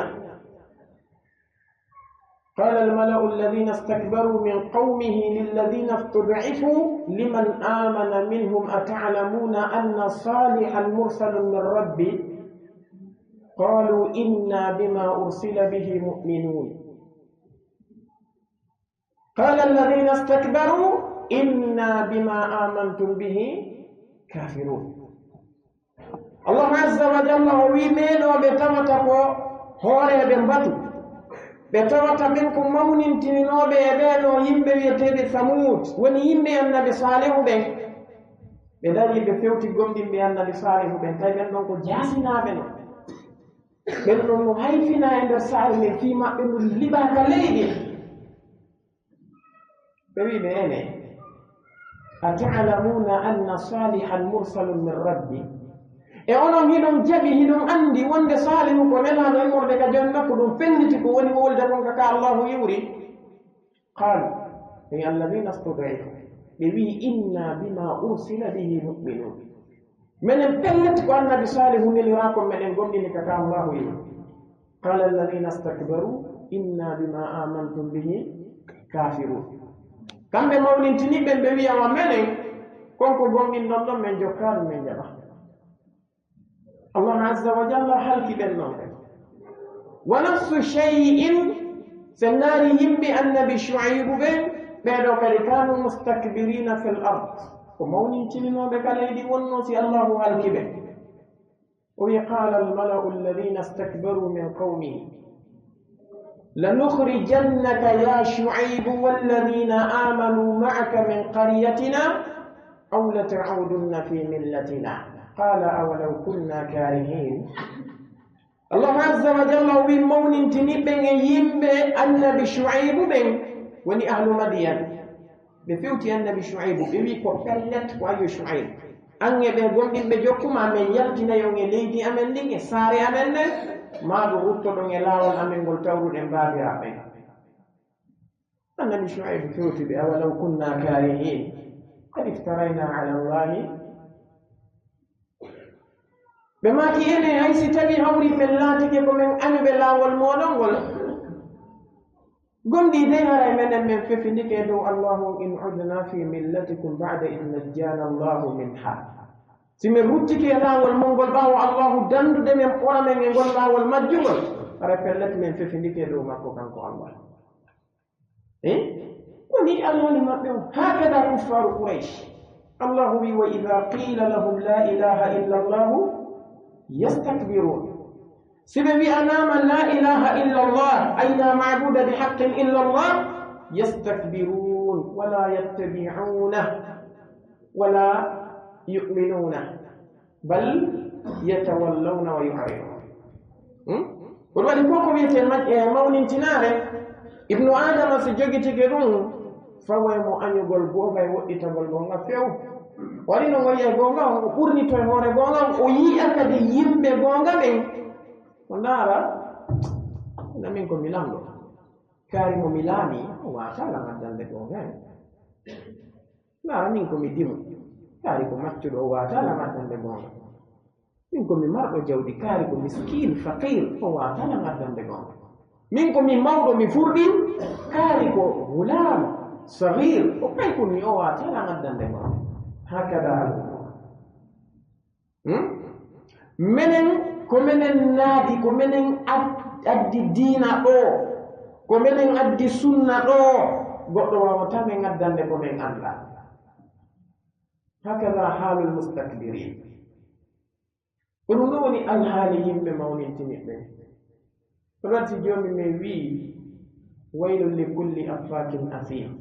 قال الملأ الذين استكبروا من قومه للذين استضعفوا لمن آمن منهم أتعلمون أن صالحا مرسل من ربه قالوا إنا بما أرسل به مؤمنون. قال الذين استكبروا إنا بما آمنتم به كافرون. Allahu azza wa jalla o wi'i, ɓee ɗoo ɓe tawata ko hooreeɓe mbatu, ɓe tawata ɓen ko mawnintininooɓe e ɓee ɗoo yimɓe wi'eteeɓe Samuud, woni yimɓe Annabi Saalihu ɓen. Ɓe darii ɓe fewti gomɗinɓe Annabi Saalihu ɓen, tawi ɓen ɗon ko jaasinaaɓe non. Ɓen ɗon no hayfinaa e nder saare nden, fii maɓɓe ndun liɓaa ka leydi. Ɓe wi'i ɓe, enen, أتعلمون أن صالحا مرسل من ربه. E onon hiɗon jaɓi, hiɗon anndi wonde Saalihu ko nelaano immorde ka Joomi makko, ɗum felliti ko woni wolde kon ka, ka Allahu iwri? قالوا، أي الذين استضعفوا. Ɓe wi'i, إنا بما أرسل به مؤمنون. Menen pellet ko Annabi Saalihu neliraa kon, meɗen gomɗini ka, ka Allahu iwri. قال الذين استكبروا إنا بما آمنتم به كافرون. Kamɓe mawnintini ɓen, ɓe wi'a wa menen, kon ko gomɗinɗon ɗon, men jokkaa ɗum, men jaɓaa. Allah azza wa jalla halki ɓen non. ونفس الشيء, si en ndaarii yimɓe Annabi Shu'aybu ɓen, ɓee ɗoo kadi كانوا مستكبرين في الأرض. Ko mawnintininooɓe ka leydi wonnoo si Allahu halki ɓe. O wi'i, قال الملأ الذين استكبروا من قومه لنخرجنك يا شعيب والذين آمنوا معك من قريتنا أو لتعودن في ملتنا قال أولو كنا كارهين. Allahu azza wa jalla o wi'i, mawnintini ɓen e yimɓe Annabi Shu'aybu ɓen, woni ahlu Madiyan. Ɓe fewti Annabi Shu'aybu, ɓe wi'i, ko pellet ko an yo Shu'aybu. An e ɓee gomɗinɓe jokku maa, men yaltinay on e leydi amen ndin, e saare amen nden, maa ɗum ruttoɗon e laawol amen ngol tawruɗen baabiraaɓe. Annabi Shu'aybu fewti ɓe, أولو كنا كارهين قد افترينا على الله. Ɓe maaki, enen, hay si tawii hawri men laatike ko men añuɓe laawol mooɗon ngol, gomɗii dey haray menen men fefindike e dow Allaahu on, إن عدنا في ملتكم بعد إذ نجانا الله منها. Si men ruttike e laawol mon ngol ɓaawo Allaahu dandude men, ɓora men e ngol laawol majjungol, haray pellet men fefindike e dow makko kanko Allah. Eh? Ko nii alhaali maɓɓe on. هكذا كفار قريش. Allaahu wi'i, وإذا قيل لهم لا إله إلا الله يستكبرون. Si ɓe wi'anaama, لا إله إلا الله، أي لا معبود بحق إلا الله، يستكبرون، ولا يتبعونه، ولا يؤمنونه، بل يتولون ويعرضون. Hmm? Ko ɗum waɗi ko ko wi'etee maj-, eh, mawnintinaare, Ibnu Aadama si jogitike ɗum, faway mo añugol goonga e woɗɗitagol goonga few. Wari no o yi'a goonga on, o ɓurnitoo e hoore goonga on, o yi'a kadi yimɓe goonga ɓen. O ndaara, "Ina min ko mi lamɗo. Kaari mo mi laamii, o waawataa lan addande goonga en. Ndaara min ko mi dimo. Kaari ko maccuɗo, o waawataa lan addande goonga. Min ko mi marɗo jawdi, kaari ko miskiin, faqiir, o waawataa lan addande goonga. Min ko mi mawɗo, mi furɗi, kaari ko gulaam, sagiir, o paykun mi, o waawataa lan addande goonga." Hakada al-umur. Hmm? Menen, ko menen naati, ko menen ad-, addi diina ɗoo, ko menen addi sunna ɗoo, goɗɗo waawataa men addande ko men anndaa. Hakada halul mustakbirin. Ko ɗum ɗoo woni alhaali yimɓe mawnintiniiɓe ɓen. Ko ɗum waɗi Joomi men wi'i, "Waylun li kulli affaakin asiim,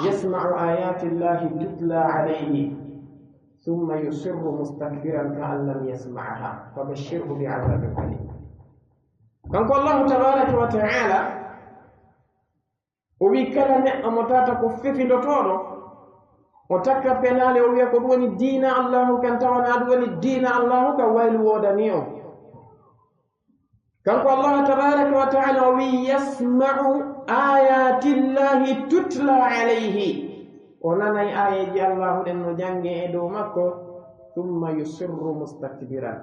yasma'u aayaati Llaahi tutlaa alayhi, summa yusirru mustakbiran ka'an lam yasma'haa, fabashshirhu bi azaabin aliim." Kanko Allaahu tabaaraka wa ta'aala, o wi'i, kala neɗɗo mo tawata ko fefindotooɗo, o takka penaale, o wi'a ko ɗum woni diina Allaahu kan, tawa naa ɗum woni diina Allaahu kan, waylu woodanii on. Kanko Allaahu tabaaraka wa ta'aala o wi'i, "Yasma'u aayaati Llaahi tutlaa alayhi." O nanay aayeeje Allaahu ɗen no janngee e dow makko, "summa yusirru mustakbiran."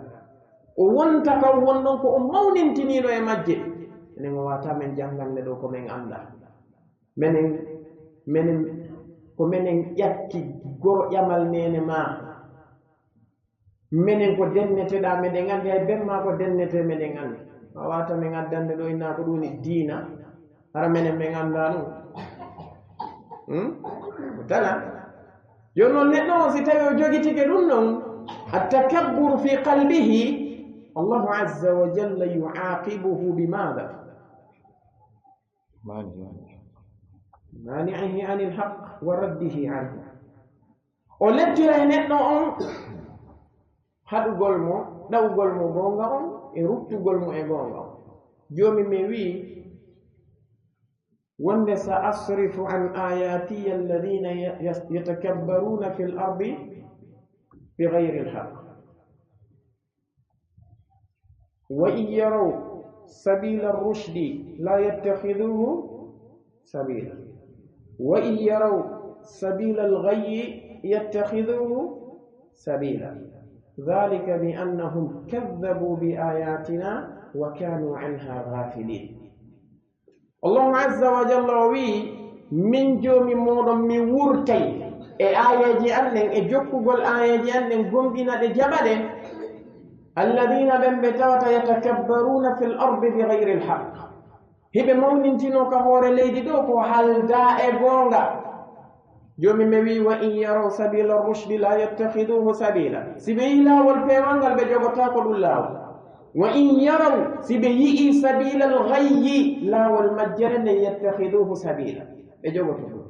O wonta kan wonɗon ko o mawnintiniiɗo e majje. Enen o waawataa men janngande ɗoo ko men anndaa. Menen, menen, ko menen ƴakki goro ƴamal neene maa. Menen ko denneteɗaa, meɗen anndi, hay ben maa ko dennetee, meɗen anndi. A waawataa men addande ɗoo inna ko ɗum woni diina. Hara menen men anndaa ɗum. Hmm? Ko tana. Jooni non neɗɗo on, si tawii o jogitike ɗum non, at-takabburu fi qalbihi, Allahu azza wa jalla yu'aqibuhu bi maada? Maani'ihi anil haqq wa raddihi anhu. O lettiray neɗɗo on haɗugol mo, ɗawugol mo goonga on, e ruttugol mo e goonga on. Joomi men wi'i, wonde, "Sa asrifu an ayatiya alladhina ya-, yas-, yatakabbaruna fil ardi bi ghayril haqq." وإن يروا سبيل الرشد لا يتخذوه سبيلا، وإن يروا سبيل الغي يتخذوه سبيلا، ذلك بأنهم كذبوا بآياتنا وكانوا عنها غافلين. Allahu azza wa jalla o wi'i, min Joomi mooɗon, mi wurtay e aayeeje an ɗen, e jokkugol aayeeje an ɗen, gomɗina ɗe, jaɓa ɗe, alladina, ɓen ɓe tawata, yatakabbaruna fil ardi bi ghayril haqq, hiɓe mawnintinoo ka hoore leydi ɗoo ko haldaa e goonga. Joomi men wi'i, "Wa in yaraw sabila rushdi la yattakhiduhu sabila." Si ɓe yi'i laawol peewal ngal, ɓe jogotaako ɗum laawol. "Wa in yaraw," si ɓe yi'i, "sabilal ghayyi," laawol majjere nden, "yattakhiduhu sabila," ɓe jogoto ɗum.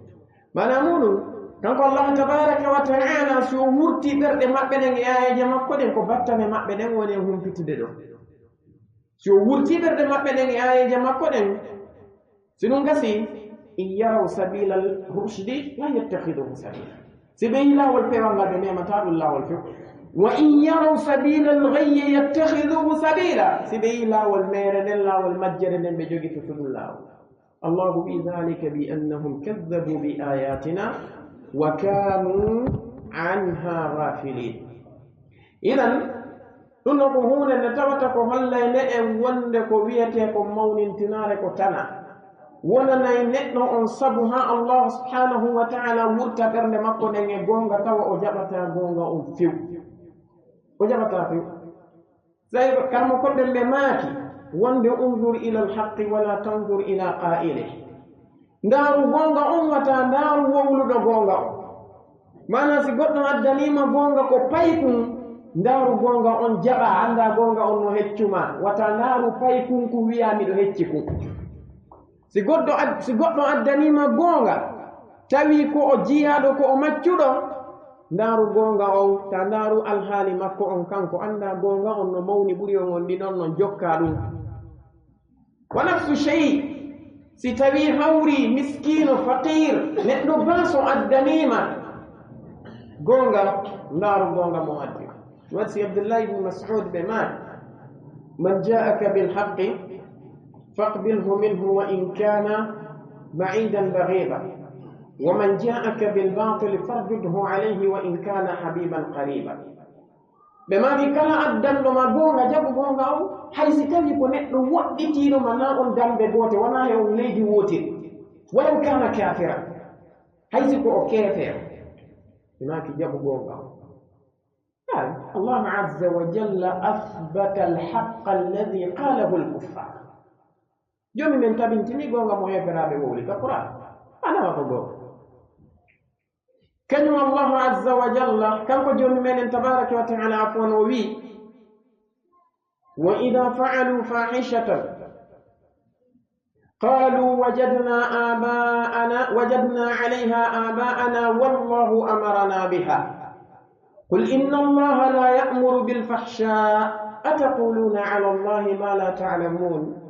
Maanaa muuɗum, kanko Allahu tabaraka wa ta'ala, si o wurtii ɓerɗe maɓɓe ɗen e aayeeje makko ɗen, ko battane maɓɓe ɗen woni e humpitude ɗon. Si o wurtii ɓerɗe maɓɓe ɗen e aayeeje makko ɗen, si ɗum gasii, "In yaraw sabiilal rushdi laa yattakhiduhu sabiila." Si ɓe yi'i laawol peewal ngal, ɓe memataa ɗum laawol few. "Wa in yaraw sabiilal ghayyi yattakhiduhu sabiila." Si ɓe yi'i laawol meere nden, laawol majjere nden, ɓe jogitoto ɗum laawol. Allahu wi'i, "Dhalika bi annahum kadhabu bi ayatina wa kanu anha ghafilin." Idan, ɗum ɗoo ko huunde nde tawata ko hollay ne en wonde ko wi'etee ko mawnintinaare ko tana. Wonanay neɗɗo on sabu haa Allah subhanahu wa ta'ala wurta ɓernde makko nden e goonga, tawa o jaɓataa goonga on few. O jaɓataa few. Tawi kammo ko ɓen ɓe maaki wonde, "Unzur ilal haqqi wala tanzur ila qaa'ilih." Ndaaru goonga on, wata ndaaru wowluɗo goonga on. Maanaa, si goɗɗo addaniima goonga ko paykun, ndaaru goonga on jaɓaa, anndaa goonga on no heccu maa. Wata ndaaru paykun kun, wi'aa, "Miɗo hecci kun." Si goɗɗo ad-, si goɗɗo addaniima goonga, tawi ko o jiyaaɗo, ko o maccuɗo, ndaaru goonga on, ta ndaaru alhaali makko on, kanko anndaa goonga on no mawni, ɓuri on, on ɗiɗon non jokkaa ɗum. Wa nafsu shay, si tawii hawri miskiino, faqiir, neɗɗo baaso addaniima, Goonga, ndaaru goonga mo addi. Waɗi si Abdullahi ibn Mas'ud ɓe maaki, "Man ja'aka bil haqqi faqbilhu minhu wa in kana ba'idan baghiba, wa man ja'aka bil batili fardudhu alayhi wa in kana habiban qariba." Ɓe maaki, "Kala addanɗo ma goonga, jaɓu goonga on, hay si tawii ko neɗɗo woɗɗitiiɗo ma, naa on dambe goote, wanaa he on leydi wootiri, walaw kana kafira, hay si ko o keefeero." Ɓe maaki, "Jaɓu goonga on." Ay, Allahu azza wa jalla athbata al-haqqa alladhi qalahu al-kuffar. Joomi men tabintini goonga mo heeferaaɓe wowli ka Qur'an. Ana ko goonga. Kañum Allahu azza wa jalla, kanko Joomi meɗen tabaraka wa ta'ala, afwan, o wi'i, "Wa idha fa'alu fahishatan qalu wajadna aba'ana, wajadna 'alayha aba'ana wallahu amarana biha. Qul inna Allaha la ya'muru bil fahsha, ataquluna 'ala Allahi ma la ta'lamun."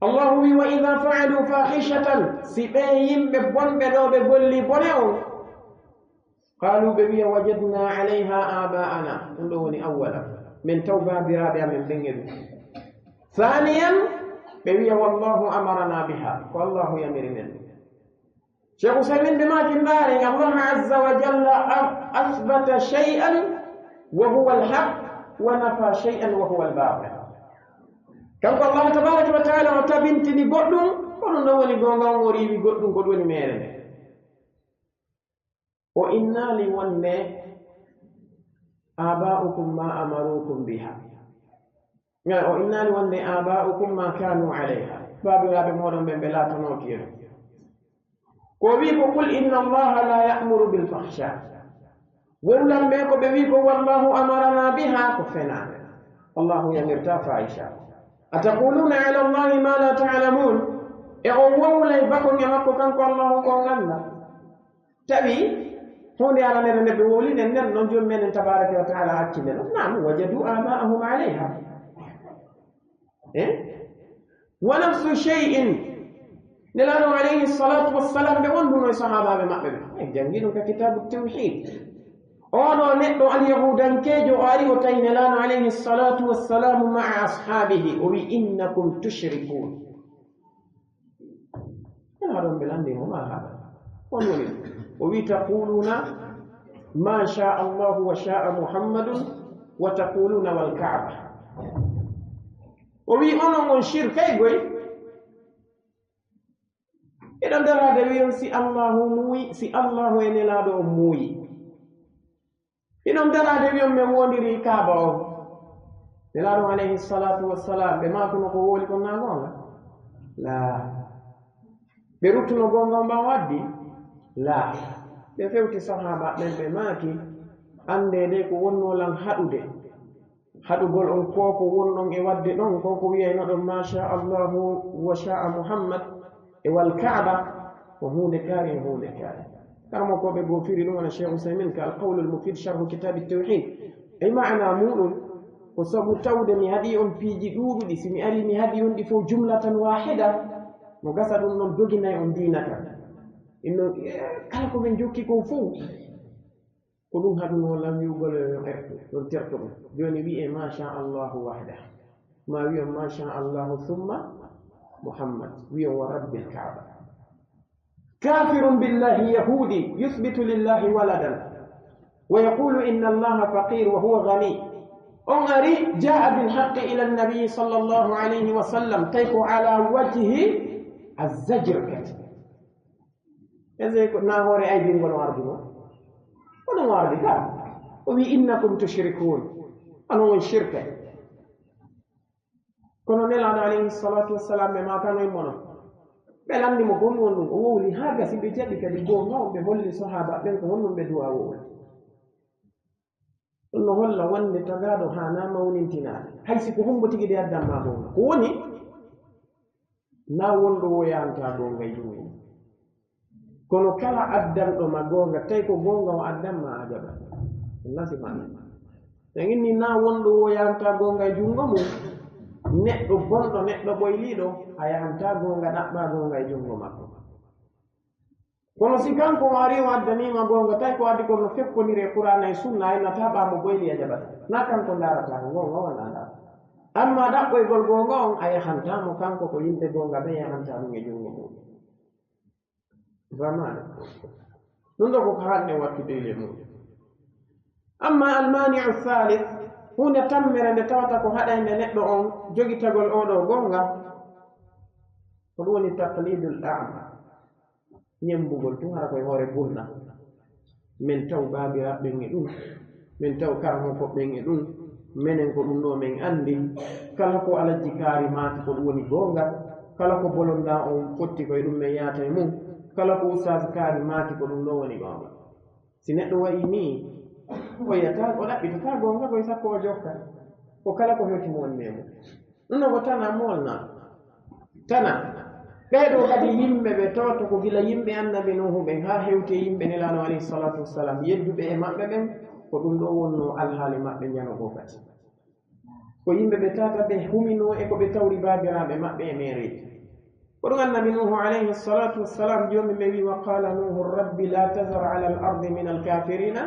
Allahu wi'i, "Wa idha fa'alu fahishatan," si ɓee yimɓe bonɓe ɗoo ɓe golli bone on, "qalu," ɓe wi'a, "wajadna 'alayha aba'ana," ɗum ɗoo woni awwala, "men taw baabiraaɓe amen ɓen e ɗum." "Thaniyan," ɓe wi'a, "wallahu amarana biha," ko Allahu yamiri men ɗum. Sheikh Usaymin ɓe maaki, ndaari, Allah azza wa jalla a-, athbata shay'an wa huwa al-haq, wa nafa shay'an wa huwa al-batil. Kanko Allah tabaraka wa ta'ala o tabintini goɗɗum, ko ɗum ɗon woni goonga, on o riiwi goɗɗum, ko ɗum woni meere nde. O innaali wonde, "Aba'ukum ma amarukum biha." Nga o innaali wonde, "Aba'ukum ma kanu alayha." Baabiraaɓe mooɗon ɓen ɓe laatanooki e ɗum. Ko o wi'i ko, "Qul inna Allaha la ya'muru bil fahsha." Wowlan ɓe ko ɓe wi'i ko, "Wallahu amarana biha," ko fenaande. Allahu yamirta fahisha. "Ataquluna ala Allahi ma la ta'lamun." E on wowlay bakon e makko kanko Allahu ko on annda. Tawi huunde aranere nde ɓe wowli nden, nden non Joomi meɗen tabaraka wa ta'ala accinde non. Naam, wajadu aba'ahum alayha. Eh? Wa nafsu shay'in. Nelaaɗo alayhi salatu wassalam, ɓe wonduno e sahaabaaɓe maɓɓe ɓe. En janngi ɗum ka kitaabu tawhid. Oɗo neɗɗo alyahudankeejo, o ari o tawi Nelaaɗo alayhi salatu wassalamu ma'a ashaabihi. O wi, "Innakum tushrikun." Ena ɗon ɓe lanndi mo, ma haala. On woni ɗum. O wi, "Taquluna ma sha Allahu wa sha Muhammadun wa taquluna wal Ka'ba." O wi, "Onon on shirkay goy. Hiɗon daraade wi'on si Allahu muuyi, si Allahu e Nelaaɗo on muuyi. Hiɗon daraade wi'on men wondiri Kaaba on." Nelaaɗo alayhi salatu wassalam, ɓe maakuno ko wowli kon na goonga? Laa. Ɓe ruttuno goonga on ɓaawo addi? Laa. Ɓe fewti sahaaba ɓen, ɓe maaki, "Anndee de ko wonnoo lan haɗude. Haɗugol on ko ko wonɗon e waɗde ɗon, ko ko wi'aynoɗon, ma sha Allahu wa sha Muhammad e wal Kaaba, ko huunde kaari e huunde kaari." Karamokooɓe goo firi ɗum wona Cheikh Usaymin ka Al Qawlul Mufid Sharhu Kitaabi Tawhid. E maana muuɗum, ko sabu tawde mi haɗi on piiji ɗuuɗuɗi, si mi ari mi haɗi on ɗi fof jumlatan waahida, no gasa ɗum non doginay on diina kan. Inno, eh, kala ko min jokki kon fof, ko ɗum haɗunoo lan wi'ugol yo on ertu, yo on terto ɗum. Jooni wi'ee, ma sha Allahu wahda. Ma wi'on, ma sha Allahu thumma Muhammad. Wi'on, wa rabbil Kaaba. Kafirun billahi yahudi yuthbitu lillahi waladan. Wa yaqulu inna Allaha faqir wa huwa ghani. On ari, jaa bil haqqi ila nabi sallallahu alayhi wa sallam. Tawi ko ala wajhi az-zajr kadi. Ese ko na hoore aybingol o arduno? Ko ɗum o ardi ka. O wi, "Innakum tushrikun." Ano on shirka. Kono Nelaaɗo alayhi salatu wassalam ɓe maakano e mono. Ɓe lanndi mo ko honɗum won ɗum. O wowli haa gasi ɓe jaɓi kadi goonga on ɓe holli sahaaba ɓen ko honɗum ɓe du'a wowla. Ɗum no holla wonde tagaaɗo haanaa mawnintinaade. Hay si ko hombo tigi de addan ma goonga. Ko woni, na wonɗo woyanta goonga e junngo mum. Kono kala addanɗo ma goonga, tawi ko goonga o addan ma, a jaɓat. Ɗum nasi maana. Sen inni na wonɗo woyanta goonga e junngo mum, neɗɗo bonɗo, neɗɗo ɓoyliiɗo, a yahanta goonga, ɗaɓɓa goonga e junngo makko. Kono si kanko o arii o addanii ma goonga, tawi ko addi kon no fekkondiree Qur'aana e Sunna, a innataa ɓaamo boyli a jaɓata. Na kanko ndaarataa ko goonga walla a ndaarataa. Amma ɗaɓɓoygol goonga on, a yahantaa mo kanko, ko yimɓe goonga ɓen yahantaa ɗum e junngo mu'un. Vraiment. Ɗum ɗoo ko ko haanɗen wattude e ley mu'un. Amma almaani'u saalis, huunde tammere nde tawata ko haɗaynde neɗɗo on jogitagol oo ɗoo goonga, ko ɗum woni taqlidul a'ma. Ñemmbugol tun hara ko e hoore bunna. Men taw baabiraaɓe ɓen e ɗun, men taw karamoko ɓen e ɗun, menen ko ɗun ɗoo men anndi. Kala ko Alajji Kaari maaki ko ɗun woni goonga, kala ko bolondaa on fotti ko e ɗun men yaata e mun, kala ko Ustaas Kaari maaki ko ɗun ɗoo woni goonga. Si neɗɗo wa'i nii, o yi'ataa, o ɗaɓɓitataa goonga koy sakko o jokka. Ko kala ko hewti mo woni men mun. Ɗun ɗoo ko tana moolna. Tana. Ɓee ɗoo kadi yimɓe ɓe tawata ko gila yimɓe Annabi Nuuhu ɓen haa hewti e yimɓe Nelaaɗo alayhi salaatu wassalaam, yedduɓe e maɓɓe ɓen, ko ɗun ɗoo wonnoo alhaali maɓɓe njano goo kadi. Ko yimɓe ɓe tata ɓe huminoo e ko ɓe tawri baabiraaɓe maɓɓe e meereeji. Ko ɗun Annabi Nuuhu alayhi salaatu wassalaam, Joomi men wi'i, وقال نوح رب لا تذر على الأرض من الكافرين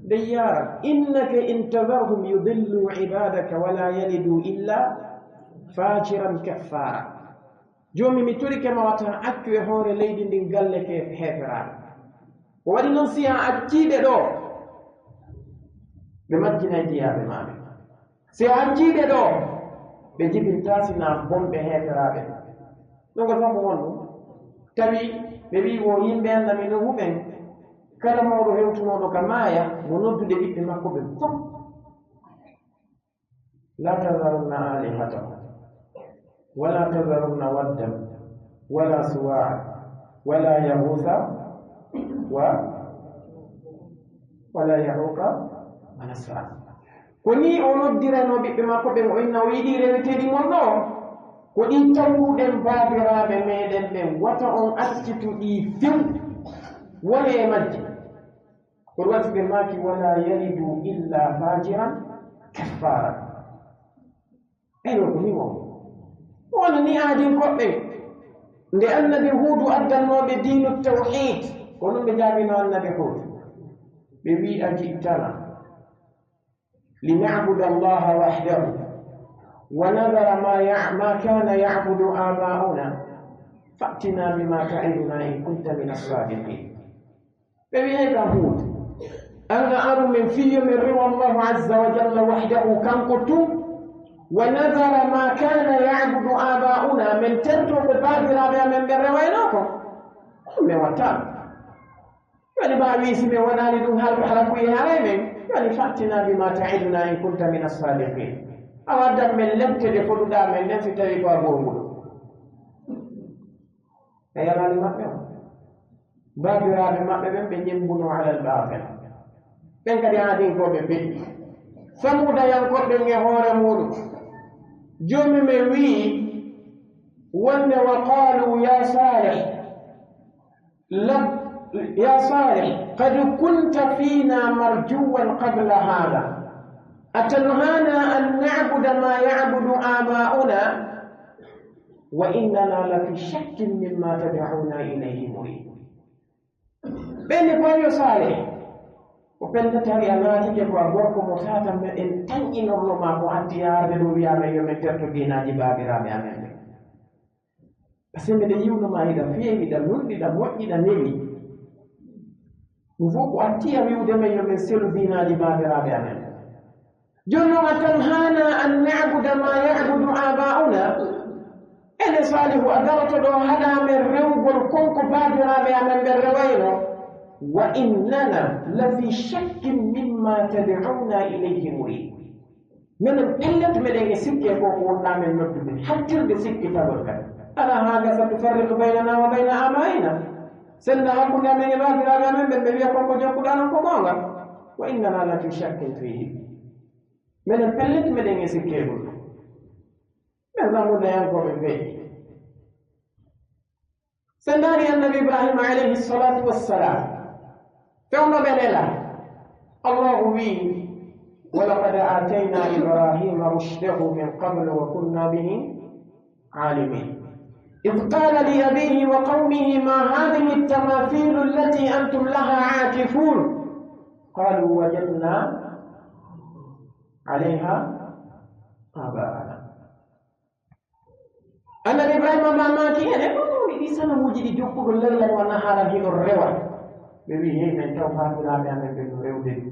ديارا إنك إن تذرهم يضلوا عبادك ولا يلدوا إلا فاجرا كفارا. Joomi, mi torike ma wata accu e hoore leydi ndin galle ke heeferaaɓe. Ko waɗi non si a accii ɓe ɗoo, ɓe majjinay jiyaaɓe maa ɓen. Si a accii ɓe ɗoo, ɓe jibintaa si naa bonɓe heeferaaɓe. Ɗun ko sabu honɗun? Tawi ɓe wi'i wo yimɓe Annabi Nuuhu ɓen, kala mawɗo hewtunooɗo ka maaya, mo noddude ɓiɓɓe makko ɓen fow. لا تذرن آلهتكم ولا تذرن ودا ولا سواعا ولا يغوث و ولا يعوق ونسرا. Ko nii o noddirayno ɓiɓɓe makko ɓen, o inna o yiɗi reweteeɗi mon ɗoo. Ko ɗi tawruɗen baabiraaɓe meɗen ɓen, wata on accitu ɗi few, wonee e majji. Ko ɗun waɗi ɓe maaki, ولا يلدوا إلا فاجرا كفارا. Eyyo, ko nii woni. Wona nii aadin koɓɓe. Nde Annabi Huudu addannoo ɓe diinu tawhiid, ko ɗun ɓe jaabinoo Annabi Huudu. Ɓe wi'i, أجئتنا لنعبد الله وحده ونذر ما يع-، ما كان يعبد آباؤنا فأتنا بما تعدنا إن كنت من الصادقين. Ɓe wi'ay ka Huud, an a aru men fii yo men rewa Allahu azza wa jalla wahdahu, kanko tun, wa nadhara ma kana ya'budu aba'una, men terto ko baabiraaɓe amen ɓen rewaynoo kon. Men wattaano. Yoni ma wii si men waɗaali ɗun hara, hara ko e haray men. Yoni fa'tina bima ta'iduna in kunta mina sadiqin. A waddan men lepte ɗe foduɗaa men ɗen si tawii ko a goonguɗo. Ɓe yalaali maɓɓe on. Baabiraaɓe maɓɓe ɓen ɓe ñemmbunoo alal baatil. Ɓen kadi aadinkooɓe feƴƴi. Samuudayankooɓe ɓen e hoore muuɗum. Joomi men wi'i wonde wa qaalu ya Saalih, لب-، يا صالح، قد كنت فينا مرجوا قبل هذا، أتنهانا أن نعبد ما يعبد آباؤنا، وإننا لفي شك مما تدعونا إليه مريب. Ɓen ko yo Saalih, ko pelle tari a naatike ko a gorko mo tata meɗen tanƴinorno ma ko atti yaade ɗo wi'amen yo men terto diinaaji baabiraaɓe amen ɓen. Parce que miɗen yi'uno ma hiɗa feewi, hiɗa nunɗi, hiɗa moƴƴi, hiɗa newi. Ɗum fof ko a tiya wi'ude men yo men selu diinaaji baabiraaɓe amen. Jooni non, أتنهانا أن نعبد ما يعبد آباؤنا. Enen Saalihu, a daroto ɗo haɗa men rewugol kon ko baabiraaɓe amen ɓen rewayno. وإننا لفي شك مما تدعونا إليه مريب. Menen pellet, meɗen e sikke ko ko wonɗaa men noddude, hattirde sikkitagol kadi. Alaa haa gasa تفرق بيننا وبين آبائنا. Sennda hakkunde amen e baabiraaɓe amen ɓen, ɓe wi'a kon ko jokkuɗaa non ko goonga. وإننا لفي شك فيه. Menen pellet, meɗen e sikke ɗum. Men Samuudayankooɓe feƴƴi. Sen ndaari Annabi Ibraahiima alayhi salaatu wassalaam, fewndo ɓe nela, Allaahu wi'i, ولقد آتينا إبراهيم رشده من قبل وكنا به عالمين. إذ قال لأبيه وقومه ما هذه التماثيل التي أنتم لها عاكفون؟ قالوا وجدنا عليها آباءنا. Annabi Ibrahima maamaaki en, e ɗum ɗum ɗi sanamuuji ɗi jokkuɗo laylan wa nahaaran hiɗo rewa. Ɓe wi'i, "Hey, men taw baabiraaɓe amen ɓen no rewde ɗi.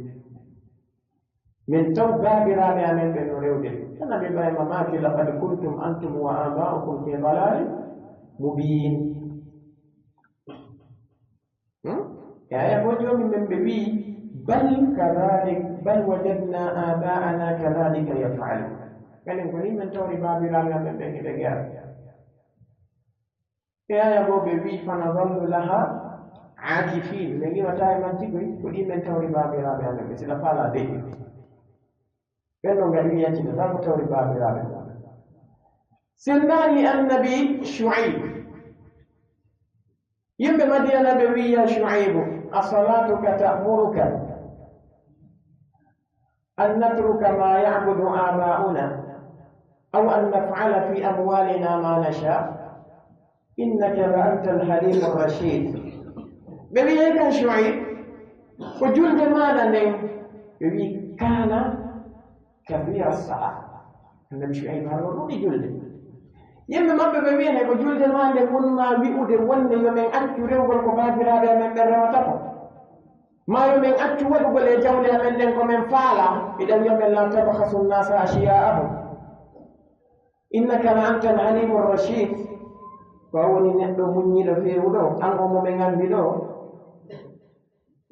Men taw baabiraaɓe amen ɓen no rewde ɗi." Annabi Ibrahima maaki, "Laqad kuntum antum wa aba'ukum fi dalalin mubin." Hmm? E aya goo Joomi men ɓe wi'i, "Bal kadhalik, bal wajadna aba'ana kadhalika yaf'alun." Kañum ko nii men tawri baabiraaɓe amen ɓen hiɓe gera. E aya goo ɓe wi'i, "Fanadhallu laha aakifin." Men iwataa e majji koy, ko nii men tawri baabiraaɓe amen ɓen, sila faalaa de. Ɓen non ngaɗi mi yaccita, taa ko tawri baabiraaɓe mum. Sen ndaari Annabi Shu'ayb. Yimɓe Madiyana ɓe wi'i, "Ya Shu'aybu, asalatuka ta'muruka an natruka ma ya'budu aba'una aw an naf'ala fi amwalina ma nasha? Innaka la antal halimur rashid." Ɓe wi'i, "Hey kan Shu'ayb, ko julde maaɗa nden?" Ɓe wi'i, "Kana kathira salah." Annabi Shu'ayb hano ɗuɗi julde. Yimɓe maɓɓe ɓe wi'ay, "Ko julde maa nde mun maa wi'ude wonde yo men accu rewgol ko baabiraaɓe amen ɓen rewata ko? Maa yo men accu waɗugol e jawle amen ɗen ko men faala?" Hiɗa wi'a men, "La tabkhasu nnasa ashya'ahum. Innaka la antal halimur rashid." Ko a woni neɗɗo muññiɗo feewuɗo, an o mo men anndi ɗo.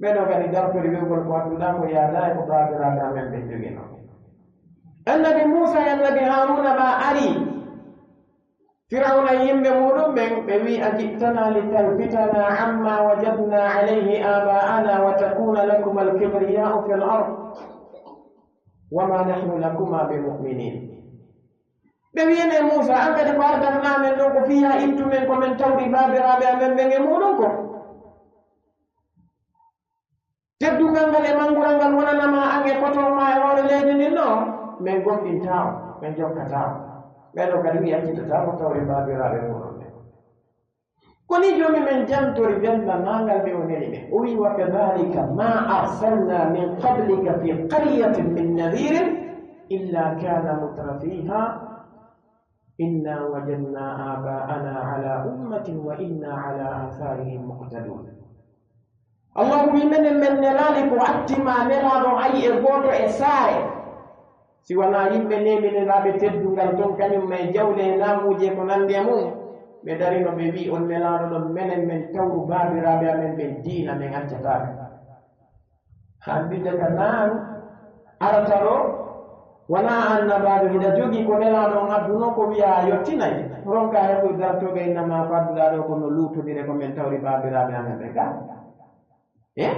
Ɓen o kadi dartori wi'ugol ko annduɗaa ko yaadaa e ko baabiraaɓe amen ɓen joginoo. Annabi Muusa e Annabi Haaruuna ɓa ari Firawna e yimɓe muuɗum ɓen, ɓe wi'i, "Aji'tana litalfitana amma wajadna alayhi aba'ana wa takuna lakuma alkibriya'u fil ard wa ma nahnu lakuma bimu'minin." Ɓe wi'ani e Muusa, "An kadi ko ardanɗaa men ɗoo ko fii haa ittu men ko men tawri baabiraaɓe amen ɓen e muuɗum ko?" Teddungal ngal e manngural ngal wonana ma an e kotor ma e hoore leydi ndin ɗoo, men gomɗintaa on, men jokkataa on. Ɓee ɗoo kadi mi accitataa ko tawri baabiraaɓe muuɗum ɓen. Ko nii Joomi men jantori denndaangal ɓe o neli ɓe. O wi'i, "Wa kadhalika ma arsalna min qablika fi qaryatin min nadhirin illa kana mutrafiha inna wajadna aba'ana ala ummatin wa inna ala atharihim muqtadun." Allahu wi'i, "Menen men nelaali ko atti ma nelaaɗo hay e gooto e saare, si wanaa yimɓe neeminiraaɓe teddungal ton, kañum e jawle e laamuuji e ko nanndi e mun. Ɓe darino, ɓe wi'i, 'On nelaaɗo ɗon, menen men tawru baabiraaɓe amen ɓen diina, men accataa ɓe.'" Haa mbiyde ka naan arata ɗoo, wanaa annabaajo hiɗa jogii ko nelaaɗo on addunoo ko wi'a a yottinay, ronkaa heɓude dartooɓe innama ko adduɗaa ɗoo ko no luutondiree ko men tawri baabiraaɓe amen ɓen gaa. Eh?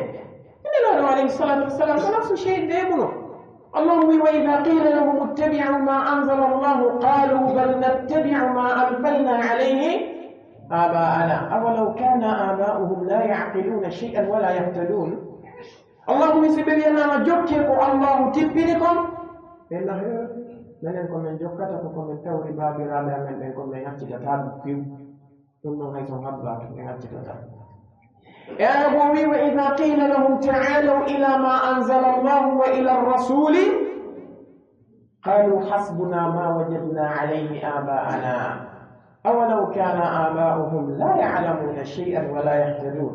Nelaaɗo alayhi salatu wassalam ko nafsu shey ndeemuno. Allahumma wa idha qila lahum ittabi'u ma anzala Allahu qalu bal nattabi'u ma alfayna alayhi aba'ana awalaw kana aba'uhum la ya'qiluna shay'an wa la yahtadun. Allahumma si ɓe wiyanaama jokkee ko Allahu tippini kon, ɓe na he, menen ko men jokkata ko ko men tawri baabiraaɓe amen ɓen, ko men accitataa ɗum piw. Ɗum ɗon hay so on habbaaki, en accitataa. E aya goo wi'i, "Wa idha qila lahum ta'alaw ila ma anzala Allahu wa ila ar-rasuli qalu hasbuna ma wajadna alayhi aba'ana awalaw kana aba'uhum la ya'lamuna shay'an wa la yahtadun."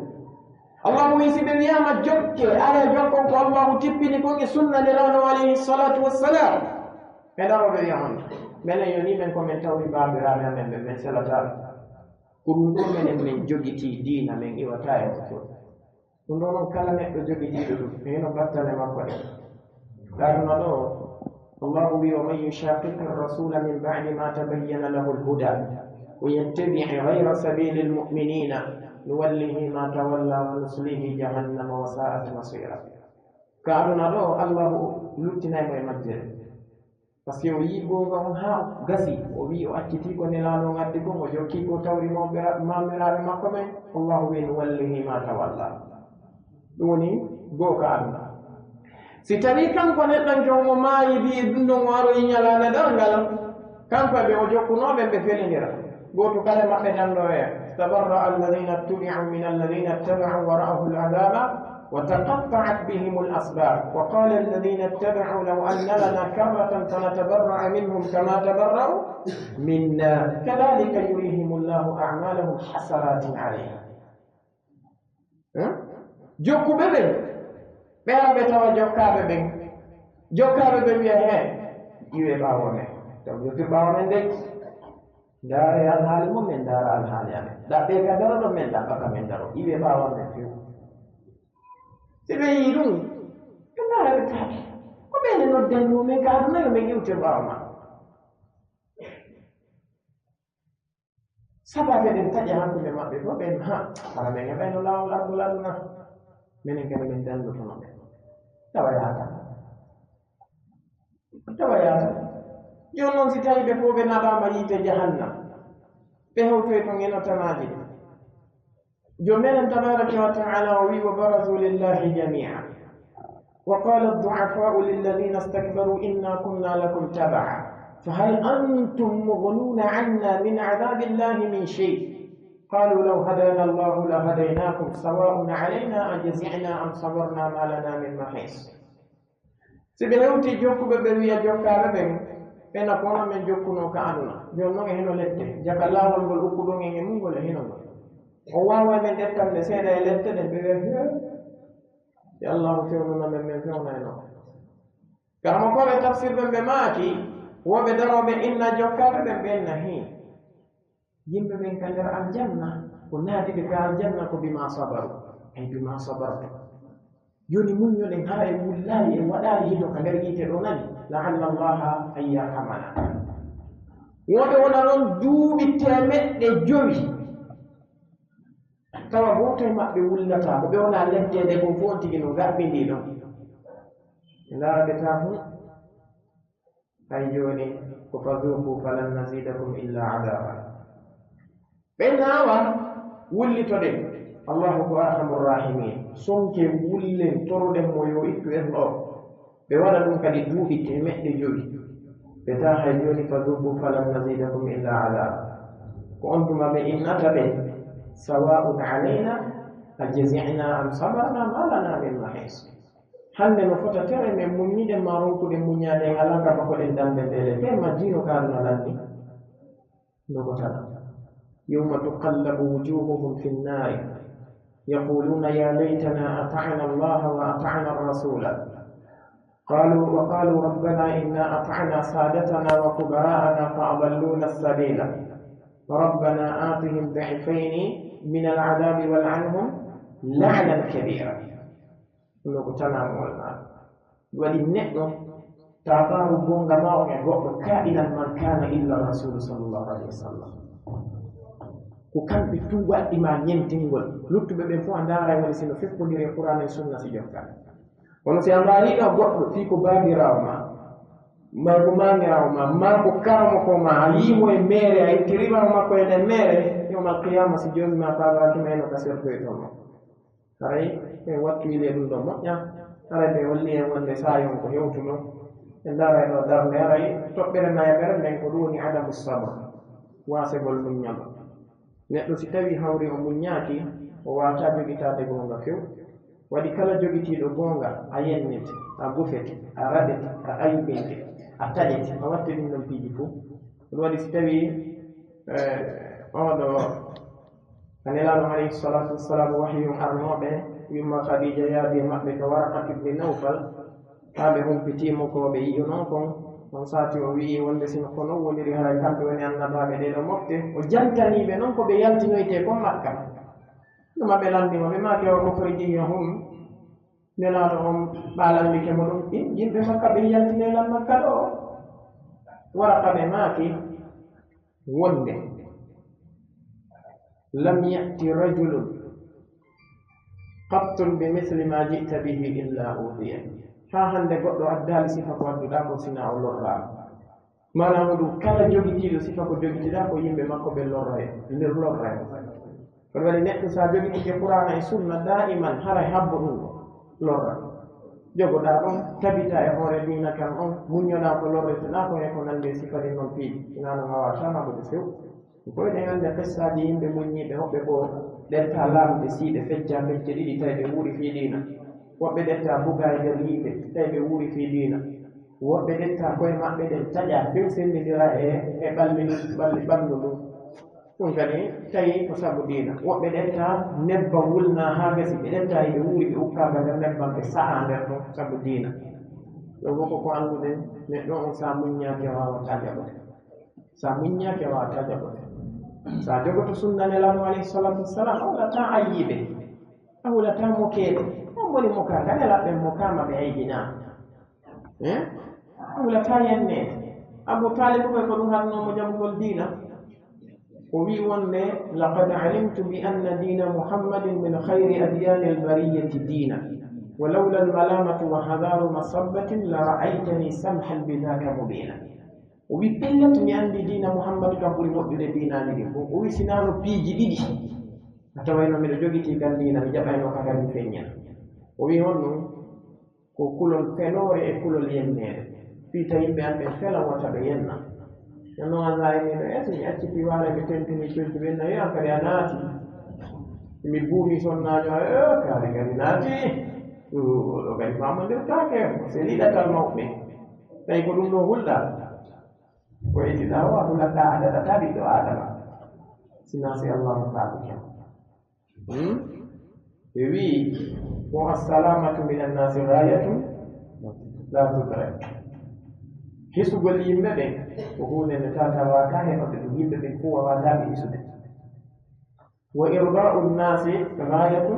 Allahu wi'i, si ɓe wiyaama jokkee, aree jokkon ko Allahu tippini kon e sunna Nelaaɗo alayhi salatu wassalam, ɓe daroo ɓe wi'a on, "Menen yo nii men ko men tawri baabiraaɓe amen ɓen, men selataa ɓe." Ko ɗum ɗoo menen men jogitii diina, men iwataa e makko. Ɗum ɗoo non kala neɗɗo jogitiiɗo ɗum, e hino battane makko ɗen. Ɗaɗuna ɗoo, Allahu wi'i, "Wa man yushaqiqi rasula min ba'di ma tabayyana lahu al-huda, wa yattabi' ghayra sabili al-mu'minina, nuwallihi ma tawalla wa nuslihi jahannama wa sa'at masira." Ka aduna ɗoo, Allahu luttinay mo e majjere. Parce que o yi'i goonga on haa gasi, o wi'i o accitii ko Nelaaɗo on addi kon, o jokkii ko tawri mawɓe-, maamiraaɓe makko ɓen, Allahu wi'i, "Nuwallihi ma tawalla." Ɗum woni gooka Alla. Si tawii kanko neɗɗo on, jon o maayi, wi'i ɗum ɗon o aroyi ɲalaande darngal, Kanko e ɓe o jokkunoo ɓen ɓe felinira. Gooto kala e maɓɓe nannoya. تبرأ الذين اتبعوا من الذين اتبعوا ورأوا العذاب وتقطعت بهم الأسباب وقال الذين اتبعوا لو أن لنا كرة فنتبرأ منهم كما تبرأوا منا كذلك يريهم الله أعمالهم حسرات عليهم. Jokkuɓe ɓen, ɓe ara ɓe tawa jokkaaɓe ɓen. Jokkaaɓe ɓen wi'a, "Hee, iwee ɓaawo men." Taw jokki ɓaawo men de. Ndaaree alhaali mum, men ndaara alhaali amen. Ɗaɓɓee ka daroɗon, men ɗaɓɓa ka men daro. Iwee ɓaawo men few. Si ɓe yi'i ɗum, ɓe ndaara ɓe tawi. Ko ɓen e nodden mumen ka aduna yo men iwte ɓaawo maa. Sabaade ɗen taƴa hakkunde maɓɓe fof, ɓen, "Ha, hara men heɓayno laawol argol aduna, menen kadi men danndotono ɓe." Tawa yaata. Tawa yaata. Jooni noon, si tawii ɓe fof ɓe naɓaama yiite jahannam, ɓe hewtoy toon e no tanaaji ɗin. Joom meɗen tabaaraka wa ta'aala o wi'i, "وبرزوا لله جميعا وقال الضعفاء للذين استكبروا إنا كنا لكم تبعا فهل أنتم مغنون عنا من عذاب الله من شيء قالوا لو هدانا الله لهديناكم سواء علينا أجزعنا أم صبرنا ما لنا من محيص." Si ɓe hewtii jokkuɓe ɓe wi'a jokkaaɓe ɓen, ɓe na kono men jokkunoo ka aduna. Jooni non e hino lette, jaka laawol ngol ukkuɗon en e mun ngol e hino ngol. O waaway men ƴettande seeɗa e lette ɗen, ɓe wi'a, "Hee, si Allaahu fewnuna men, men fewnayno." Karamokooɓe tafsir ɓen ɓe maaki, woɓɓe darooɓe inna jokkaaɓe ɓen, ɓe inna hii. Yimɓe ɓen ka nder aljanna, ko naati ɓe ka aljanna ko bima sabaru, ay bima sabartu. Jooni muññoɗen hara en wullaali, en waɗaali hino ka nder yiite ɗoo nani, la'alla Allaha an yarhamana. Wonɓe wona ɗon duuɓi teemeɗɗe jowi, tawa gooto e maɓɓe wullataa, ko ɓe wona leddeede kon fof on tigi no gaɓɓindii ɗon. Ɓe ndaara ɓe taa hun. Hay jooni ko fadhuqu falan nazidakum illa adaba. Ɓe naawa, wullitoɗen. Allahu ko arhamur rahimin. Sonke wullen, toroɗen mo yo ittu en ɗoo. Ɓe waɗa ɗum kadi duuɓi teemeɗɗe jowi. Ɓe taa hay jooni fadhuqu falan nazidakum illa adaba. Ko on tuma ɓe innata ɓe, sawa'un alayna a jazi'na am sabarna ma lana min mahis. Hannde no fota tere men muññiɗen maa ronkuɗen muññaade en alaa ka bakoɗen dambe ndeele, tee ma diino ka aduna lanni. Ndogotal. Yawma tuqallabu wujuhuhum fi nnaari. Yaquluna ya laytana ata'na Allaha wa ata'na ar-rasula. Qalu, wa qalu rabbana inna ata'na sadatana wa kubara'ana fa adalluna as-sabila. Rabbana atihim di'fayni min al-adabi wal'anhum la'nan kabira. Ɗum ɗoo ko tanaamuwol maɗa. Ɗum waɗi neɗɗo taabaaru goonga maa on e goɗɗo kaa'inan man kaana illa Rasuulu sallallahu alayhi wa sallam. Ko kamɓe tun waɗɗi maa ñentingol. Luttuɓe ɓen fof a ndaaray woni si no feppondiri e Qur'aana e Sunna si jokka. Kono si a maariino goɗɗo fii ko baabiraawo maa, maa ko maamiraawo maa, maa ko karamoko maa, a yii mo e meere, a itti riba makko e nder meere, yawmal qiyaama si Joomi maa faabaaki ma e no ka sertoytoo mo. Haray ɓen wattu ile ɗum ɗoo moƴƴa. Haray ɓe holli en wonde saayon ko hewtuno. Ɓe ndaara e ɗoo darnde, haray toɓɓere nayaɓere nden ko ɗum woni adamu sabr, waasegol muññal. Neɗɗo si tawii hawri o muññaaki, o waawataa jogitaade goonga few. Waɗi kala jogitiiɗo goonga, a yennete, a gufete, a raɗete, a aybinte, a taƴete, a watte ɗin ɗon piiji fow. Ɗum waɗi si tawii, eh, oɗo Ka Nelaaɗo alayhi salaatu wassalaam wahyu arnooɓe, yumma Khadija yaadi e maɓɓe ka Waraqat ibn Nawfal, haa ɓe humpitii mo ko ɓe yi'unoo kon. On saati o wi'i wonde sino ko non woniri, haray kamɓe woni annabaaɓe ɗee ɗoo mofte. O jantanii ɓe non ko ɓe yaltinoytee kon Makka. Ɗuma ɓe lanndi mo, ɓe maaki, "Wa ukhrijiyahum?" Nelaaɗo on ɓaalannike mo ɗum, "Ɗin yimɓe Makka ɓe yaltinee lan Makka ɗoo?" Waraqa ɓe maaki, wonde, "Lam ya'ti rajulun qattun bi misli ma ji'ta bihi illa udiya." Haa hannde goɗɗo addaali sifa ko adduɗaa kon, sinaa o lorraama. Maanaa mun ɗum, kala jogitiiɗo sifa ko jogitiɗaa, ko yimɓe makko ɓe lorray, lorray. Kono waɗi neɗɗo, so a jogitike Qur'aana e Sunna daa'iman, haray habbo ɗum ɗoo lorra. Jogoɗaa ɗon, tabitaa e hoore diina kan on, muññoɗaa ko lorreteɗaa kon e ko nanndi e sifaade non piiji. Hinaa non a waawataa haɓude few. Ko eɗen anndi qissaaji yimɓe muññiiɓe, woɓɓe goo ɗettaa laamu ɓe sii ɓe feccaa pecce ɗiɗi, tawi ɓe wuuri fii diina. Woɓɓe ɗettaa bugaa e nder yiite, tawi ɓe wuuri fii diina. Woɓɓe ɗettaa ko'e maɓɓe ɗen taƴaa few senndindira e, e ɓalli, ɓalli ɓanndu ndun. Ɗun kadi tawi ko sabu diina. Woɓɓe ɗettaa nebbam wulnaa haa gasi, ɓe ɗettaa hiɓe wuuri, ɓe ukkaaka nder nebbam, ɓe sa'aa nder ton sabu diina. Ɗoo fow ko ko annduɗen, neɗɗo on, si a muññaaki, a waawataa jaɓude. Si a muññaaki, a waawataa jaɓude. Si a jogoto sunna Nelaaɗo alayhi salaatu wassalaam, a hulataa ayyibe, a hulataa mokeede. On woni mokaaka, Nelaaɓe ɓen mokaama, ɓe aybinaama. Eh? A hulataa yenneede. Abu Taalib ɓe ko ɗun haɗnoo mo jaɓugol diina. O wi'i wonde, "لقد علمت بأن دين محمد من خير أديان البرية دينا، ولولا الملامة وحذار مصبة لرأيتني سمحا بذاك مبينا." O wi'i, "Pellet, mi anndi diina Muhammadu kan ɓuri moƴƴude diinaaji ɗin fow." O wi'i, "Si hinaa no piiji ɗiɗi, a tawayno miɗo jogitii kan diina, mi jaɓayno ka kadi mi feññina." O wi'i honɗun? Ko kulol feloore e kulol yenneede. Fii tawi yimɓe an ɓen felan wota ɓe yenna. Yo non Allah e miɗo esi, mi acci piwaare, mi tentini cuuɗi ɓen, nayi an kadi a naati. Mi buumi sonnaajo, eh, kaari kadi naati. Ɗoo kadi faamondirtaake, seli ɗatal mawɓe. Tawi ko ɗun ɗoo hulɗa. Ko etiɗaa o, a hulataa, a daɗataa ɓiɗɗo Aadama. Sinaa si Allaahu taala. Hmm? Ɓe wi'i, ko "السلامة من الناس غاية لا تدرك." Hisugol yimɓe ɓen ko huunde nde tawata waawataa heɓude ɗun, yimɓe ɓen fow waawataa ɓe hisude. "وإرضاء الناس غاية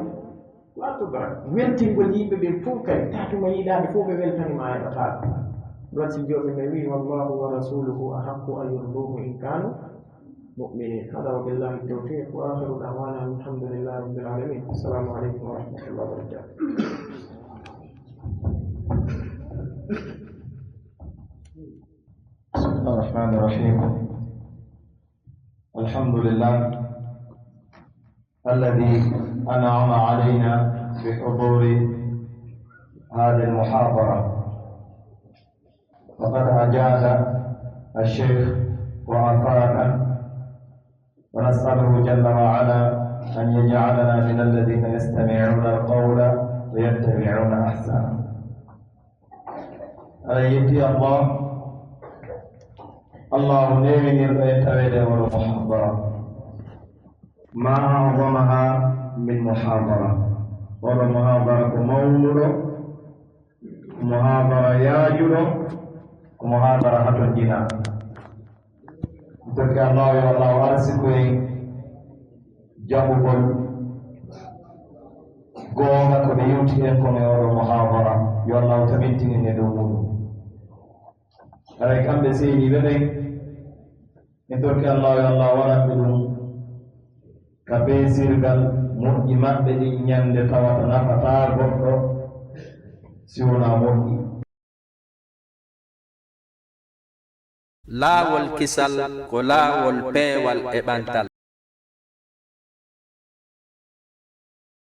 لا تدرك." Weltingol yimɓe ɓen fow kadi, tawata yiɗaaɓe fow ɓe weltanii ma, a heɓataa ɗun. Ɗun si Joomi men wi'i, "والله ورسوله أحق أن يرضوه إن كانوا مؤمنين." هذا وبالله التوفيق، وآخر دعوانا أن الحمد لله رب العالمين. السلام عليكم ورحمة الله وبركاته. بسم الله الرحمن الرحيم. الحمد لله الذي أنعم علينا بحضور هذه المحاضرة. وقد أجاد الشيخ وأفاد، ونسأله جل وعلا أن يجعلنا من الذين يستمعون القول ويتبعون أحسنه. Aɗa yetti Allah, Allahu neeminirɗo en taweede e oɗo muhabara. ما أعظمها من محاضرة. Oɗo muhabara ko mawnuɗo, ko muhabara yaajuɗo, ko muhabara hatonjinaa. Tokki Allah, yo Allah arsiko en jaɓugol goonga ko ɓe yewti en kon e oɗo muhabara. Yo Allah tabintinin e dow muɗum. Haray kamɓe seeniiɓe ɓen, min torki Allah, yo Allah waɗan ɓe ɗum ka peesirgal moƴƴi maɓɓe ɗin ñande tawata nafataa goɗɗo si wonaa moƴƴi. Laawol kisal ko laawol peewal e ɓantal.